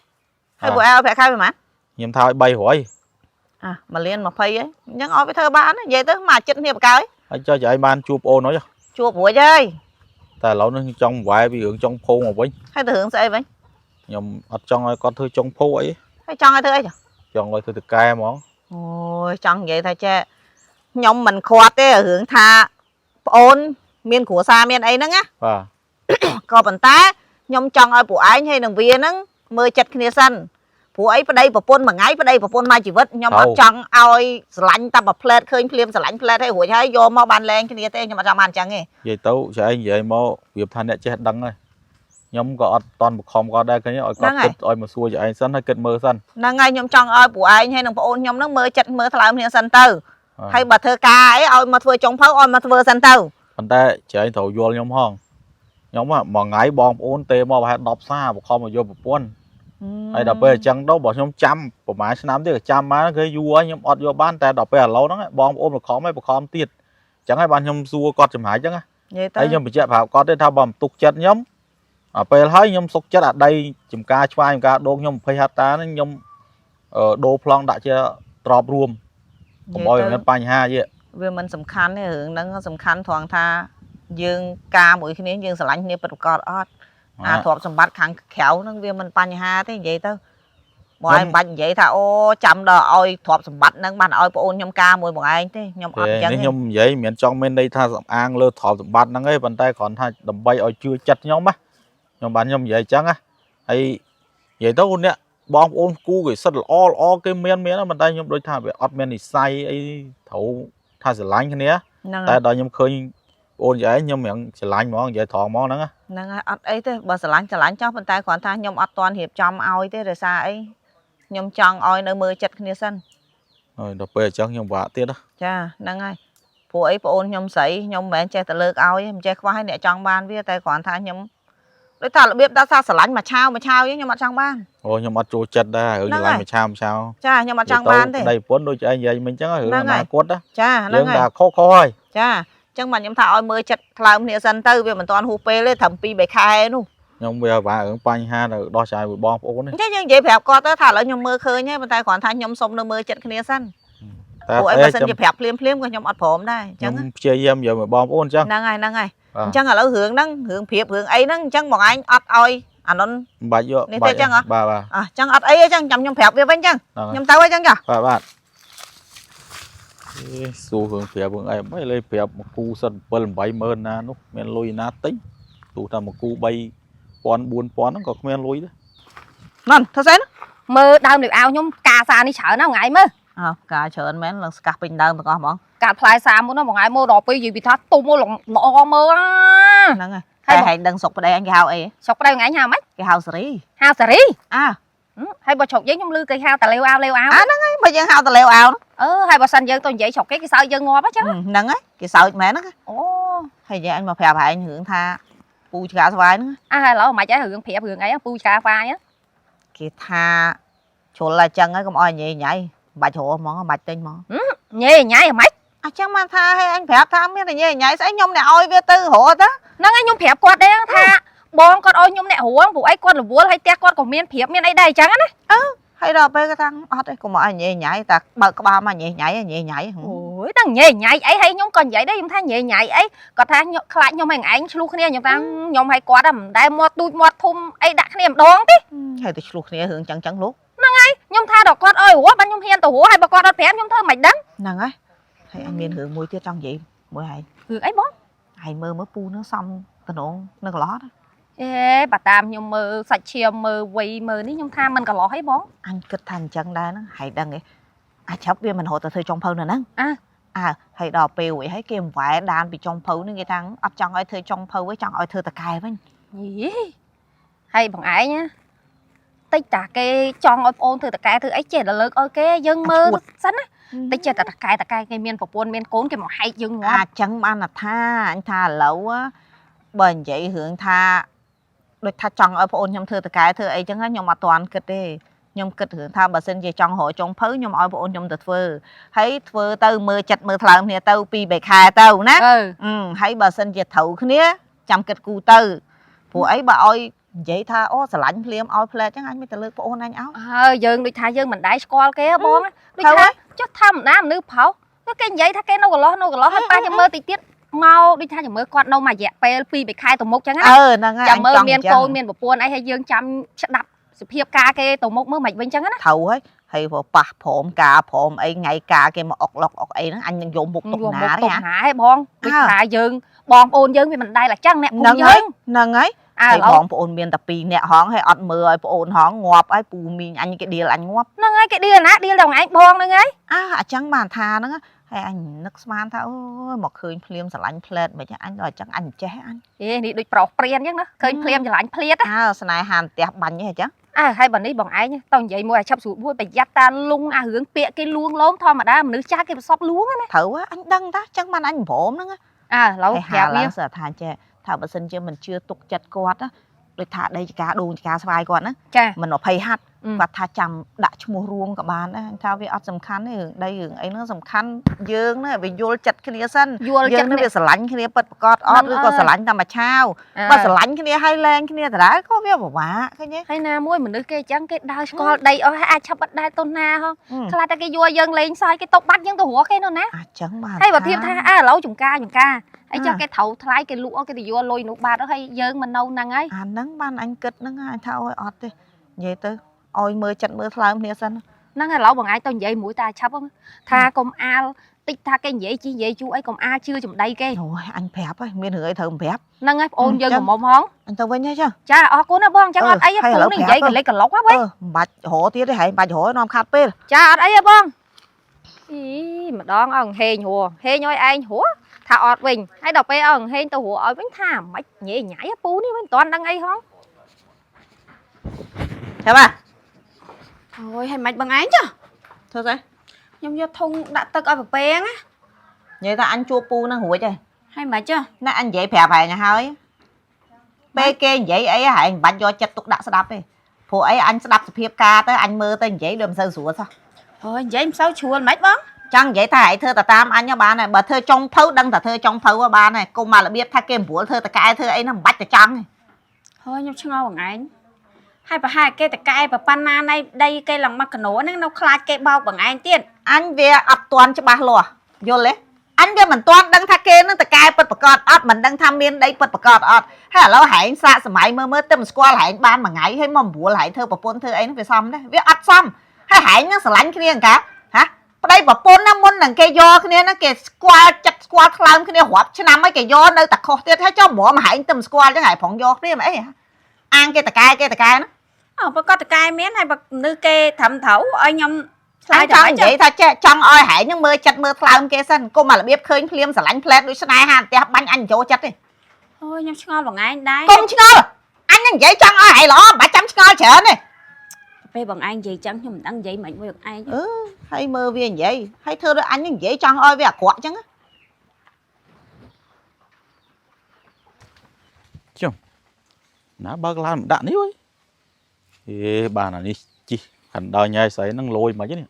ហើយពួកឯងឲ្យប្រាក់ខែប្រហែល ខ្ញុំថាឲ្យ300 អា1លាន20ហីអញ្ចឹងឲ្យវាធ្វើបាននិយាយទៅមកចិត្តគ្នាបកើយ ហើយចុះចឯងបានជួបប្អូនហើយ ជួបរួចហើយ តែឥឡូវនេះខ្ញុំចង់វ៉ែពីរឿងចុងភោមកវិញ ហើយទៅរឿងស្អីវិញ ខ្ញុំអត់ចង់ឲ្យគាត់ធ្វើចុងភោអី ហើយចង់ឲ្យធ្វើអីចុះ ចង់ឲ្យធ្វើតកែហ្មង អូយចង់និយាយថាចេះខ្ញុំមិនខាត់ទេរឿងថាប្អូនមានគ្រួសារមានអីហ្នឹងណា បាទ ក៏ប៉ុន្តែខ្ញុំចង់ឲ្យពួកឯងហើយនឹងវាហ្នឹងមើលចិត្តគ្នាសិនព្រោះអីប្តីប្រពន្ធមួយថ្ងៃប្តីប្រពន្ធមួយជីវិតខ្ញុំអត់ចង់ឲ្យស្រឡាញ់តែមួយផ្លែតឃើញភ្លាមស្រឡាញ់ផ្លែតហើយរួចហើយយកមកបានលែងគ្នាទេខ្ញុំអត់ចង់បានអញ្ចឹងទេ និយាយទៅចែងនិយាយមកវាថាអ្នកចេះដឹងហើយខ្ញុំក៏អត់តន់បខំគាត់ដែរឃើញឲ្យគាត់គិតឲ្យមកសួរចែងសិនហើយគិតមើលសិន ហ្នឹងហើយខ្ញុំចង់ឲ្យពួកឯងហើយនឹងប្អូនខ្ញុំហ្នឹងមើលចិត្តមើលថ្លើមគ្នាសិនទៅហើយបើធ្វើការអីឲ្យមកធ្វើចុងភៅឲ្យមកធ្វើសិនទៅ ប៉ុន្តែចែងត្រូវយល់ខ្ញុំហងខ្ញុំមួយថ្ងៃបងប្អូនទេមកប្រហែល10សារបខំឲ្យយកប្រពន្ធហើយដល់ពេលអញ្ចឹងទៅបើខ្ញុំចាំប្រហែលឆ្នាំទៀតក៏ចាំបានគឺយូរហើយខ្ញុំអត់យកបានតែដល់ពេលឥឡូវហ្នឹងបងប្អូនបខំឲ្យបខំទៀតអញ្ចឹងហើយបានខ្ញុំសួរគាត់ចំហាយអញ្ចឹង និយាយទៅ ហើយខ្ញុំបញ្ជាក់ប្រាប់គាត់ទេថាបើមិនទុកចិត្តខ្ញុំអាពេលហើយខ្ញុំសុកចិត្តអាដីចំការឆ្វាយចំការដូងខ្ញុំ20ហិកតាហ្នឹងខ្ញុំដូរប្លង់ដាក់ជាទ្របរួមកុំឲ្យវាមានបញ្ហាយី វាមិនសំខាន់ទេរឿងហ្នឹងសំខាន់ត្រង់ថាយើងការមួយគ្នាយើងស្រឡាញ់គ្នាពិតប្រាកដអត់អាទ្រព្យសម្បត្តិខាងក្រៅហ្នឹងវាមិនបញ្ហាទេនិយាយទៅបងឯងមិនបាច់និយាយថាអូចាំដល់ឲ្យទ្រព្យសម្បត្តិហ្នឹងបានឲ្យប្អូនខ្ញុំការមួយបងឯងទេខ្ញុំអត់អញ្ចឹង នេះ ទេ ខ្ញុំនិយាយមិនមែនចង់មានន័យថាសំអាងលើទ្រព្យសម្បត្តិហ្នឹងទេប៉ុន្តែគ្រាន់ថាដើម្បីឲ្យជឿចិត្តខ្ញុំណាខ្ញុំបានខ្ញុំនិយាយអញ្ចឹងណាហើយនិយាយទៅអ្នកបងប្អូនគូគេសិតល្អល្អគេមានមានប៉ុន្តែខ្ញុំដូចថាវាអត់មាននិស័យអីត្រូវថាស្រឡាញ់គ្នា ហ្នឹង តែដល់ខ្ញុំឃើញបងអូនយាយខ្ញុំរៀងស្រឡាញ់ហ្មងនិយាយត្រង់ហ្មងហ្នឹងណា ហ្នឹងហើយអត់អីទេបើស្រឡាញ់ស្រឡាញ់ចោះប៉ុន្តែគ្រាន់ថាខ្ញុំអត់ទាន់រៀបចំឲ្យទេដោយសារអីខ្ញុំចង់ឲ្យនៅមើលចិត្តគ្នាសិន ហើយដល់ពេលអញ្ចឹងខ្ញុំវាក់ទៀតណា ចាហ្នឹងហើយព្រោះអីប្អូនខ្ញុំស្រីខ្ញុំមិនមែនចេះតែលើកឲ្យទេមិនចេះខ្វះឲ្យអ្នកចង់បានវាតែគ្រាន់ថាខ្ញុំដូចថារបៀបដាក់ថាស្រឡាញ់មួយឆាវមួយឆាវអីខ្ញុំអត់ចង់បាន អូខ្ញុំអត់ចូលចិត្តដែររឿង ហ្នឹងហើយ ស្រឡាញ់មួយឆាវមួយឆាវ ចាខ្ញុំអត់ចង់បានទេ ដីប្រពន្ធដូចឯងនិយាយមិញអញ្ចឹងរឿង ហ្នឹងហើយ អនាគតណា ចាហ្នឹងហើយ យើងថាខុសខុសហើយ ចាអញ្ចឹងបាទខ្ញុំថាឲ្យមើលចិត្តថ្លើមគ្នាសិនទៅវាមិនទាន់ហួសពេលទេត្រឹម2 3ខែនោះ ខ្ញុំវាបាក់រឿងបញ្ហានៅដោះស្រាយមួយបងប្អូននេះ អញ្ចឹងយើងនិយាយប្រាប់គាត់ទៅថាឥឡូវខ្ញុំមើលឃើញហើយប៉ុន្តែគ្រាន់ថាខ្ញុំសុំនៅមើលចិត្តគ្នាសិន តែ ព្រោះអីបើសិន ចាំ ជាប្រាប់ភ្លាមភ្លាមក៏ខ្ញុំអត់ព្រមដែរអញ្ចឹ ខ្ញុំ ង ព្យាយាមនិយាយមួយបងប្អូនអញ្ចឹង ហ្នឹងហើយហ្នឹងហើយ បាទ អញ្ចឹងឥឡូវរឿងហ្នឹងរឿងព្រៀបរឿងអីហ្នឹងអញ្ចឹងបងឯងអត់ឲ្យ អានោះ មិនបាច់យក នេះទេចឹងហ៎ បាទបាទ អ่ะចឹងអត់អីទេចឹងចាំខ្ញុំប្រាប់វាវិញចឹង ហ្នឹងហើយ ខ្ញុំទៅហើយចឹងចា បាទបាទអេសួររឿងប្រាប់រឿងអីមិនលេប្រាប់មកគូសិត7 80000ណានោះមានលុយណាទិញទោះថាមកគូ3000 4000ហ្នឹងក៏គ្មានលុយដែរ ណនធ្វើស្អីណា មើលដើមលាវអាវខ្ញុំផ្កាសានេះច្រើនណាស់ថ្ងៃមើល អើផ្កាច្រើនមែនឡើងស្កាស់ពេញដើមទាំងអស់ហ្មង កាត់ផ្លែសាមុនហ្នឹងថ្ងៃមើលដល់ពេលនិយាយពីថាទុំមកល្អមើល ហ្នឹងហើយតែហែងដឹងស្រុកប្តីអញគេហៅអី ស្រុកប្តីថ្ងៃហៅម៉េច គេហៅសេរី ហៅសេរី អើ ហើយបើស្រុកយើងខ្ញុំឮគេហៅតាលាវអាវលាវអាវ អាហ្នឹងហើយបើយើងហៅតលេវអាវ អឺហើយបើសិនយើងទៅនិយាយស្រុកគេគេសើចយើងងាប់ហ៎ចឹង ហ្នឹងហើយគេសើចមែនហ្នឹង អូ ហើយយាយអញមកប្រាប់ហែងរឿងថាពូឆ្កាស្វាយហ្នឹង អាហើយឥឡូវមិនអីរឿងប្រាប់រឿងអីពូឆ្កាហ្វាយ គេថាជ្រុលតែចឹងហើយកុំអោយញ៉ៃញ៉ៃមិនបាច់រកហ្មងមិនបាច់ទិញហ្មង ញ៉េញ៉ៃហ្មង អញ្ចឹងបានថាឲ្យអញប្រាប់ថាមានតែញ៉ៃញ៉ៃស្អីខ្ញុំអ្នកឲ្យវាទៅរកទៅ ហ្នឹងហើយខ្ញុំប្រាប់គាត់ដែរថាបងគាត់ឲ្យខ្ញុំអ្នករួងព្រោះអីគាត់រវល់ហើយផ្ទះគាត់ក៏មានប្រៀបមានអីដែរអញ្ចឹងណា ហើយដល់ពេលគាត់ថាអត់ទេកុំឲ្យញ៉ៃញ៉ៃតែបើកក្បាលមកញ៉ៃញ៉ៃញ៉ៃញ៉ៃ អូយដល់ញ៉េញ៉ៃអីហើយខ្ញុំក៏និយាយដែរខ្ញុំថាញ៉េញ៉ៃអីគាត់ថាខ្ញុំខ្លាចខ្ញុំឲ្យឯងឆ្លោះគ្នាខ្ញុំថាខ្ញុំឲ្យគាត់មិនដែលមាត់ទូចមាត់ធំអីដាក់គ្នាម្ដងទេ ហើយទៅឆ្លោះគ្នារឿងចឹងចឹងលោក ខ្ញុំថាដល់គាត់ឲ្យរស់បានខ្ញុំហ៊ានទៅរស់ហើយបើគាត់អត់ប្រាប់ខ្ញុំធ្វើមិនដឹង ហ្នឹងហើយហើយអញមានរឿងមួយទៀតចង់និយាយមួយហែង រឿងអីបង ហែងមើលមើលពូនឹងសំតំណងនៅកន្លោះណា អេបើតាមខ្ញុំមើលសាច់ឈាមមើលវ័យមើលនេះខ្ញុំថាមិនកន្លោះអីបង អញគិតថាអញ្ចឹងដែរហ្នឹងហែងដឹងទេអាចឆាប់វាមិនរត់ទៅធ្វើចុងភៅនៅហ្នឹង អ่ะ អើហើយដល់ពេលរួចហើយគេមិនវ៉ែដានពីចុងភៅហ្នឹងគេថាអត់ចង់ឲ្យធ្វើចុងភៅទេចង់ឲ្យធ្វើតកែវិញ យីហើយបងឯងណាតិចតាគេចង់ឲ្យប្អូនធ្វើតកែធ្វើអីចេះតែលើកឲ្យគេយើងមើលសិនណាតិចចេះតែតកែតកែគេមានប្រពន្ធមានកូនគេមកហែកយើងងាប់ អាចចឹងបានថាអញថាឥឡូវបើនិយាយរឿងថាដូចថាចង់ឲ្យប្អូនខ្ញុំធ្វើតកែធ្វើអីចឹងខ្ញុំអត់ទាន់គិតទេខ្ញុំគិតរឿងថាបើសិនជាចង់រកចុងភៅខ្ញុំឲ្យប្អូនខ្ញុំទៅធ្វើហើយធ្វើទៅមើលចិត្តមើលថ្លើមគ្នាទៅ2 3ខែទៅណា អឺ ហើយបើសិនជាត្រូវគ្នាចាំគិតគូទៅព្រោះអីបើឲ្យនិយាយថាអូស្រឡាញ់ភ្លាមឲ្យផ្លែចឹងអញមិនទៅលើកប្អូនអញឲ្យ ហើយយើងដូចថាយើងមិនដែរស្គាល់គេហ៎បងដូចថាចុះធម្មតាមនុស្សប្រុសគេនិយាយថាគេនៅកន្លោះនៅកន្លោះហើយប៉ះចាំមើលតិចទៀតមកដូចថាចាំមើលគាត់នៅមួយរយៈពេល2 3ខែទៅមុខចឹងណា អឺហ្នឹងហើយ ចាំមើលមានកូនមានប្រពន្ធអីហើយយើងចាំស្ដាប់សភាពការគេទៅមុខមើលមិនវិញចឹងណា ត្រូវហើយហើយព្រោះប៉ះព្រមការព្រមអីថ្ងៃការគេមកអុកឡុកអុកអីហ្នឹងអញនឹងយកមុខទុកណា ទុក ទេ ណាហ៎បងដូចថាយើងបងប្អូនយើងវាមិនដែលអញ្ចឹងអ្នកភូមិយើង ហ្នឹងហើយ អើ ហើយបងប្អូនមានតែ2នាក់ហងហើយអត់មើលឲ្យប្អូនហងងាប់ហើយពូមីងអញគេដៀលអញងាប់ ហ្នឹងហើយគេដៀលណាដៀលដល់ឯងបងហ្នឹងហើយ អើអញ្ចឹងបានថាហ្នឹងហើយអញនឹកស្មានថាអូយមកឃើញភ្លាមស្រឡាញ់ផ្លែតមិនអញដល់អញ្ចឹងអញចេះអញ អេនេះដូចប្រុសព្រានអញ្ចឹងណាឃើញភ្លាមច្រឡាញ់ភ្លាត អើស្នេហាផ្ទះបាញ់ហីអញ្ចឹង អើហើយបើនេះបងឯងតោះនិយាយមួយឲ្យឆាប់ស្រួលមួយប្រយ័ត្នតាលងអារឿងពាក្យគេលួងលោមធម្មតាមនុស្សចាស់គេប្រសពលួងណា ត្រូវអញដឹងតាអញ្ចឹងបានអញព្រមហ្នឹង អើឥឡូវ ហើយ ប្រាប់វា ហាឡើងសើថាចេះថាបើសិនជាមិនជឿទុកចិត្តគាត់ណាដូចថាដីចការដូងចការស្វាយគាត់ណា ចា មិន20ហាត់គាត់ថាចាំដាក់ឈ្មោះរួមក៏បានដែរថាវាអត់សំខាន់ទេរឿងដីរឿងអីហ្នឹងសំខាន់យើងណាវាយល់ចិត្តគ្នាសិន យល់ យើង ចិត្ត នេះវាស្រឡាញ់គ្នាពិតប្រាកដអត់ឬក៏ស្រឡាញ់តែមួយឆាវបើស្រឡាញ់គ្នាហើយលែងគ្នាដដែលក៏វាពិបាកឃើញទេ ហើយណាមួយមនុស្សគេអញ្ចឹងគេដើរស្គាល់ដីអស់ហើយអាចឆាប់អត់ដែរទៅណាហងខ្លះតែគេយកយើងលេងសើចគេຕົកបាត់យើងទៅរកគេនោះណា អញ្ចឹងបាន ហើយបើធៀបថាអើឥឡូវចំការចំការហើយចុះគេត្រូវថ្លៃគេលក់គេទៅយកលុយនោះបាត់ហើយយើងមិននៅហ្នឹងហើយ អាហ្នឹងបានអញគិតហ្នឹងអញថាអូយអត់ទេនិយាយទៅឲ្យមើលចិត្តមើលថ្លើមគ្នាសិន ហ្នឹងហើយឥឡូវបងឯងទៅនិយាយមួយតាឆាប់ថាកុំអាលតិចថាគេនិយាយជីនិយាយជូអីកុំអាលជឿចម្ដីគេ អូយអញប្រាប់ហើយមានរឿងអីត្រូវប្រាប់ ហ្នឹងហើយបងអូនយើងកំមុំហង អញទៅវិញហើយចា ចាអរគុណណាបងចឹងអត់អីពូនេះនិយាយកលេចកឡុកហ៎វិញ អឺមិនបាច់រកទៀតទេហែងបាច់រកនាំខាត់ពេល ចាអត់អីទេបងអីម្ដងឲ្យហេងហួហេងឲ្យឯងហួថាអត់វិញហើយដល់ពេលឲ្យហេងទៅហួឲ្យវិញថាមិនញ៉ៃញ៉ៃពូនេះវិញមិនតាន់ដឹងអីហង ចាំបាទ អូយហើយមិនបងឯងចុះ ធ្វើស្អី ខ្ញុំយកធុងដាក់ទឹកឲ្យប្រពេងណា និយាយថាអញជួបពូហ្នឹងរួចហើយ ហើយមិនចុះ ណាអញនិយាយប្រាប់ហែងហើយពេលគេនិយាយអីហែងមិនបាច់យកចិត្តទុកដាក់ស្ដាប់ទេព្រោះអីអញស្ដាប់សភាពការទៅអញមើលទៅនិយាយដូចមិនសូវស្រួលសោះ អូយនិយាយមិនសូវជ្រួលមិនបង ចង់និយាយថាឯងធ្វើតែតាមអញបានហើយបើធ្វើចុងភៅដឹងតែធ្វើចុងភៅបានហើយកុំមករបៀបថាគេព្រួលធ្វើតកែធ្វើអីហ្នឹងមិនបាច់តែចង់ទេ ហើយខ្ញុំឆ្ងល់បងឯងហើយប្រហែលគេតកែប្រប៉ុណ្ណានៃដីគេឡើងមកកណោហ្នឹងនៅខ្លាចគេបោកបងឯងទៀត អញវាអត់ទាន់ច្បាស់លាស់យល់ទេ អញវាមិនទាន់ដឹងថាគេនឹងតកែពិតប្រកបអត់មិនដឹងថាមានដីពិតប្រកបអត់ហើយឥឡូវហែងសាកសម័យមើលមើលទៅមិនស្គាល់ហែងបានមួយថ្ងៃហើយមក9ហែងធ្វើប្រពន្ធធ្វើអីហ្នឹងវាសមដែរវាអត់សមហើយហែងនឹងស្រឡាញ់គ្នាអង្កាហាប្តីប្រពន្ធណាមុននឹងគេយកគ្នាហ្នឹងគេស្គាល់ចិត្តស្គាល់ថ្លើមគ្នារាប់ឆ្នាំហើយគេយកនៅតែខុសទៀតហើយចុះម្រាំហែងទៅមិនស្គាល់ចឹងហែងប្រងយកគ្នាមកអីអាងគេតកែគេតកែហ្នឹង អូបើគាត់តកែមានហើយបើមនុស្សគេត្រឹមត្រូវឲ្យខ្ញុំឆ្លើ អ យទៅម៉េច ញចង់និយាយថាចេះចង់ឲ្យហែងនឹងមើលចិត្តមើលថ្លើមគេសិនកុំអារបៀបឃើញភ្លាមស្រឡាញ់ផ្លែតដូចស្នេហាផ្ទះបាញ់អញចូលចិត្តទេ អូយខ្ញុំឆ្ងល់បងឯងដែរ កុំឆ្ងល់អញនឹងនិយាយចង់ឲ្យហែងល្អមិនបាច់ចាំឆ្ងល់ច្រើនទេ ពេលបងឯងនិយាយចឹងខ្ញុំមិនដឹងនិយាយមិនមួយបងឯង អឺហើយមើលវានិយាយហើយធ្វើដូចអញនឹងនិយាយចង់ឲ្យវាអាក្រក់ចឹង ណាបើកឡានមិនដាក់នេះអើយអេបានអានេះជីខាន់ដល់ញ៉ៃស្អីហ្នឹងលយមិននេះ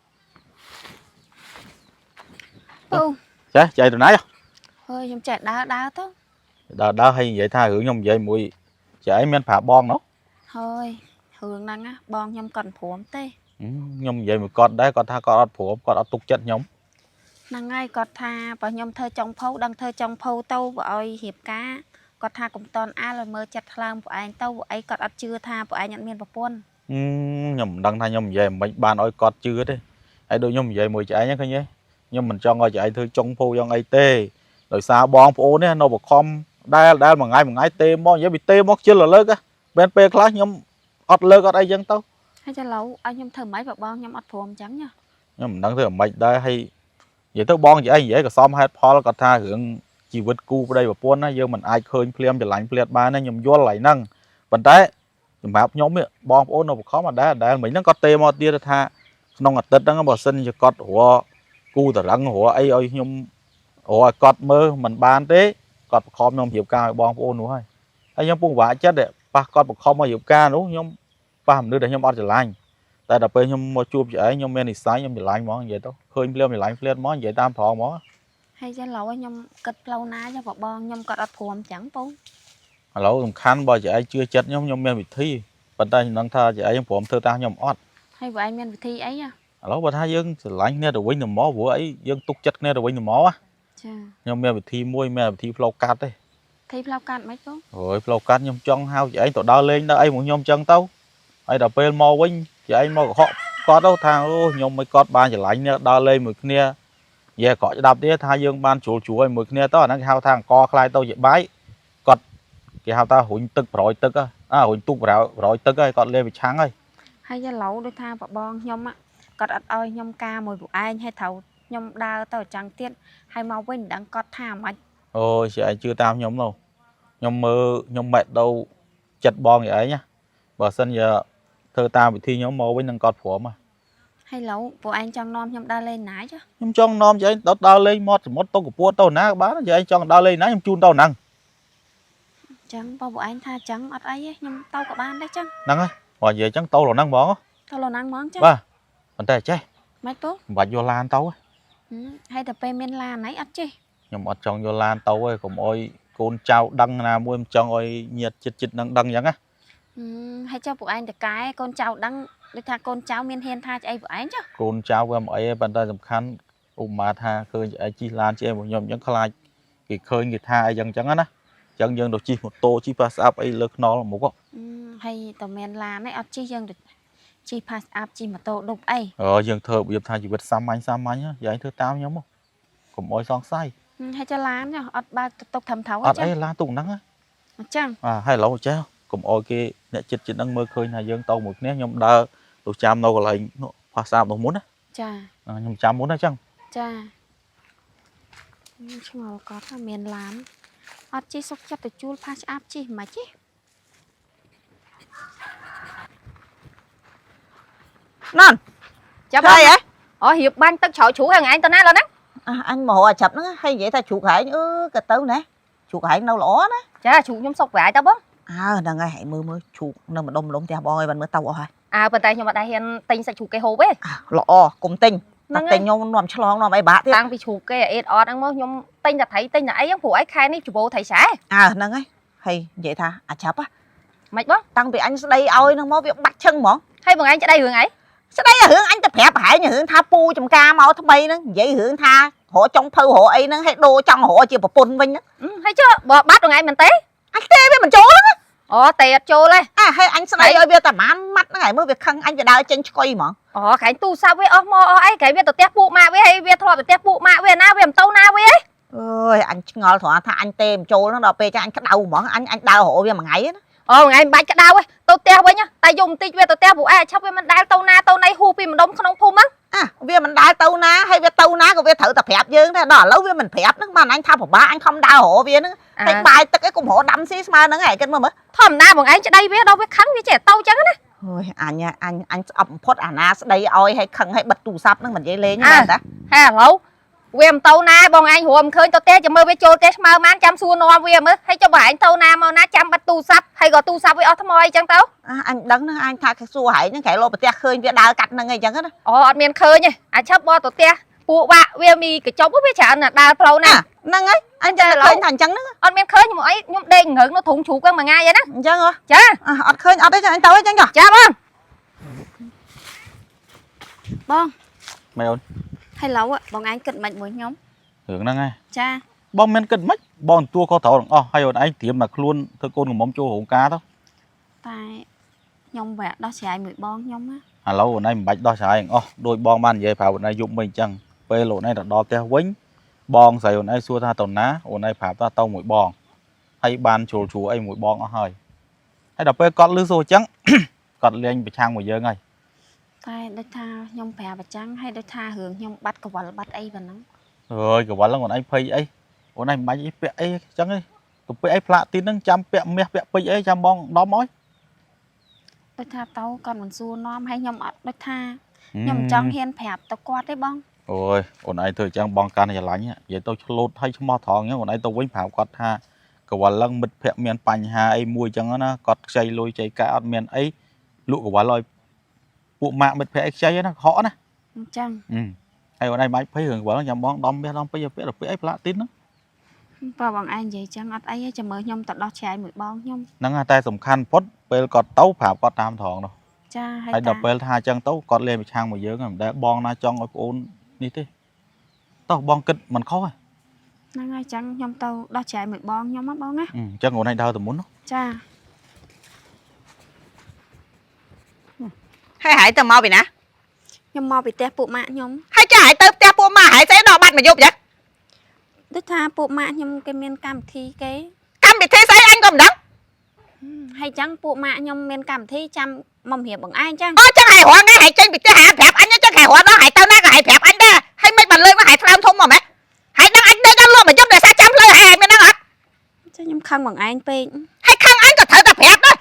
ពូ ចេះចៃទៅណា ហើយខ្ញុំចេះដើរដើរទៅ ដើរដើរហើយនិយាយថារឿងខ្ញុំនិយាយមួយចៃមានប្រាប់បងណោះ ហើយរឿងហ្នឹងណាបងខ្ញុំគាត់មិនព្រមទេ ខ្ញុំនិយាយមួយគាត់ដែរគាត់ថាគាត់អត់ព្រមគាត់អត់ទុកចិត្តខ្ញុំ ហ្នឹងហើយគាត់ថាបើខ្ញុំធ្វើចុងភៅដឹងធ្វើចុងភៅទៅបើឲ្យរៀបការគាត់ថាកុំតន់អាលឲ្យមើលចិត្តថ្លើមពួកឯងទៅពួកឯងគាត់អត់ជឿថាពួកឯងអត់មានប្រពន្ធ ខ្ញុំមិនដឹងថាខ្ញុំនិយាយមិនបានឲ្យគាត់ជឿទេហើយដូចខ្ញុំនិយាយមួយចៃហ្នឹងឃើញទេខ្ញុំមិនចង់ឲ្យចៃធ្វើចុងភៅយ៉ាងអីទេដោយសារបងប្អូននេះនៅបខំដែលដែលមួយថ្ងៃមួយថ្ងៃទេមកនិយាយពីទេមកជិលលើកពេលពេលខ្លះខ្ញុំអត់លើកអត់អីចឹងទៅ ហើយចាឡូវឲ្យខ្ញុំធ្វើម៉េចបើបងខ្ញុំអត់ព្រមអញ្ចឹងណា ខ្ញុំមិនដឹងធ្វើអ្ម៉េចដែរហើយនិយាយទៅបងនិយាយនិយាយក៏សមហេតុផលគាត់ថារឿងជីវិតគូប្តីប្រពន្ធណាយើងមិនអាចឃើញភ្លាមច្រឡាញ់ភ្លាតបានណាខ្ញុំយល់ហើយហ្នឹងប៉ុន្តែសម្រាប់ខ្ញុំនេះបងប្អូននៅបខំអត់ដែរអត់ដែរមិញហ្នឹងគាត់ទេមកទៀតថាក្នុងអាទិត្យហ្នឹងបើសិនជាគាត់រកគូតរឹងរកអីឲ្យខ្ញុំរកឲ្យគាត់មើលមិនបានទេគាត់បខំខ្ញុំរៀបការឲ្យបងប្អូននោះហើយហើយខ្ញុំពងវាក់ចិត្តប៉ះគាត់បខំឲ្យរៀបការនោះខ្ញុំប៉ះមនុស្សដែលខ្ញុំអត់ច្រឡាញ់ តែដល់ពេលខ្ញុំមកជួបជាឯងខ្ញុំមាននិស្ស័យខ្ញុំច្រឡាញ់ហ្មងនិយាយទៅឃើញភ្លាមច្រឡាញ់ភ្លាមហ្មងនិយាយតាមត្រង់ហ្មង ហើយចាឡូវឲ្យខ្ញុំគិតផ្លូវណាចាបើបងខ្ញុំគាត់អត់ព្រមអញ្ចឹងពូ ឥឡូវសំខាន់បើជាឯងជឿចិត្តខ្ញុំខ្ញុំមានវិធីប៉ុន្តែខ្ញុំដឹងថាជាឯងព្រមធ្វើតាមខ្ញុំអត់ ហើយបើឯងមានវិធីអីហ៎ ឥឡូវបើថាយើងស្រឡាញ់គ្នាទៅវិញទៅមកព្រោះអីយើងទុកចិត្តគ្នាទៅវិញទៅមក ចា ខ្ញុំមានវិធីមួយមានវិធីផ្លូវកាត់ទេ ធីផ្លូវកាត់មិនពូ អូយផ្លូវកាត់ខ្ញុំចង់ហៅជាឯងទៅដើរលេងដើរអីមកខ្ញុំចឹងទៅហើយដល់ពេលមកវិញជាឯងមកកុហកគាត់ទៅថាអូខ្ញុំមិនគាត់បានស្រឡាញ់គ្នាដើរលេងមួយគ្នានិយាយអាក្រក់ស្ដាប់ទៀតថាយើងបានជ្រុលជ្រួយមួយគ្នាទៅអាហ្នឹងគេហៅថាអង្គខ្លាយទៅជាបាយគាត់គេហៅថារុញទឹកប្រយទឹកហ៎អារុញទូកប្រយទឹកហើយគាត់លេងវាឆាំងហើយ ហើយចាឡូវដូចថាបើបងខ្ញុំគាត់អត់ឲ្យខ្ញុំការមួយពួកឯងហើយត្រូវខ្ញុំដើរទៅអញ្ចឹងទៀតហើយមកវិញមិនដឹងគាត់ថាម៉េច អូយជាឯងជឿតាមខ្ញុំនោះខ្ញុំមើលខ្ញុំម៉ែដូវចិត្តបងជាឯងណាបើសិនជាធ្វើតាមវិធីខ្ញុំមកវិញនឹងគាត់ព្រមហ៎ ហើយឡូវពួកឯងចង់នាំខ្ញុំដើរលេងណាចា ខ្ញុំចង់នាំយាយទៅដើរលេងមាត់សមុទ្រទៅកពតទៅណាក៏បានយាយចង់ដើរលេងណាខ្ញុំជូនទៅហ្នឹង អញ្ចឹងបើពួកឯងថាអញ្ចឹងអត់អីទេខ្ញុំទៅក៏បានដែរចឹង ហ្នឹងហើយបើនិយាយអញ្ចឹងទៅលហ្នឹងហ្មង ទៅលណាំងហ្មងចឹង បាទប៉ុន្តែចេះ ម៉េចពូ មិនបាច់យកឡានទៅទេ ហឹមហើយតែពេលមានឡានអីអត់ចេះ ខ្ញុំអត់ចង់យកឡានទៅទេកុំអោយកូនចៅដឹងណាមួយមិនចង់ឲ្យញាតចិត្តចិត្តនឹងដឹងអញ្ចឹងណា ហឹមហើយចុះពួកឯងតកែកូនចៅដឹងដូចថាកូនចៅមានហ៊ានថាស្អីពួកឯងចុះ កូនចៅវាមិនអីទេប៉ុន្តែសំខាន់ឧបមាថាឃើញឯងជិះឡានជិះអីរបស់ខ្ញុំអញ្ចឹងខ្លាចគេឃើញគេថាអីចឹងអញ្ចឹងណាអញ្ចឹងយើងទៅជិះម៉ូតូជិះប៉ាស្អាប់អីលើខ្នល់មុខហ៎ ហឹមហើយតើមានឡានអីអត់ជិះយើងទៅជិះផាសអាប់ជិះម៉ូតូដប់អី អឺយើងធ្វើរបៀបថាជីវិតសាមញ្ញសាមញ្ញហ៎យាយធ្វើតាមខ្ញុំហ៎កុំអោយសង្ស័យ ហឹមហើយចុះឡានចុះអត់បើកទៅទុកត្រឹមត្រូវ អត់ ចឹង អីឡានទុកហ្នឹងហ៎ អញ្ចឹង អាហើយឥឡូវចេះកុំអោយគេអ្នកចិត្តចិត្តហ្នឹងមើលឃើញថាយើងទៅមួយគ្នាខ្ញុំដើរទៅចាំនៅកន្លែងនោះផាសាបនោះមុនណា ចា ខ្ញុំចាំមុនណាចឹង ចាខ្ញុំឆ្ងល់គាត់ថាមានឡានអត់ជិះសុកចិត្តទៅជួលផាសអាប់ជិះមិនទេ ណន ចាំ ធ្វើអីហ៎ អូរៀបបាញ់ទឹកជ្រោយជ្រូកហ្នឹងឯងទៅណាឡើយណា អញមករកអាចាប់ហ្នឹងហើយនិយាយថាជ្រូកហែងអឺក៏ទៅណាជ្រូកហែងនៅល្អណា ចាជ្រូកខ្ញុំសុកប្រាយតើបង អើហ្នឹងហើយហែងមើលមើលជ្រូកនៅម្ដុំម្ដុំផ្ទះបងអីបានមើលទៅអស់ហើយ អើប៉ុន្តែខ្ញុំអត់ដែរហ៊ានទិញសាច់ជ្រូកគេហូបទេ ល្អកុំទិញ ហ្នឹង តែទិញខ្ញុំនាំឆ្លងនាំអីបាក់ទៀត តាំងពីជ្រូកគេអេតអត់ហ្នឹងមកខ្ញុំទិញតែត្រីទិញតែអីហ្នឹងព្រោះអីខែនេះច្បោត្រីស្រែ អើហ្នឹងហើយហើយនិយាយថាអាចាប់ហ៎ មិនបង តាំងពីអញស្ដីឲ្យហ្នឹងមកវាបាត់ឈឹងហ្មង ហើយបងឯងក្តីរឿងអី ស្ដីរឿងអញទៅប្រាប់ហែងរឿងថាពូចំការមកថ្មីហ្នឹងនិយាយរឿងថា រកចុងភៅរកអីហ្នឹងឲ្យដូរចង់រកជាប្រពន្ធវិញហ្នឹង ហើយចុះបើបាត់ថ្ងៃមែនទេ អញទេវាមិនចូលហ្នឹង អូទេអត់ចូលទេ អាហើយអញស្ដីឲ្យវាតែម៉ានម៉ាត់ហ្នឹងហើយមើលវាខឹងអញវាដើរចេញឆ្កុយហ្មង អូក្រែងទូរស័ព្ទវាអស់មកអស់អីក្រែងវាទៅផ្ទះពួកម៉ាក់វាហើយវាធ្លាប់ទៅផ្ទះពួកម៉ាក់វាណាវាមិនទៅណាវាឯង អើយអញឆ្ងល់ត្រង់ថាអញទេមិនចូលហ្នឹងដល់ពេលចាអញក្តៅហ្មងអញអញដើររកវាមួយថ្ងៃណា អូថ្ងៃមិនបាច់ក្តៅទេទៅផ្ទះវិញតែយំបន្តិចវាទៅផ្ទះពួកឯងឆាប់វាមិនដែលទៅណាទៅណីហ៊ូពីម្ដុំក្នុងភូមិហ្នឹង អាវាមិនដែលទៅណាហើយវាទៅណាក៏វាត្រូវតែប្រាប់យើងដែរដល់ឥឡូវវាមិនប្រាប់ហ្នឹងបានអញថាពិបាកអញខំដើររកវាហ្នឹងតែបាយទឹកឯងកុំរកដាំស៊ីស្មើហ្នឹងឯងគិតមើលមើល ធម្មតាបងឯងស្ដីវាដល់វាខឹងវាចេះទៅចឹងណា អើយអញអញអញស្អប់បំផុតអាណាស្ដីឲ្យឲ្យខឹងឲ្យបិទទូរស័ព្ទហ្នឹងមិននិយាយលេងទេតា ហេឥឡូវវាមិនទៅណាបងឯងរួមឃើញទៅផ្ទះចាំមើលវាចូលផ្ទះស្មើម៉ានចាំសួរនាំវាមើលហើយចុះបងឯងទៅណាមកណាចាំបាត់ទូរស័ព្ទហើយក៏ទូរស័ព្ទវាអស់ថ្មអីចឹងទៅ អញដឹងហ្នឹងអញថាគេសួរហែងហ្នឹងក្រែលោប្រទះឃើញវាដើរកាត់ហ្នឹងអីចឹងណា អូអត់មានឃើញទេអាចឆាប់បទៅផ្ទះពួកវាក់វាមីកញ្ចប់វាច្រើនណាស់ដើរផ្លូវណា ហ្នឹងហើយអញចាំតែឃើញថាអញ្ចឹងហ្នឹង អត់មានឃើញខ្ញុំអីខ្ញុំដេកងើងនៅធុងជ្រូកហ្នឹងមួយថ្ងៃហ្នឹងណា អញ្ចឹងហ៎ ចា អត់ឃើញអត់ទេចឹងអញទៅអីចឹងចុះ ចាបង បង ម៉េចអូន ហើយឡូវបងឯងគិតមិនមួយខ្ញុំ រឿងហ្នឹងឯង ចា បងមានគិតមិនបងទទួលខុសត្រូវទាំងអស់ហើយអូនឯងត្រៀមតែខ្លួនធ្វើកូនកំមុំចូលរោងការទៅ តែខ្ញុំវាក់ដោះស្រាយមួយបងខ្ញុំណា ឥឡូវអូនឯងមិនបាច់ដោះស្រាយទាំងអស់ដោយបងបាននិយាយប្រាប់អូនឯងយប់មិញអញ្ចឹងពេលអូនឯងទៅដល់ផ្ទះវិញបងស្រីអូនឯងសួរថាទៅណាអូនឯងប្រាប់ថាទៅមួយបងហើយបានជ្រុលជ្រួអីមួយបងអស់ហើយហើយដល់ពេលគាត់លឺសួរអញ្ចឹង គាត់លេងប្រឆាំងមួយយើងហើយ តែដូចថាខ្ញុំប្រាប់អញ្ចឹងហើយដូចថារឿងខ្ញុំបាត់កវលបាត់អីប៉ុណ្ណឹង អើយកវល់ហ្នឹងអូនឯងភ័យអីអូនឯងមិនបាច់អីពាក់អីអញ្ចឹងទេទៅពាក់អីផ្លាកទីនហ្នឹងចាំពាក់មាសពាក់ពេជ្រអីចាំបងដំអើយ ដូចថាទៅគាត់មិនសួរនាំហើយខ្ញុំអត់ដូចថាខ្ញុំមិនចង់ហ៊ានប្រាប់ទៅគាត់ទេបង អូយអូនឯងធ្វើអញ្ចឹងបងកាន់តែច្រឡាញ់ហ៎និយាយទៅឆ្លូតឲ្យឆ្មោះត្រង់អញ្ចឹងអូនឯងទៅវិញប្រាប់គាត់ថាកវល់ឡើងមិត្តភក្តិមានបញ្ហាអីមួយអញ្ចឹងណាគាត់ខ្ចីលុយចៃកាអត់មានអីលក់កវល់ឲ្យពួកម៉ាក់មិត្តភក្តិអីខ្ចីណាកុហកណា អញ្ចឹង អឺហើយអូនឯងមិនបាច់ភ័យរឿងកវល់ហ្នឹងចាំបងដំមាសដំពេជ្រឲ្យពាក់ទៅពាក់អីផ្លាកទីនហ្នឹង បើបងឯងនិយាយចឹងអត់អីទេចាំមើលខ្ញុំទៅដោះស្រាយមួយបងខ្ញុំ ហ្នឹងហើយតែសំខាន់បំផុតពេលគាត់ទៅប្រាប់គាត់តាមត្រង់នោះ ចាហើយ ហើយដល់ពេលថាអញ្ចឹងទៅគាត់លេងប្រឆាំងមួយយើងហ្នឹងមិនដែលបងណាចង់ឲ្យប្អូននេះទេតោះបងគិតមិនខុសទេ ហ្នឹងហើយចឹងខ្ញុំទៅដោះស្រាយមួយបងខ្ញុំហ៎បងណា អញ្ចឹងអូនឯងដើរទៅមុននោះ ចា ហើយហែងទៅមកពីណា ខ្ញុំមកពីផ្ទះពួកម៉ាក់ខ្ញុំ ហើយចាហែងទៅផ្ទះពួកម៉ាហែងស្អីដល់បាត់មកយប់ចឹង ដូចថាពួកម៉ាក់ខ្ញុំគេមានកម្មវិធីគេ កម្មវិធីស្អីអញក៏មិនដឹង ហើយចឹងពួកម៉ាក់ខ្ញុំមានកម្មវិធីចាំមករៀបបងឯងចឹង អូចឹងហែងរាល់ថ្ងៃហែងចេញពីផ្ទះហែងប្រាប់អញចឹងហែងរាល់ដងហែងទៅណាក៏ហែងប្រាប់អញដែរហើយមិនបានលើកមកហែងថ្លើមធំមកម៉េចហែងដឹងអញដេកដល់លក់មកយប់ដោយសារចាំផ្លូវហែងហែងមានដឹងអត់ ចាខ្ញុំខឹងបងឯងពេក ហើយខឹងអញក៏ត្រូវតែប្រាប់ដែរ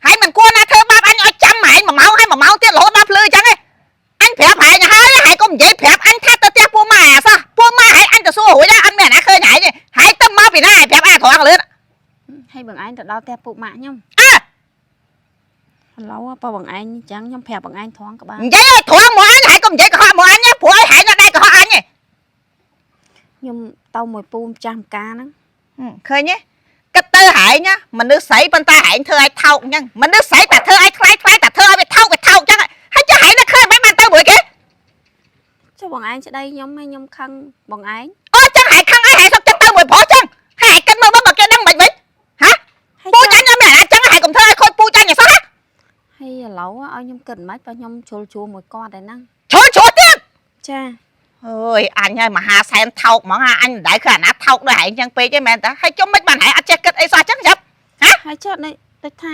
ហើយមិនគួរណាធ្វើបាបអញឲ្យចាំហែង1ម៉ោងហើយ1ម៉ោងទៀតរហូតដល់ភ្លឺចឹងឯងអញប្រាប់ហែងហើយហែងកុំនិយាយប្រាប់អញថាទៅផ្ទះពួកម៉ាអាសោះពួកម៉ាហែងអញទៅសួររួចដែរអត់មានអ្នកណាឃើញហែងទេហែងទៅមកពីណាហែងប្រាប់អាត្រង់លឿន ហើយបងឯងទៅដល់ផ្ទះពួកម៉ាក់ខ្ញុំ អើ ឥឡូវបើបងឯងអញ្ចឹងខ្ញុំប្រាប់បងឯងត្រង់ក៏បាន និយាយឲ្យត្រង់មកអញហែងកុំនិយាយកុហកមកអញណាព្រោះឲ្យហែងនៅដែរកុហកអញឯង ខ្ញុំទៅមួយពូម្ចាស់ម្ការហ្នឹង ឃើញទេគិតទៅហែងណាមនុស្សស្រីប៉ុន្តែហែងធ្វើឲ្យថោកអញ្ចឹងមនុស្សស្រីតែធ្វើឲ្យថ្លៃថ្លៃតែធ្វើឲ្យវាថោកវាថោកអញ្ចឹងហើយចុះហែងនៅឃើញមិនបានទៅមួយគេ ចុះបងឯងស្ដីខ្ញុំហើយខ្ញុំខឹងបងឯង អូចឹងហែងខឹងអីហែងសុខចិត្តទៅមួយប្រុសចឹងហើយហែងគិតមើលបើគេដឹងមិនវិញហ៎ ហើយ ពូចាញ់អត់មានអាចឹងហែងកុំធ្វើឲ្យខូចពូចាញ់អសោះណា ហើយឥឡូវឲ្យខ្ញុំគិតមិនបើខ្ញុំជ្រុលជួមួយគាត់ឯហ្នឹង ជ្រុលជ្រុលទៀត ចា អើយអញហើយមហាសែនថោកហ្មងអញមិនដែលឃើញអាណាថោកដូចហែងចឹងពេកទេមែនតាហើយជុំមិនបានហែងអត់ចេះគិតអីសោះចឹងចាប់ ហើយចុះដូចដូចថា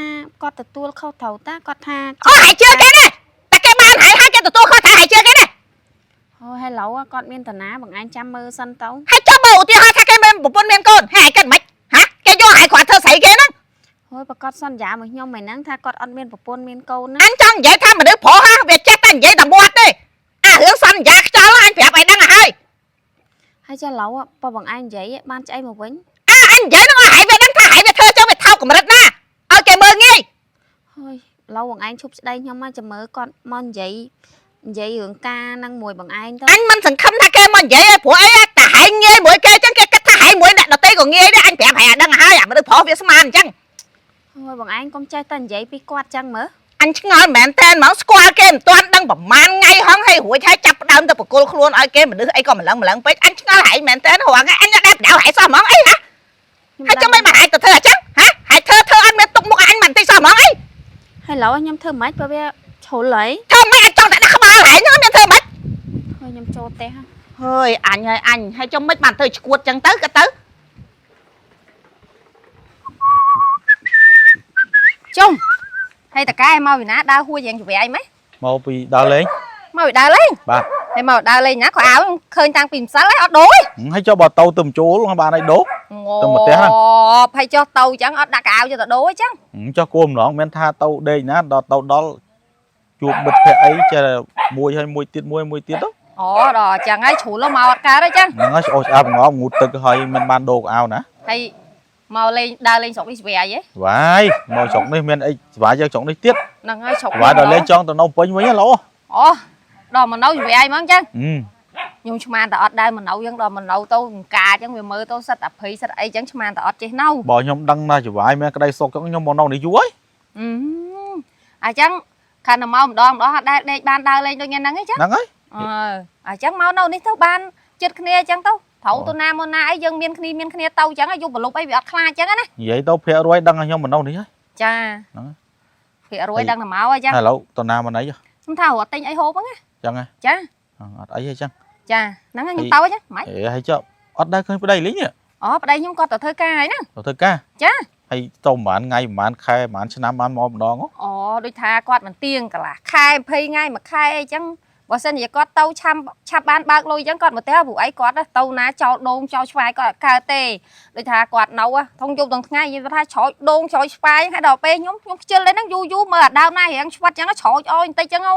គាត់ទទួលខុសត្រូវតាគាត់ថា អូហែងជឿគេទេតែគេបានហែងហើយគេទទួលខុសត្រូវហែងជឿគេទេ អូហើយឥឡូវគាត់មានតាណាបងឯងចាំមើលសិនទៅ ហើយចុះបើឧទាហរណ៍ថាគេមានប្រពន្ធមានកូនហើយហែងគិតមិនហ៎គេយកហែងគ្រាន់ធ្វើស្រីគេហ្នឹង ហើយប្រកាសសន្យាមួយខ្ញុំឯហ្នឹងថាគាត់អត់មានប្រពន្ធមានកូនណា អញចង់និយាយថាមនុស្សប្រុសហ่ะវាចេះតែនិយាយតែមាត់ទេអារឿងសន្យាខ្យល់អញប្រាប់ឲ្យដឹងឲ្យហើយ ហើយចុះឥឡូវបើបងឯងនិយាយបានឆ្អីមកវិញ អាអញនិយាយហ្នឹងឲ្យហែងវាដឹងថាហែងវាធ្វើចុះវាថោកកម្រិតណាឲ្យគេមើលងាយ ហើយឥឡូវបងឯងឈប់ស្ដីខ្ញុំមកចាំមើលគាត់មកនិយាយនិយាយរឿងការហ្នឹងមួយបងឯងទៅ អញមិនសង្ឃឹមថាគេមកនិយាយទេព្រោះអីតែហែងងាយមួយគេចឹងគេគិតថាហែងមួយអ្នកដទៃក៏ងាយដែរអញប្រាប់ហែងឲ្យដឹងឲ្យហើយអាមនុស្សប្រុសវាស្មានអញ្ចឹង ហើយបងឯងកុំចេះតែនិយាយពីគាត់ចឹងមើល អញឆ្ងល់មែនតើហ្មងស្គាល់គេមិនទាន់ដឹងប្រហែលថ្ងៃហងហើយ ហើយរួចហើយចាប់ផ្ដើមទៅបកគលខ្លួនឲ្យគេមនុស្សអីក៏ម្លឹងម្លឹងពេកអញឆ្ងល់ហែងមែនតើរងអញអត់ដែរបដៅហែងសោះហ្មងអីហ៎ហើយចាំមិនមកហែងទៅធ្វើអញ្ចឹងហ៎ហែងធ្វើធ្វើអត់មានទុកមុខអញមិនតិចសោះហ្មងអី ហើយឡូវខ្ញុំធ្វើម៉េចបើវាជ្រុលហើយ ធ្វើមិនអញចង់តែដាក់ក្បាលហែងហ្នឹងមានធ្វើម៉េច ហើយខ្ញុំចូលផ្ទះហ่ะ ហើយអញហើយអញហើយចុះមិនបានធ្វើឈួតចឹងទៅក៏ទៅ ជុំហើយតកែមកពីណាដើរហួចយ៉ាងច្រាយម៉េច មកពីដើរលេង មកពីដើរលេង បាទ ហើយមកដើរលេងណាក៏អៅឃើញតាំងពីម្សិលហើយអត់ដូរ ហើយចុះបើទៅទៅចូលបានឲ្យដូរ ទៅមកផ្ទះហ្នឹង ងហើយចុះទៅអញ្ចឹងអត់ដាក់កៅអៅទៅដូរអញ្ចឹង ចុះគួរម្ដងមិនថាទៅដេកណាដល់ទៅដល់ជួបមិត្តភក្តិអីចេះមួយហើយមួយទៀតមួយមួយទៀតទៅ អូដល់អញ្ចឹងហើយជ្រុលមកអត់កើតអញ្ចឹង ហ្នឹងហើយស្អុះស្អាប់ងងូតទឹកហើយមិនបានដូរកៅណា ហើយមកលេងដើរលេងស្រុកនេះស្វាយហ៎ វាយមកស្រុកនេះមានអីស្វាយយកស្រុកនេះទៀត ហ្នឹងហើយស្រុក ស្វាយដល់លេងចង់ទៅនៅពេញវិញហ៎លោ អូដល់មកនៅស្វាយហ្មងអញ្ចឹងខ្ញុំឆ្មានតែអត់ដើរមកនៅអញ្ចឹងដល់មកនៅទៅអង្ការអញ្ចឹងវាមើលទៅសិតអាភ័យសិតអីអញ្ចឹងឆ្មានតែអត់ចេះនៅ បើខ្ញុំដឹងថាស្វាយមានក្តីសុខចឹងខ្ញុំមកនៅនេះយូរហើយ អឺអញ្ចឹងខានតែមកម្ដងម្ដងអត់ដែលដេកបានដើរលេងដូចថ្ងៃហ្នឹងអញ្ចឹង ហ្នឹងហើយ អឺអញ្ចឹងមកនៅនេះទៅបានចិត្តគ្នាអញ្ចឹងទៅត្រូវទៅណាមកណាអីយើងមានគ្នាមានគ្នាទៅអញ្ចឹងយប់ប្រលប់អីវាអត់ខ្លាចអញ្ចឹងណា និយាយទៅភាករួយដឹងថាខ្ញុំមកនៅនេះហើយ ចា ហ្នឹង ភាករួយដឹងតែមកអញ្ចឹង ហើយឥឡូវទៅណាមកណី ខ្ញុំថារត់ទិញអីហូបហ្នឹងណា ចឹងហ៎ ចា អត់អីទេចឹង ចាហ្នឹងហើយខ្ញុំទៅអញ្ចឹងម៉េច អេហើយចុះអត់ដែលឃើញប្តីលេងទេ អូប្តីខ្ញុំគាត់ទៅធ្វើការហើយណា ទៅធ្វើការ ចា ហើយទៅប្រហែលថ្ងៃប្រហែលខែប្រហែលឆ្នាំបានមកម្ដងហ៎ អូដូចថាគាត់មិនទៀងកន្លះខែ20ថ្ងៃមួយខែអីចឹងបើសិនជាគាត់ទៅឆាំឆាប់បានបើកលុយអញ្ចឹងគាត់មកទេព្រោះអីគាត់ទៅណាចោលដូងចោលឆ្វាយគាត់អត់កើតទេដូចថាគាត់នៅថងយប់ទាំងថ្ងៃនិយាយថាច្រោចដូងច្រោចឆ្វាយហើយដល់ពេលខ្ញុំខ្ញុំខ្ជិលเลยហ្នឹងយូរយូរមើលអាដើមណារៀងឆ្វាត់ចឹងច្រោចអោយបន្តិចចឹងអូ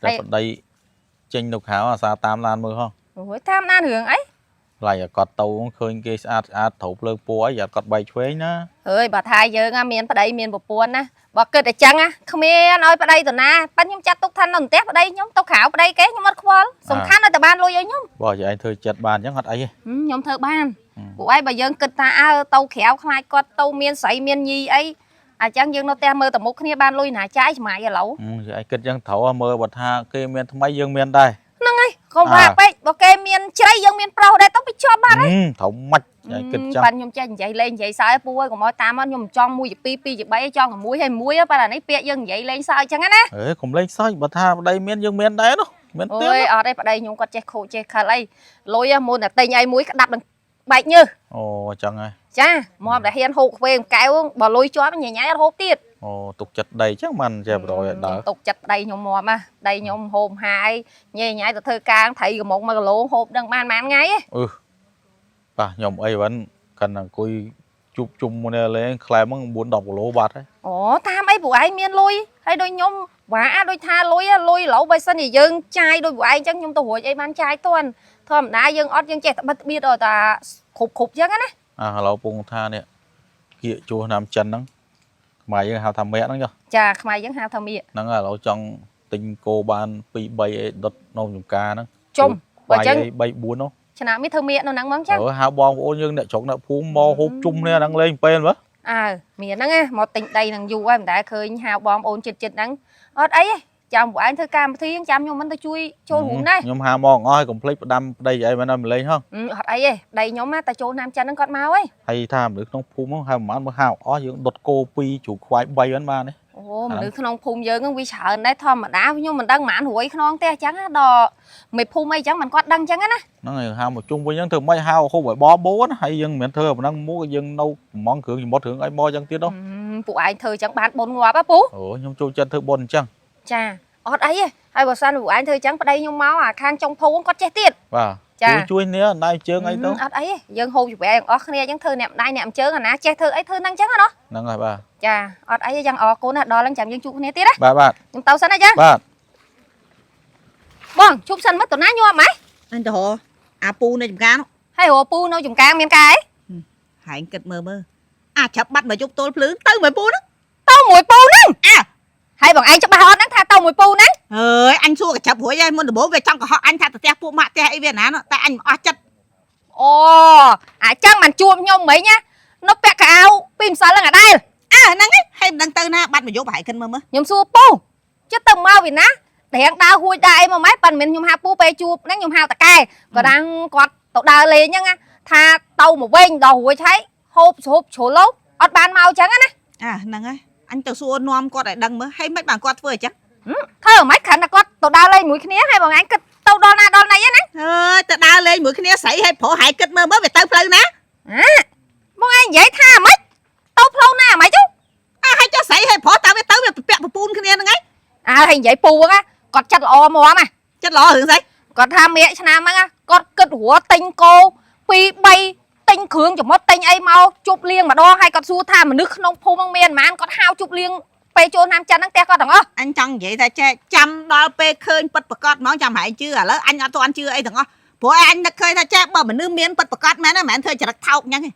តែប្តីចេញទៅក្រៅអាសាតាមឡានមើលហ៎ អូយតាមណារឿងអី ឡៃឲ្យគាត់ទៅឃើញគេស្អាតស្អាតត្រូវភ្លើងពួរអីយ៉ាត់គាត់បែកឆ្វេងណា អើយបើថាយើងមានប្តីមានប្រពន្ធណាបើគិតតែចឹងគ្មានឲ្យប្តីទៅណាប៉ិនខ្ញុំចាត់ទុកថានៅផ្ទះប្តីខ្ញុំទៅក្រៅប្តីគេខ្ញុំអត់ខ្វល់សំខាន់ឲ្យតែបានលុយឲ្យខ្ញុំ បើឲ្យឯងធ្វើចិត្តបានអញ្ចឹងអត់អីទេ ខ្ញុំធ្វើបានពួកឯងបើយើងគិតថាអើទៅក្រៅខ្លាចគាត់ទៅមានស្រីមានញីអីអញ្ចឹងយើងនៅផ្ទះមើលតែមុខគ្នាបានលុយណាចាយចំណាយឥឡូវ ឯងគិតអញ្ចឹងត្រូវមើលបើថាគេមានថ្មីយើងមានដែរ ហ្នឹងហើយកុំថាពេកបើគេមានជ្រៃយើងមានប្រុសដែរទៅវាជាប់បាត់ ត្រូវម៉ាច់ឯងគិតចឹង ប៉ាន់ខ្ញុំចេះនិយាយលេងនិយាយសើចពូហើយកុំឲ្យតាមមកខ្ញុំចង់មួយជា2 2ជា3ចង់តែមួយហើយមួយប៉ាន់អានេះពាក្យយើងនិយាយលេងសើចចឹងណា អេកុំលេងសើចបើថាប្តីមានយើងមានដែរនោះមាន អូ ទៀត យអត់ទេប្តីខ្ញុំគាត់ចេះខូចចេះខិលអីលុយមុនតែទិញអីមួយក្តាប់នឹងបែកញើស អូអញ្ចឹងហើយ ចាមកតែហ៊ានហូបខ្វេងកែវបើលុយជាប់ញញ៉ៃអត់ហូបទៀត អូទុកចិត្តដីអញ្ចឹងបានចេះបរយឲ្យដើរ ទុកចិត្តប្តីខ្ញុំមកណាប្តីខ្ញុំហូបហាយញ៉ៃញ៉ៃទៅធ្វើការត្រីកំមុំ1គីឡូហូបដឹងបានប៉ុន្មានថ្ងៃឯង អឺបាទខ្ញុំអីវិញកាន់អង្គុយជួបជុំគ្នាលេងខ្លែមហ្នឹង9 10គីឡូបាត់ហើយ អូតាមអីពួកឯងមានលុយហើយដូចខ្ញុំវ៉ាដូចថាលុយលុយឥឡូវបើសិនជាយើងចាយដូចពួកឯងអញ្ចឹងខ្ញុំទៅរួចអីបានចាយតាន់ធម្មតាយើងអត់យើងចេះតែបិទបៀតដល់តាគ្រប់គ្រប់អញ្ចឹងណា អាឥឡូវពងថានេះគៀកជួសឆ្នាំចិនហ្នឹងខ្មែរយើងហៅថាមាក់ហ្នឹងចុះ ចាខ្មែរយើងហៅថាមៀក ហ្នឹងហើយឥឡូវចង់ទិញគោបាន2 3អីដុតនំចំការហ្នឹង ជុំបើអញ្ចឹង 3 4នោះ ឆ្នាំនេះធ្វើមៀកនៅហ្នឹងហ្មងចឹង អឺហៅបងប្អូនយើងអ្នកស្រុកអ្នកភូមិមកហូបជុំគ្នាហ្នឹងលេងពេលមើល អើមានហ្នឹងណាមកទិញដីហ្នឹងយូរហើយមិនដែលឃើញហៅបងប្អូនចិត្តចិត្តហ្នឹងអត់អីទេចាំពួកឯងធ្វើកម្មវិធីចាំខ្ញុំមិនទៅជួយចូលរួមដែរ ខ្ញុំហៅមកអស់ហើយកុំភ្លេចផ្ដាំប្តីឯងមិនឲ្យម្លេងហ៎ អត់អីទេប្តីខ្ញុំណាតែចូលឆ្នាំចិនហ្នឹងគាត់មកហើយ ហើយថាមនុស្សក្នុងភូមិហ្នឹងហៅប្រហែលមកហៅអស់យើងដុតគោ2ជ្រូកខ្វាយ3ហ្នឹងបានទេ អូមនុស្សក្នុងភូមិយើងហ្នឹងវាច្រើនដែរធម្មតាខ្ញុំមិនដឹងប៉ុន្មានរួយខ្នងទេអញ្ចឹងណាដល់មេភូមិអីអញ្ចឹងមិនគាត់ដឹងអញ្ចឹងណា ហ្នឹងហើយហៅមកជុំវិញហ្នឹងធ្វើម៉េចហៅហូបឲ្យបបោណាហើយយើងមិនមែនធ្វើប៉ុណ្ណឹងមកយើងនៅកំងគ្រឿងសមុទ្រគ្រឿងអីមកអញ្ចឹងទៀតនោះ ពួកឯងធ្វើអញ្ចឹងបានបុណ្យងាប់ហ៎ពូ អូខ្ញុំចូលចិត្តធ្វើបុណ្យអញ្ចឹង ចាអត់អីទេហើយបើសិនពួកឯងធ្វើអញ្ចឹងប្តីខ្ញុំមកអាខាងចុងភូមិគាត់ចេះទៀត បាទ ចា ជួយជួយគ្នាណៃជើងអីទៅ អត់អីទេយើងហូបច្បែកទាំងអស់គ្នាអញ្ចឹងធ្វើអ្នកម្ដាយអ្នកអញ្ជើងអាណាចេះធ្វើអីធ្វើហ្នឹងអញ្ចឹងណា ហ្នឹងហើយបាទ ចាអត់អីទេយ៉ាងអរគុណណាដល់ហ្នឹងចាំយើងជួបគ្នាទៀតណា បាទបាទ ខ្ញុំទៅសិនណាចា បាទ បងជួបសិនមកតណាញាប់ម៉េច អញទៅរកអាពូនៅចំការនោះ ហើយរកពូនៅចំការមានការអី ហែងគិតមើលមើលអាចាប់បាត់មកយប់ទល់ភ្លឺទៅមួយពូហ្នឹង ទៅមួយពូហ្នឹង អើ ហើយបងឯងច្បាស់អត់ហ្នឹងថាទៅមួយពូហ្នឹង អើយអញសួរកញ្ចាប់រួចហើយមុនដំបូងវាចង់កុហកអញថាទៅផ្ទះពួកម៉ាក់ផ្ទះអីវាណានោះតែអញមិនអស់ចិត្ត អូអាចឹងមិនជួបខ្ញុំមិញណានៅពាក់កៅអៅពីម្សិលហ្នឹងអាដែល អើហ្នឹងឯងហើយមិនដឹងទៅណាបាត់មកយប់ហែងគិតមើលមើល ខ្ញុំសួរពូចិត្តទៅមកពីណា រៀងដើរហួចដើរអីមកម៉េចប៉ិនមិនខ្ញុំហៅពូពេលជួបហ្នឹងខ្ញុំហៅតកែក៏ដាំងគាត់ទៅដើរលេងហ្នឹងណាថាទៅមកវិញដល់រួចហើយហូបស្រូបជ្រុលអត់បានមកអញ្ចឹងណា អាហ្នឹងហើយអញទៅសួរនាំគាត់ឲ្យដឹងមើលហើយមិនបានគាត់ធ្វើអញ្ចឹង ធ្វើមិនគ្រាន់តែគាត់ទៅដើរលេងមួយគ្នាហើយបងឯងគិតទៅដល់ណាដល់ណីណា អើយទៅដើរលេងមួយគ្នាស្រីហើយប្រុសហើយគិតមើលមើលវាទៅផ្លូវណា បងឯងនិយាយថាម៉េចទៅផ្លូវណាម៉េចទៅ អាហើយចុះស្រីហើយប្រុសតើវាទៅវាពាក់ប្រពូនគ្នាហ្នឹងឯង អើហើយនិយាយពូហ្នឹងគាត់ចិត្តល្អមកណា ចិត្តល្អរឿងស្អី គាត់ថាមៀកឆ្នាំហ្នឹងគាត់គិតរត់ទិញគោ2 3ទិញគ្រឿងចំត់ទិញអីមកជប់លៀងម្ដងហើយគាត់សួរថាមនុស្សក្នុងភូមិហ្នឹងមានប៉ុន្មានគាត់ហៅជប់លៀងពេលចូលឆ្នាំចិនហ្នឹងផ្ទះគាត់ទាំងអស់ អញចង់និយាយថាចេះចាំដល់ពេលឃើញពិតប្រកបហ្មងចាំហែងជឿឥឡូវអញអត់ទាន់ជឿអីទាំងអស់ព្រោះអញនឹកឃើញថាចេះបើមនុស្សមានពិតប្រកបមែនហ្នឹងមិនមែនធ្វើចរិតថោកអញ្ចឹងទេ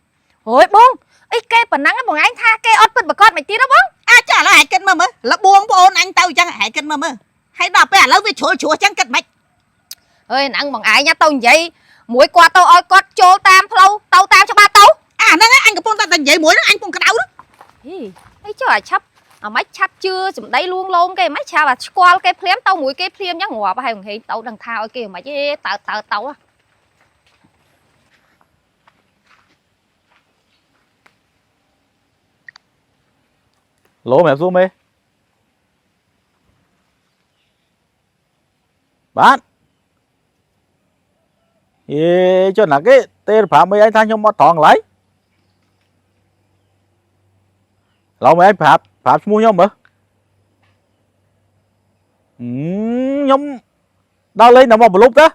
ហូយបងអីគេប៉ុណ្ណឹងបងឯងថាគេអត់ពិតប្រកបមិនទៀតហ៎បង អាចចាឥឡូវហែងគិតមើលមើលលបួងប្អូនអញទៅអញ្ចឹងហែងគិតមើលមើលហើយដល់ពេលឥឡូវវាជ្រុលជ្រោះអញ្ចឹងគិតមិន អើយហ្នឹងបងឯងទៅនិយាយមួយគាត់ទៅឲ្យគាត់ចូលតាមផ្លូវទៅតាមច្បាប់ទៅ អាហ្នឹងអញកំពុងតែនិយាយមួយហ្នឹងអញកំពុងក្តៅហ្នឹង ហីអីចុះអាឆាប់អាម៉េចឆាប់ជឿសម្ដីលួងលោមគេអាម៉េចឆាប់អាឆ្គាល់គេភ្លាមទៅមួយគេភ្លាមអញ្ចឹងងាប់ហើយហេងទៅដឹងថាឲ្យគេអាម៉េចទេតើតើទៅ ឡូមែនសួរមេបាទអេចុះណាគេទេប្រាប់មេឯងថាខ្ញុំមកត្រង់កន្លែងឡូមេឯងប្រាប់ប្រាប់ឈ្មោះខ្ញុំមើលខ្ញុំដើរលេងតែមកប្រលប់តា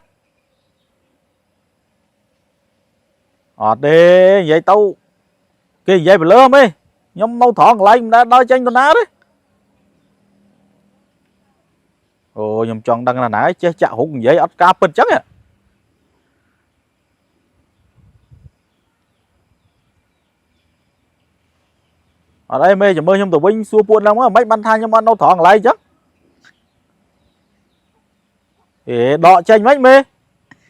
អត់ទេនិយាយទៅគេនិយាយទៅលើមេខ្ញុំនៅត្រង់កន្លែងមិនដែលដើរចេញទៅណាទេអូខ្ញុំចង់ដឹងណាស់ណាចេះចាក់រុកនិយាយអត់ការពិតចឹងហ៎អត់អីមេចាំមើលខ្ញុំទៅវិញសួរពួនឡើងមកមិនបានថាខ្ញុំអត់នៅត្រង់កន្លែងចឹងអេដកចេញមិនមេ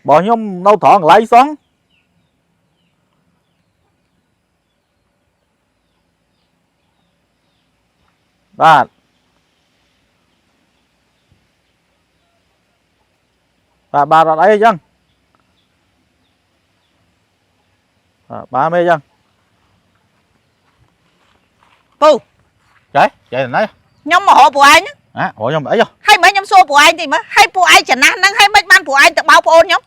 បើខ្ញុំនៅត្រង់កន្លែងសោះបាទបាទបាទអត់អីអញ្ចឹងបាទបាទមេអញ្ចឹង ពូ ចៃចៃណៃ ខ្ញុំមករកពួកឯង អារកខ្ញុំអី ហើយមិនខ្ញុំសួរពួកឯងតិចមើលហើយពួកឯងចំណាស់ហ្នឹងហើយមិនបានពួកឯងទៅបោកប្អូនខ្ញុំ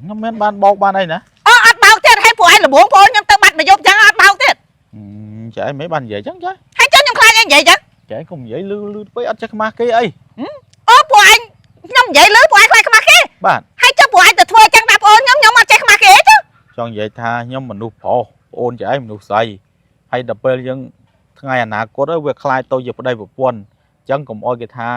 ខ្ញុំមានបានបោកបានអីណា អូអត់បោកទៀតហើយពួកឯងលបងប្អូនខ្ញុំទៅបាត់មួយយប់ចឹងអត់បោកទៀត ចៃមិនបាននិយាយអញ្ចឹងចៃ ហើយចុះខ្ញុំខ្លាចឯងនិយាយចឹង ចៃកុំនិយាយលឺលឺពេកអត់ចេះខ្មាស់គេអី អូពួកឯងខ្ញុំនិយាយលឺពួកឯងខ្លាចខ្មាស់គេ បាទ ហើយចុះពួកឯងទៅធ្វើចឹងដាក់ប្អូនខ្ញុំខ្ញុំអត់ចេះខ្មាស់គេទេចុះ ចង់និយាយថាខ្ញុំមនុស្សប្រុសប្អូនចៃមនុស្សស្រីហើយដល់ពេលយើងថ្ងៃអនាគតវាខ្លាចទៅជាប្តីប្រពន្ធអញ្ចឹងកុំអោយគេថា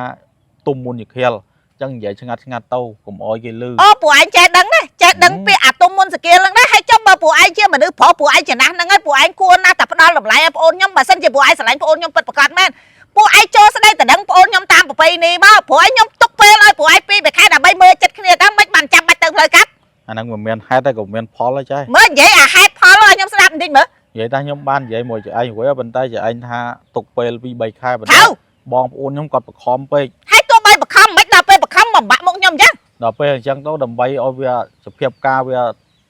ទុំមុនយខៀលអញ្ចឹងនិយាយឆ្ងាត់ឆ្ងាត់ទៅកុំអោយគេលឺ អូពួកឯងចេះដឹងណាចេះដឹងពាក្យអាទុំមុនសគាលហ្នឹងណាហើយចុះបើពួកឯងជាមនុស្សប្រុសពួកឯងចំណាស់ហ្នឹងហើយពួកឯងគួរណាស់តែផ្ដល់តម្លៃឲ្យប្អូនខ្ញុំបើសិនជាពួកឯងស្រឡាញ់ប្អូនខ្ញុំពិតប្រាកដមែនពួកឯងចូលស្ដីតដឹងប្អូនខ្ញុំតាមប្រពៃណីមកព្រោះឯងខ្ញុំទុកពេលឲ្យពួកឯងពីរបីខែដើម្បីមើលចិត្តគ្នាតើមិនបានចាំបាច់ទៅផ្លូវកាត់ អាហ្នឹងមិនមានហេតុទេក៏មានផលដែរចៃ មើលនិយាយអាហេតុផលឲ្យខ្ញុំស្ដាប់បន្តិចមើល និយាយថាខ្ញុំបាននិយាយមួយចៃឯងរួចប៉ុន្តែចៃឯងថាទុកពេល2 3ខែប៉ុន្តែ ថៅ បងប្អូនខ្ញុំគាត់បខំពេក ហើយទោះបីបខំមិនដល់ពេលបខំបំបាក់មុខខ្ញុំអញ្ចឹង ដល់ពេលអញ្ចឹងទៅដើម្បីឲ្យវាសភាពការវា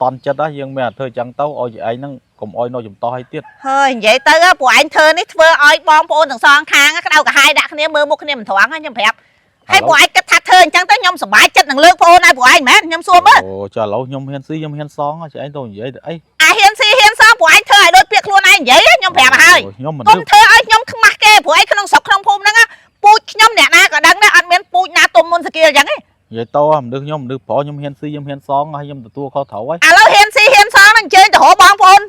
តន់ចិត្តណាយើងមានតែធ្វើអញ្ចឹងទៅឲ្យចៃឯងហ្នឹងកុំឲ្យនៅចំតោះឲ្យទៀត ហើយនិយាយទៅពួកឯងធ្វើនេះធ្វើឲ្យបងប្អូនទាំងសងខាងក្តៅក្រហាយដាក់គ្នាមើលមុខគ្នាមិនត្រង់ខ្ញុំប្រាប់ហើយពួកឯងគិតថាធ្វើអញ្ចឹងទៅខ្ញុំសប្បាយចិត្តនឹងលើកប្អូនឲ្យពួកឯងមែនខ្ញុំសួរមើល អូចាឥឡូវខ្ញុំហ៊ានស៊ីខ្ញុំហ៊ានសងចៃឯងទៅនិយាយទៅអី អាហ៊ានស៊ីហ៊ានសងពួកឯងធ្វើឲ្យដូចពាក្យខ្លួនឯងនិយាយខ្ញុំប្រាប់ឲ្យ ខ្ញុំមិន កុំធ្វើឲ្យខ្ញុំខ្មាស់គេព្រោះឯងក្នុងស្រុកក្នុងភូមិហ្នឹងពូជខ្ញុំអ្នកណាក៏ដឹងដែរអត់មានពូជណាទុំមុនសគាលអញ្ចឹងទេ និយាយទៅមនុស្សខ្ញុំមនុស្សប្រុសខ្ញុំហ៊ានស៊ីខ្ញុំហ៊ានសងហើយខ្ញុំទទួលខុសត្រូវហើយ ឥឡូវហ៊ានស៊ីហ៊ានសងហ្នឹងអញ្ជើញទៅរកបងប្អូន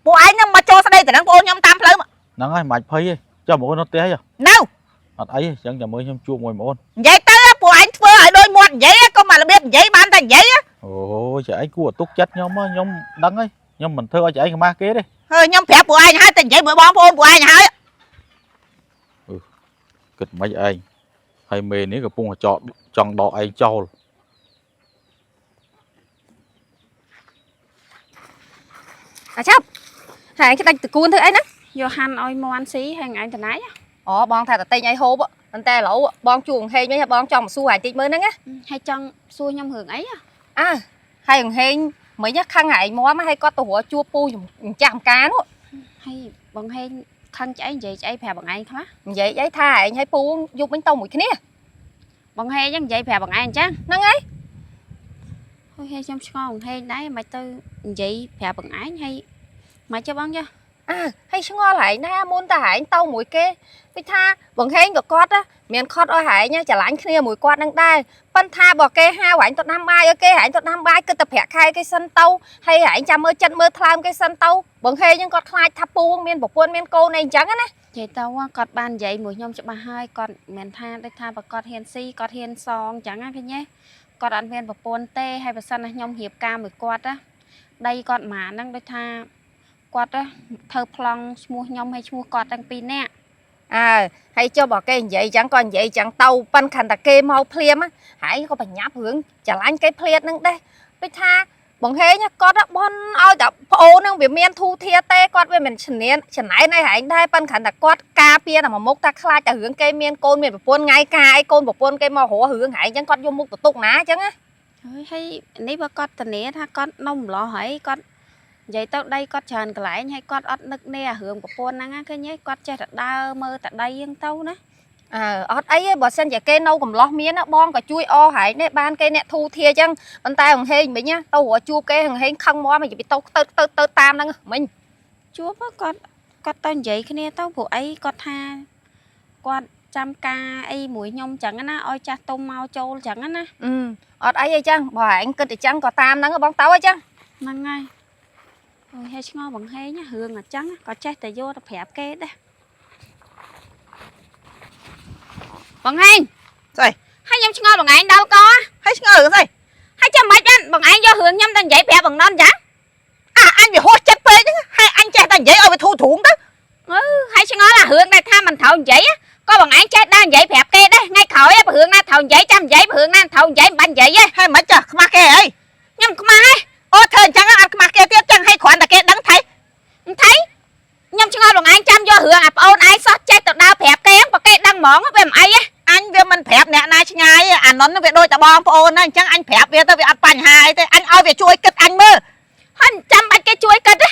ពួកឯងហ្នឹងមកចូលស្ដីទៅនឹងបងប្អូនខ្ញុំតាមផ្លូវ ហ្នឹងហើយមិនបាច់ភ័យទេចុះបងប្អូននៅផ្ទះហី នៅ អត់អីទេអញ្ចឹងចាំមើលខ្ញុំជួបមួយបងប្អូន និយាយទៅពួកឯងធ្វើឲ្យដូចមាត់និយាយកុំមករបៀបនិយាយបានតែនិយាយ អូចៃឯងគួរទុកចិត្តខ្ញុំហ៎ខ្ញុំដឹងហើយខ្ញុំមិនធ្វើឲ្យចៃឯងខ្មាស់គេទេ ហើយខ្ញុំប្រាប់ពួកឯងហើយតែនិយាយមួយបងប្អូនពួកឯងហើយ គិតមិនឯងហើយមេនេះកំពុងតែចောចង់ដកឯងចោល អាឆាប់ហើយឯងក្តាច់តកួនធ្វើអីណា យកហាន់ឲ្យមន់ស៊ីហើយឯងតណៃ អូបងថាតទិញអីហូប ប៉ុន្តែឥឡូវបងជួងហេងវិញហើយបងចង់មកសួរឯងតិចមើលហ្នឹងណា ហើយចង់សួរខ្ញុំរឿងអីហ៎ អើហើយហេងមិញខឹងឯងមមហើយគាត់ទៅរកជួបពូម្ចាស់ម្ការនោះ ហើយបងហេងខឹងឆ្អីនិយាយឆ្អីប្រាប់បងឯងខ្លះ និយាយអីថាឯងហើយពូយប់មិញទៅមួយគ្នា បងហេងហ្នឹងនិយាយប្រាប់បងឯងអញ្ចឹង ហ្នឹងហើយ ហើយហេងខ្ញុំឆ្ងល់បងហេងដែរមិនទៅនិយាយប្រាប់បងឯងហើយមកចុះបងចុះ អើហើយឆ្ងល់ឯងណាមុនតែឯងទៅមួយគេដូចថាបងហេងក៏គាត់មានខត់ឲ្យឯងច្រឡាញ់គ្នាមួយគាត់នឹងដែរប៉ុន្តែបើគេហៅឯងទៅដាំបាយឲ្យគេឯងទៅដាំបាយគិតតែប្រាក់ខែគេសិនទៅហើយឯងចាំមើលចិត្តមើលថ្លើមគេសិនទៅបងហេងហ្នឹងគាត់ខ្លាចថាពូមានប្រពន្ធមានកូនអីអញ្ចឹងណា និយាយទៅគាត់បាននិយាយមួយខ្ញុំច្បាស់ហើយគាត់មិនមែនថាដូចថាបើគាត់ហ៊ានស៊ីគាត់ហ៊ានសងអញ្ចឹងណាឃើញទេគាត់អត់មានប្រពន្ធទេហើយបើសិនណាខ្ញុំរៀបការមួយគាត់ណាដីគាត់ហ្មងហ្នឹងដូចថាគាត់ធ្វើប្លង់ឈ្មោះខ្ញុំហើយឈ្មោះគាត់ទាំងពីរនាក់ អើហើយចុះបើគេនិយាយអញ្ចឹងក៏និយាយអញ្ចឹងទៅប៉ិនខណ្ឌតែគេមកភ្លាមហើយក៏បញ្ញាប់រឿងច្រឡាញ់គេភ្លាតនឹងដែរដូចថាបងហេងគាត់បនឲ្យតែប្អូននឹងវាមានធូធាទេគាត់វាមិនឈ្នានចំណែនអីហែងដែរប៉ិនខណ្ឌតែគាត់ការពារតែមួយមុខថាខ្លាចតែរឿងគេមានកូនមានប្រពន្ធថ្ងៃការអីកូនប្រពន្ធគេមករករឿងហែងអញ្ចឹងគាត់យកមុខទៅទុកណាអញ្ចឹងណា ហើយហើយនេះបើគាត់ធានាថាគាត់នំម្លោះហើយគាត់និយាយទៅដីគាត់ច្រើនកន្លែងហើយគាត់អត់នឹកនេះអារឿងប្រពន្ធហ្នឹងណាឃើញទេគាត់ចេះតែដើរមើលតែដីហ្នឹងទៅណា អើអត់អីទេបើសិនជាគេនៅកំឡោះមានណាបងក៏ជួយអហែងដែរបានគេអ្នកធូធាអញ្ចឹងប៉ុន្តែហង្ហេងមិញណាទៅរកជួបគេហង្ហេងខឹងមកមកពីទៅទៅទៅទៅតាមហ្នឹងមិញ ជួបគាត់គាត់ទៅនិយាយគ្នាទៅព្រោះអីគាត់ថាគាត់ចាំការអីមួយខ្ញុំចឹងណាឲ្យចាស់ទុំមកចូលចឹងណា អឺអត់អីទេចឹងបើឯងគិតតែចឹងក៏តាមហ្នឹងបងទៅអីចឹង ហ្នឹងហើយអូយហើយឆ្ងល់បងហេងណារឿងអញ្ចឹងក៏ចេះតែយកទៅប្រាប់គេដែរបងហេង ស្អី ហើយខ្ញុំឆ្ងល់បងឯងដល់ក ហើយឆ្ងល់រឿងស្អី ហើយចាំមិនបានបងឯងយករឿងខ្ញុំទៅនិយាយប្រាប់បងននចឹង អាអញវាហួសចិត្តពេកហ្នឹងហើយអញចេះតែនិយាយឲ្យវាធូរទ្រូងទៅ ហើយឆ្ងល់អារឿងដែលថាមិនត្រូវនិយាយក៏បងឯងចេះដើរនិយាយប្រាប់គេដែរថ្ងៃក្រោយបើរឿងណាត្រូវនិយាយចាំនិយាយបើរឿងណាត្រូវនិយាយមិនបាច់និយាយទេ ហើយមិនចាស់ខ្មាស់គេអី ខ្ញុំខ្មាស់ហ៎ អូធ្វើអញ្ចឹងអត់ខ្មាស់គេទៀតចឹងហើយគ្រាន់តែគេដឹងថៃ មិនថៃខ្ញុំឆ្ងល់បងឯងចាំយករឿងអាប្អូនឯងសោះចេះទៅដើរប្រាប់គេបើគេដឹងហ្មងវាមិនអីទេ អញវាមិនប្រាប់អ្នកណាឆ្ងាយទេអាននវាដូចតែបងប្អូនណាអញ្ចឹងអញប្រាប់វាទៅវាអត់បញ្ហាអីទេអញឲ្យវាជួយគិតអញមើល ហើយចាំបាច់គេជួយគិតទេ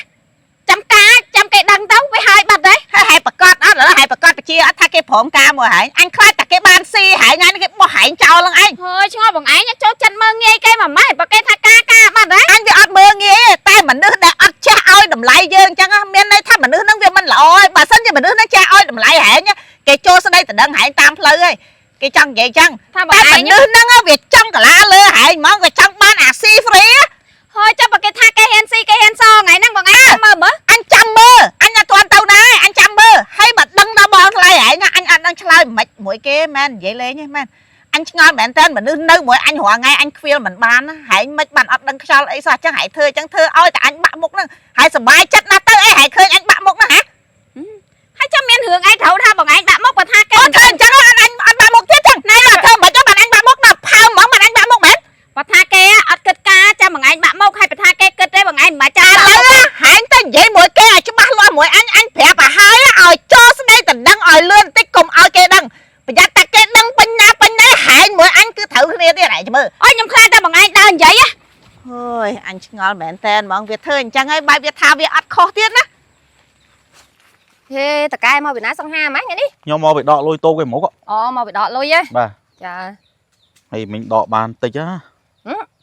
ចាំការចាំគេដឹងទៅវាហើយបាត់ហើយ ហើយហែប្រកាសអត់ឥឡូវហែប្រកាសពជាអត់ថាគេព្រមការមួយហែងអញខ្លាចតែគេបានស៊ីហែងហ្នឹងគេបោះហែងចោលហ្នឹងឯង ហើយឆ្ងល់បងឯងចូលចិត្តមើងងាយគេមួយម៉េចបើគេថាការការបាត់ហើយ អញវាអត់មើងងាយទេតែមនុស្សដែលអត់ចេះឲ្យតម្លៃយើងអញ្ចឹងណាមានន័យថាមនុស្សហ្នឹងវាមិនល្អឯងបើសិនជាមនុស្សហ្នឹងចេះឲ្យតម្លៃហែងគេចូលស្ដីដណ្ដឹងហែងតាមផ្លូវឯងគេចង់និយាយអញ្ចឹង ថាបង តែ ឯង មនុស្សហ្នឹងវាចង់កាឡាលើហែងហ្មងវាចង់បានអាស៊ី free ហើយចាំបើគេថាគេហ៊ានស៊ីគេហ៊ានសថ្ងៃហ្នឹងបងឯងចាំមើលមើល អញចាំមើលអញអត់ទាន់ទៅណាអញចាំមើលហើយបើដឹងដល់បងថ្លៃហែងណាអញអត់ដឹងឆ្លើយមិនមួយគេមែននិយាយលេងទេមែនអញឆ្ងល់មែនតើមនុស្សនៅមួយអញរាល់ថ្ងៃអញខ្វៀលមិនបានណាហែងមិនបានអត់ដឹងខ្យល់អីសោះអញ្ចឹងហែងធ្វើអញ្ចឹងធ្វើឲ្យតែអញបាក់មុខហ្នឹងហើយសប្បាយចិត្តណាស់ទៅអីហែងឃើញអញបាក់មុខហ្នឹងហ៎ ហើយចាំមានរឿងអីត្រូវថាបងឯងបាក់មុខបើថាគេ អូធ្វើអញ្ចឹងអត់អញអត់បាក់មុខទៀតចឹងណែមកធ្វើមិនចុះបានអញបាក់មុខដល់ផើមហ្មងបានអញបាក់មុខមែន បើថាគេអត់គិតការចាំបងឯងបាក់មុខហើយបើថាគេគិតទេបងឯងមិនបាច់ចាំ ឥឡូវហែងទៅនិយាយមួយគេឲ្យច្បាស់លាស់មួយអញអញប្រាប់ឲ្យហើយឲ្យចូលស្ដីដណ្ដឹងឲ្យលឿនបន្តិចកុំឲ្យគេដឹងប្រយ័ត្នតែគេដឹងពេញណាពេញណីហែងមួយអញគឺត្រូវគ្នាទៀតហែងមើល អូយខ្ញុំខ្លាចតែបងឯងដើរនិយាយ ហើយអញឆ្ងល់មែនតើហ្មងវាធ្វើអញ្ចឹងហើយបែបវាថាវាអត់ខុសទៀតណា ហេតកែមកពីណាសង្ហាហ្មងថ្ងៃនេះ ខ្ញុំមកไปដកលុយតូគេមក អូមកពីដកលុយហ៎ បាទ ចា ហើយមិញដកបានតិចណា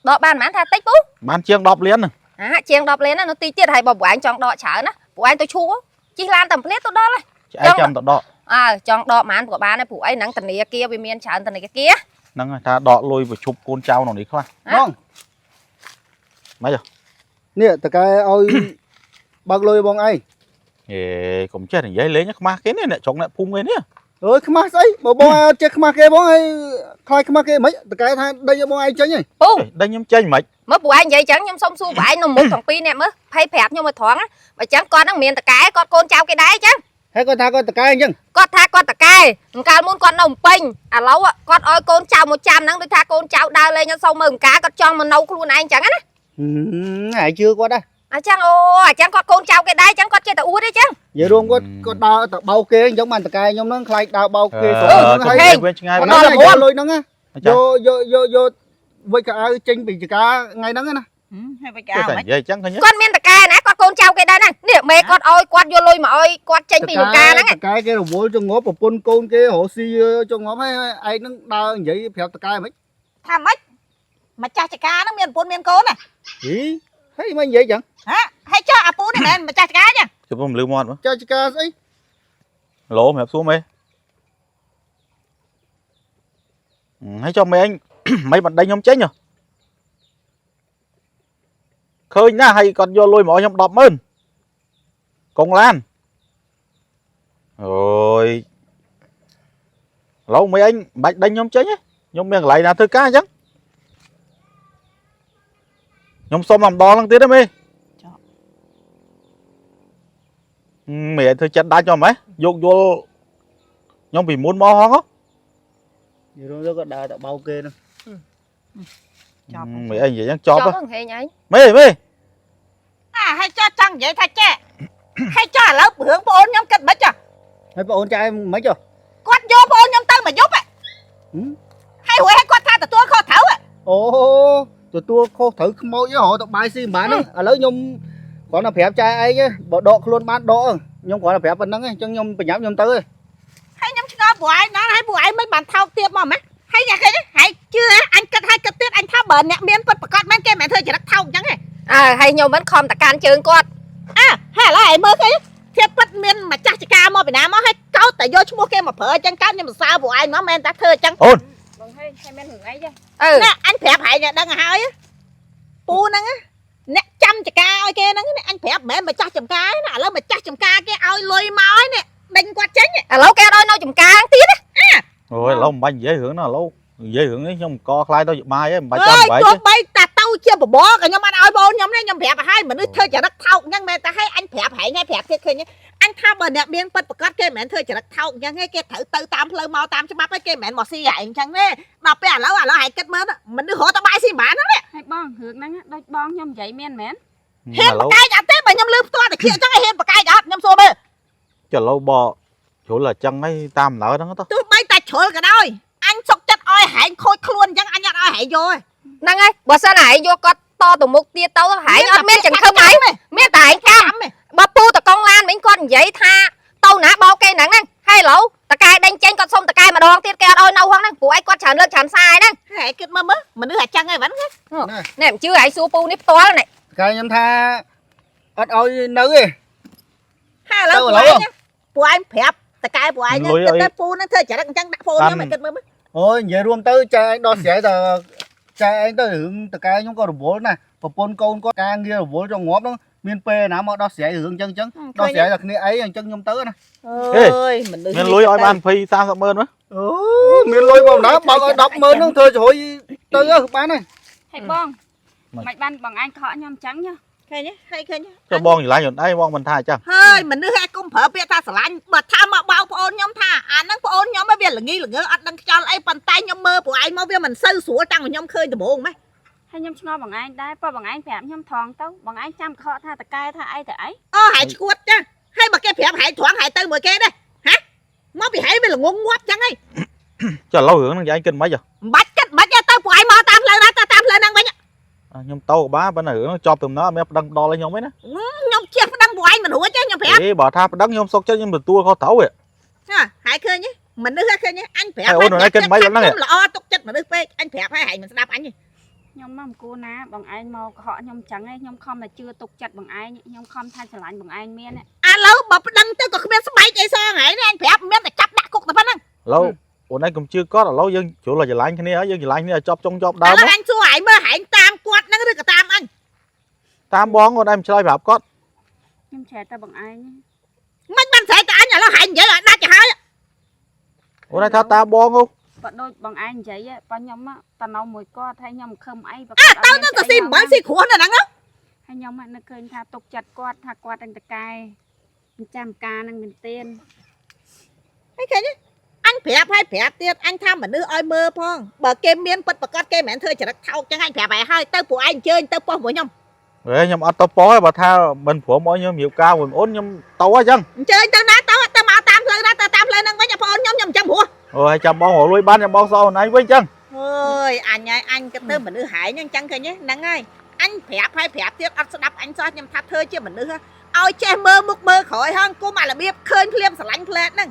ដកបានប៉ុន្មានថាតិចពូ បានជាង10លានហ្នឹង អាជាង10លានណានៅទីទៀតហើយបើពួកឯងចង់ដកច្រើនណាពួកឯងទៅឈួរជិះឡានតែភ្លាតទៅដល់ហើយ ឆ្អែតចាំទៅដក អើចង់ដកប៉ុន្មានក៏បានដែរព្រោះអីហ្នឹងធនាគារវាមានច្រើនធនាគារ ហ្នឹងហើយថាដកលុយប្រជប់កូនចៅក្នុងនេះខ្លះ បង ម៉េចហ៎ នេះតកែឲ្យ បើកលុយបងឯង ហេកុំចេះនិយាយលេងខ្មាស់គេនេះអ្នកចុងអ្នកភូមិគេនេះ អើយខ្មាស់ស្អីបើបងឯងអត់ចេះខ្មាស់គេបងឯងខ្លាចខ្មាស់គេមិនតកែថាដេញឲ្យបងឯងចេញហី ពូ ដេញខ្ញុំចេញមិន មើលពួកឯងនិយាយចឹងខ្ញុំសុំសួរពួកឯងនៅមុខទាំងពីរនាក់មើលភ័យប្រាប់ខ្ញុំឲ្យត្រង់ណាបើចឹងគាត់ហ្នឹងមានតកែគាត់កូនចៅគេដែរចឹង ហើយគាត់ថាគាត់តកែអញ្ចឹង គាត់ថាគាត់តកែកាលមុនគាត់នៅភ្នំពេញឥឡូវគាត់ឲ្យកូនចៅមកចាំហ្នឹងដូចថាកូនចៅដើរលេងអត់សូវមើលអង្ការគាត់ចង់មកនៅខ្លួនឯងចឹងណា ហឹមឯងជឿគាត់ដែរ អញ្ចឹងអូអញ្ចឹងគាត់កូនចៅគេដែរអញ្ចឹងគាត់ចេះតែអួតទេអញ្ចឹង និយាយរួមគាត់គាត់ដើរទៅបោកគេអញ្ចឹងបានតកែខ្ញុំហ្នឹងខ្លាចដើរបោកគេស្រុកហ្នឹងហើយ វិញឆ្ងាយ គាត់ ណាស់ យកលុយហ្នឹងយកយកយកយកវិច្ចកៅអៅចេញពីចកាថ្ងៃហ្នឹងណា ហើយវិ គេតែ កៅមិន និយាយអញ្ចឹងឃើញ គាត់មានតកែណាគាត់កូនចៅគេដែរហ្នឹងនេះមេគាត់ឲ្យគាត់យកលុយមកឲ្យគាត់ចេញពីចំការហ្នឹង តកែគេរវល់ចងប់ប្រពន្ធកូនគេរស់ស៊ីចងប់ហើយឯងហ្នឹងដើរនិយាយប្រាប់តកែមិន ថាម៉េចម្ចាស់ចការហ្នឹងមានប្រពន្ធមានកូនណា ហីហើយមិននិយាយចឹង ហ៎ហើយចុះអាពូនេះមិនមែនម្ចាស់ចការចឹង ជុំលឺមាត់មើល ចាចកាស្អី ឡូសម្រាប់សួរមេហើយចុះមេអញ មិនបណ្ដេញខ្ញុំចេញហ៎ឃើញណាស់ហើយគាត់យកលុយមកឲ្យខ្ញុំ100000កងឡានអូយឡូវមេអញមិនបាច់ដេញខ្ញុំចេញទេខ្ញុំមានកន្លែងណាធ្វើការអញ្ចឹងខ្ញុំសុំតែម្ដងហ្នឹងទៀតទេមេមេឲ្យធ្វើចិត្តដាច់ខ្ញុំហ៎យកយល់ខ្ញុំពីមុនមកហងហ៎ និយាយរួមទៅគាត់ដើរទៅបោកគេហ្នឹង ចប់ មេអីនិយាយអញ្ចឹងចប់ហ៎ ហ្នឹងហេងឯង មេមេ អាហើយចុះចង់និយាយថាចេះហើយចុះឥឡូវរឿងប្អូនខ្ញុំគិតមិនចុះ ហើយបងអូនចែមិនចុះ គាត់យកប្អូនខ្ញុំទៅមកយប់ហ៎ហើយរួចហើយគាត់ថាទទួលខុសត្រូវហ៎ អូទទួលខុសត្រូវខ្មោចរហូតទៅបាយស៊ីមិនបានហ្នឹងឥឡូវខ្ញុំគ្រាន់តែប្រាប់ចែឯងបើដកខ្លួនបានដកខ្ញុំគ្រាន់តែប្រាប់ប៉ុណ្្នឹងអញ្ចឹងខ្ញុំប្រញាប់ខ្ញុំទៅ ហើយខ្ញុំឆ្ងល់ពួកឯងណាស់ហើយពួកឯងមិនបានថោកទៀតមកម៉េះហើយយ៉ាងគេហើយជឿអញគិតហើយគិតទៀតអញថាបើអ្នកមានពិតប្រកបមែនគេមិនមែនធ្វើចរិតថោកអញ្ចឹងទេ អើហើយខ្ញុំមិនខំតកាន់ជើងគាត់ អើហើយឥឡូវឯងមើលគេធៀបពិតមានម្ចាស់ចការមកពីណាមកហើយកោតតែយកឈ្មោះគេមកប្រើអញ្ចឹងកើតខ្ញុំសរសើរពួកឯងមកមែនតាធ្វើអញ្ចឹង បងហេងហើយមានរឿងអីទេ អឺ ណាអញប្រាប់ហើយអ្នកដឹងហើយពូហ្នឹងអ្នកចាំចការឲ្យគេហ្នឹងអញប្រាប់មិនមែនម្ចាស់ចំការណាឥឡូវម្ចាស់ចំការគេឲ្យលុយមកហើយនេះដេញគាត់ចេញ ឥឡូវគេអត់ឲ្យនៅចំការហ្នឹងទៀត អូយឥឡូវមិនបាច់និយាយរឿងហ្នឹងឥឡូវនិយាយរឿងនេះខ្ញុំកខ្លាយទៅបាយហើយមិនបាច់ អើ ចាំបាយ យទោះបីតាទៅជាបបរក៏ខ្ញុំអត់ឲ្យបងខ្ញុំទេខ្ញុំប្រាប់ឲ្យហើយមនុស្សធ្វើចរិតថោកអញ្ចឹងមែនតាឲ្យអញប្រាប់ហើយហើយប្រាប់ទៀតឃើញអញថាបើអ្នកមានពិតប្រកបគេមិនមែនធ្វើចរិតថោកអញ្ចឹងទេគេត្រូវទៅតាមផ្លូវមកតាមច្បាប់ហើយគេមិនមែនមកស៊ីឯងអញ្ចឹងទេដល់ពេលឥឡូវឥឡូវឯងគិតមើលមនុស្សរត់ទៅបាយស៊ីមិនបាន ហើយបងរឿងហ្នឹងដូចបងខ្ញុំនិយាយមានមែន ហ៊ាន ឥឡូវ ប្រកែកអត់ទេបើខ្ញុំលឺផ្ទាល់តែខៀកអញ្ចឹងឲ្យហ៊ានប្រកែកអត់ខ្ញុំសួរមើល ចុះឥឡូវបកជ្រុលតែចឹងហើយតាមដំណើរហ្នឹងទៅ ទោះបីតែជ្រុលក៏ដោយអញសុកចិត្តឲ្យហែងខូចខ្លួនអញ្ចឹងអញអត់ឲ្យហែងយកទេ ហ្នឹងហើយបើសិនឯងយកគាត់តទៅមុខទៀតទៅហែងអត់មានចង្ឃឹមហែងមានតែឯងកម្មបើពូតកងឡានមិញគាត់និយាយថាទៅណាបោកគេហ្នឹងហ្នឹងហើយឥឡូវតកែដេញចេញគាត់សុំតកែម្ដងទៀតគេអត់ឲ្យនៅហ្នឹងហ្នឹងព្រោះឯងគាត់ច្រើនលើកច្រើនសារហ្នឹង ហែងគិតមើលមើលមនុស្សអាចឹងឯងវ៉ាន់ នេះមិនជឿឯងសួរពូនេះផ្ទាល់នេះ កែខ្ញុំថាអត់ឲ្យនៅទេ ហើយឥឡូវពួកឯងពួកឯងប្រាប់តកែពួកឯងគិតទៅពូនឹងធ្វើចរិតអញ្ចឹងដាក់ពូខ្ញុំឲ្យគិតមើលមើល អូយនិយាយរួមទៅចែឯងដោះស្រាយតែចែឯងទៅរឿងតកែខ្ញុំក៏រវល់ណាស់ប្រពន្ធកូនគាត់ការងាររវល់ចងងាប់ហ្នឹងមានពេលណាមកដោះស្រាយរឿងអញ្ចឹងអញ្ចឹងដោះស្រាយតែគ្នាអីអញ្ចឹងខ្ញុំទៅណា អើយមនុស្ស មានលុយឲ្យបាន20 30ម៉ឺនមើល អូមានលុយមកណាបើកឲ្យ10ម៉ឺនហ្នឹងធ្វើជ្រុយទៅបានហើយ ហើយបងមិនបានបងឯងខកខ្ញុំអញ្ចឹងញ ឃើញហើយឃើញ ចុះបងច្រឡាញ់ខ្លួនឯងបងមិនថាអញ្ចឹង ហើយមនុស្សហែកុំប្រើពាក្យថាស្រឡាញ់បើថាមកបោកប្អូនខ្ញុំថាអាហ្នឹងប្អូនខ្ញុំវាល្ងីល្ងើអត់ដឹងខ្យល់អីប៉ុន្តែខ្ញុំមើលពួកឯងមកវាមិនសូវស្រួលតាំងពីខ្ញុំឃើញដំបូងម៉េះ ហើយខ្ញុំឆ្ងល់បងឯងដែរបើបងឯងប្រាប់ខ្ញុំថងទៅបងឯងចាំខកថាតកែថាអីទៅអី អូហែឈួតចាហើយបើគេប្រាប់ហែត្រង់ហែទៅមួយគេដែរហ៎មកពីហែវាល្ងងងាប់ចឹងហី ចុះឥឡូវរឿងហ្នឹងយាយគិតមិនហ៎ មិនបាច់គិតមិនបាច់ទេទៅពួកឯងមកតាមផ្លូវណាទៅតាមផ្លូវហ្នឹងវិញ ខ្ញុំទៅក៏បានប៉ុន្តែរឿងហ្នឹងចប់ទៅណោះអត់មានប្តឹងផ្ដល់ឲ្យខ្ញុំទេណា ខ្ញុំជះប្តឹងពួកឯងមិនរួចទេខ្ញុំប្រាប់ អេបើថាប្តឹងខ្ញុំសុកចិត្តខ្ញុំទទួលខុសត្រូវហ៎ ហ่าហើយឃើញទេមនុស្សហ่ะឃើញទេអញប្រាប់ ហើយអូនឯងគិតមិនដល់ហ្នឹង ខ្ញុំល្អទុកចិត្តមនុស្សពេកអញប្រាប់ហើយហែងមិនស្ដាប់អញទេ ខ្ញុំមកមិនគួរណាបងឯងមកខកខ្ញុំអញ្ចឹងឯងខ្ញុំខំតែជឿទុកចិត្តបងឯងខ្ញុំខំថាស្រឡាញ់បងឯងមាន ឥឡូវបើប្តឹងទៅក៏គ្មានស្បែកអីសងហែងនេះអញប្រាប់មានតែចាប់ដាក់គុកតែប៉ុណ្្នឹង ឥឡូវអូនឯងកុំជឿគាត់ឥឡូវយើងជ្រុលតែច្រឡាញ់គ្នាហើយយើងច្រឡាញ់គ្នាឲ្យចប់ចុងចប់ដើម ឥឡូវអញសួរហែងមើលហែងតាមគាត់ហ្នឹងឬក៏តាមអញ តាមបងអូនឯងមិនឆ្លើយប្រាប់គាត់ ខ្ញុំច្រែតែបងឯង មិនបានស្រែកតែអញឥឡូវហែងនិយាយឲ្យដាច់ទៅហើយ អូនឯងថាតាមបងអូ បើដូចបងឯងនិយាយបើខ្ញុំតនៅមួយគាត់ហើយខ្ញុំខឹមអីបើ អើទៅទៅទៅស៊ីអំបិលស៊ីគ្រោះនៅហ្នឹង ហើយខ្ញុំនឹកឃើញថាទុកចិត្តគាត់ថាគាត់នឹងតកែចាំការនឹងមែនទែន ហើយឃើញទេអញប្រាប់ហើយប្រាប់ទៀតអញថាមនុស្សឲ្យមើលផងបើគេមានពិតប្រកបគេមិនមែនធ្វើចរិតថោកចឹងអញប្រាប់ឲ្យហើយទៅពួកឯងអញ្ជើញទៅប៉ុស្តិ៍មួយខ្ញុំ ហេខ្ញុំអត់ទៅប៉ុទេបើថាមិនព្រមឲ្យខ្ញុំរៀបការមួយប្អូនខ្ញុំទៅអញ្ចឹង អញ្ជើញទៅណាទៅទៅមកតាមផ្លូវណាទៅតាមផ្លូវហ្នឹងវិញបងប្អូនខ្ញុំខ្ញុំចាំព្រោះ អូហើយចាំបងរកលុយបានចាំបងសងអូនឯងវិញអញ្ចឹង អើយអញហើយអញក៏ទៅមនុស្សហែងអញ្ចឹងឃើញទេហ្នឹងហើយអញប្រាប់ហើយប្រាប់ទៀតអត់ស្ដាប់អញសោះខ្ញុំថាធ្វើជាមនុស្សឲ្យចេះមើលមុខមើលក្រោយហងគុំអារបៀបឃើញភ្លាមស្រឡាញ់ផ្លែតហ្នឹង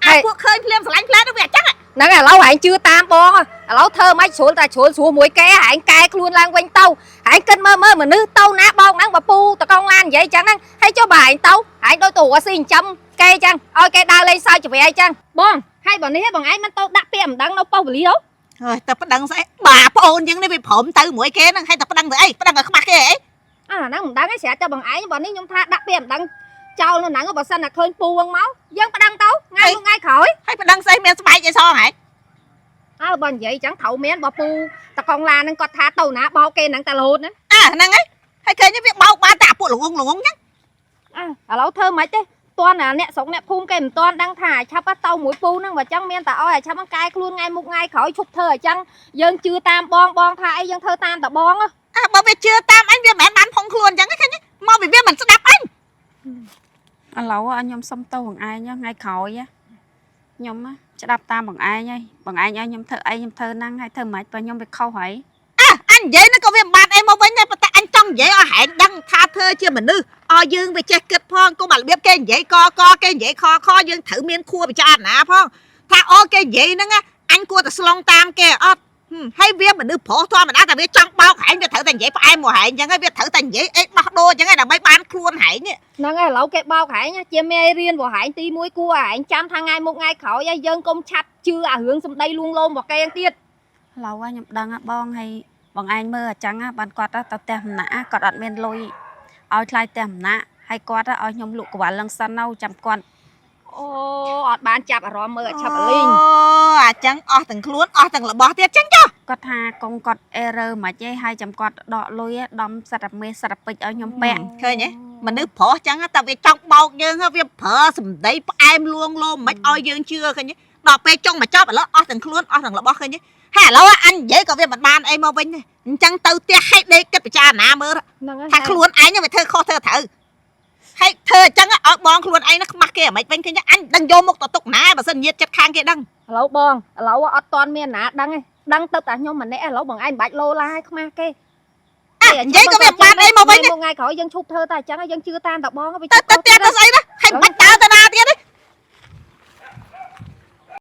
អាពួកឃើញភ្លាមស្រឡាញ់ផ្លែតហ្នឹងវាអញ្ចឹង ហ្នឹងឥឡូវហែងជឿតាមបងឥឡូវធ្វើមិនស្រួលតែស្រួលស្រួលមួយគេហែងកែខ្លួនឡើងវិញទៅហែងគិតមើលមើលមនុស្សទៅណាបោកហ្នឹងបពូតកងឡាននិយាយចឹងហ្នឹងហើយចុះបើហែងទៅហែងដូចទៅរកស៊ីចិញ្ចឹមគេចឹងឲ្យគេដើរលេងសើចច្រាយចឹងបងហើយបើនេះបងឯងមិនទៅដាក់ពាក្យមិនដឹងនៅប៉ុស្តិ៍ប៉ូលីសហ៎ ហើយតែប្តឹងស្អីបាប្អូនចឹងនេះវាព្រមទៅមួយគេហ្នឹងហើយតែប្តឹងទៅអីប្តឹងឲ្យខ្មាស់គេអី អាហ្នឹងមិនដឹងទេស្រាប់តែបងឯងបើនេះខ្ញុំថាដាក់ពាក្យមិនដឹងចោលនៅហ្នឹងបើសិនតែឃើញពូវងមកយើងប្តឹងទៅថ្ងៃនោះថ្ងៃក្រោយ ហើយប្តឹងស្អីមានស្បែកអីសងហ៎ អើបើនិយាយចឹងត្រូវមានបើពូតកងឡានហ្នឹងគាត់ថាទៅណាបោកគេហ្នឹងតែរហូតណា អាហ្នឹងហើយហើយឃើញវាបោកបានតែពួកល្ងងល្ងងចឹង អើឥឡូវធ្វើមិនទេតន់អាអ្នកស្រុកអ្នកភូមិគេមិនតន់ដឹងថាអាឆាប់ទៅមួយពូហ្នឹងបើចឹងមានតែអោយអាឆាប់ហ្នឹងកែខ្លួនថ្ងៃមុខថ្ងៃក្រោយឈប់ធ្វើអញ្ចឹងយើងជឿតាមបងបងថាអីយើងធ្វើតាមតបង អាបើវាជឿតាមអញវាមិនមែនបានផុងខ្លួនចឹងឃើញមកពីវាមិនស្ដាប់អញ ឥឡូវឲ្យខ្ញុំសុំទោសបងឯងថ្ងៃក្រោយខ្ញុំស្ដាប់តាមបងឯងហើយបងឯងឲ្យខ្ញុំធ្វើអីខ្ញុំធ្វើហ្នឹងហើយធ្វើមិនបើខ្ញុំវាខុសហើយ អាអញនិយាយហ្នឹងក៏វាមិនបានអីមកវិញដែរប៉ុន្តែអញចង់និយាយឲ្យហែងដឹងថាធ្វើជាមនុស្សឲ្យយើងវាចេះគិតផងកុំអារបៀបគេនិយាយកកគេនិយាយខខយើងត្រូវមានខួរពិចារណាផងថាអូគេនិយាយហ្នឹងអញគួរតែស្លងតាមគេអត់ហើយវាមនុស្សប្រុសធម្មតាតែវាចង់បោកហែងវាត្រូវតែនិយាយផ្អែមមកហែងចឹងហើយវាត្រូវតែនិយាយអីដោះដូរចឹងហើយដើម្បីបានខ្លួនហែងនេះ ហ្នឹងហើយឥឡូវគេបោកហែងជាមេរៀនរបស់ហែងទី1គួរហែងចាំថាថ្ងៃមុខថ្ងៃក្រោយហើយយើងកុំឆាប់ជឿអារឿងសម្ដីលួងលោមរបស់គេហ្នឹងទៀត ឥឡូវខ្ញុំដឹងហ่ะបងហើយបងឯងមើលអញ្ចឹងបានគាត់ទៅផ្ទះម្នាក់គាត់អត់មានលុយឲ្យថ្លៃផ្ទះម្នាក់ហើយគាត់ឲ្យខ្ញុំលក់កវ៉ាល់ឡើងសិនទៅចាំគាត់ អូអត់បានចាប់អារម្មណ៍មើលអាឆាប់អាលីង អូអាចឹងអស់ទាំងខ្លួនអស់ទាំងរបស់ទៀតចឹងចុះ គាត់ថាកងគាត់ error មិនទេហើយចាំគាត់ដកលុយដំសិតតែមេសិតតែពេជ្រឲ្យខ្ញុំពាក់ ឃើញទេមនុស្សប្រុសចឹងតែវាចង់បោកយើងវាប្រើសម្ដីផ្អែមលួងលោមមិនឲ្យយើងជឿឃើញទេដល់ពេលចុងមកចប់ឥឡូវអស់ទាំងខ្លួនអស់ទាំងរបស់ឃើញទេហើយឥឡូវអញនិយាយក៏វាមិនបានអីមកវិញដែរអញ្ចឹងទៅផ្ទះឲ្យដេកគិតពិចារណាមើល ហ្នឹងហើយ ថាខ្លួនឯងវាធ្វើខុសធ្វើត្រូវហើយធ្វើអញ្ចឹងឲ្យបងខ្លួនឯងខ្មាស់គេអាម៉េចវិញឃើញអញដឹងយកមុខទៅទុកណាបើសិនញាតចិត្តខាងគេដឹង ឥឡូវបងឥឡូវអត់តាន់មានណាដឹងទេដឹងទៅតែខ្ញុំម្នាក់ឥឡូវបងឯងមិនបាច់លោឡាឲ្យខ្មាស់គេ និយាយក៏វាមិនបានអីមកវិញ ថ្ងៃក្រោយយើងឈប់ធ្វើតែអញ្ចឹងយើងជឿតាមតបងវា ទៅទៅផ្ទះទៅស្អីណាហើយមិនបាច់ដើរទៅណាទៀតទេ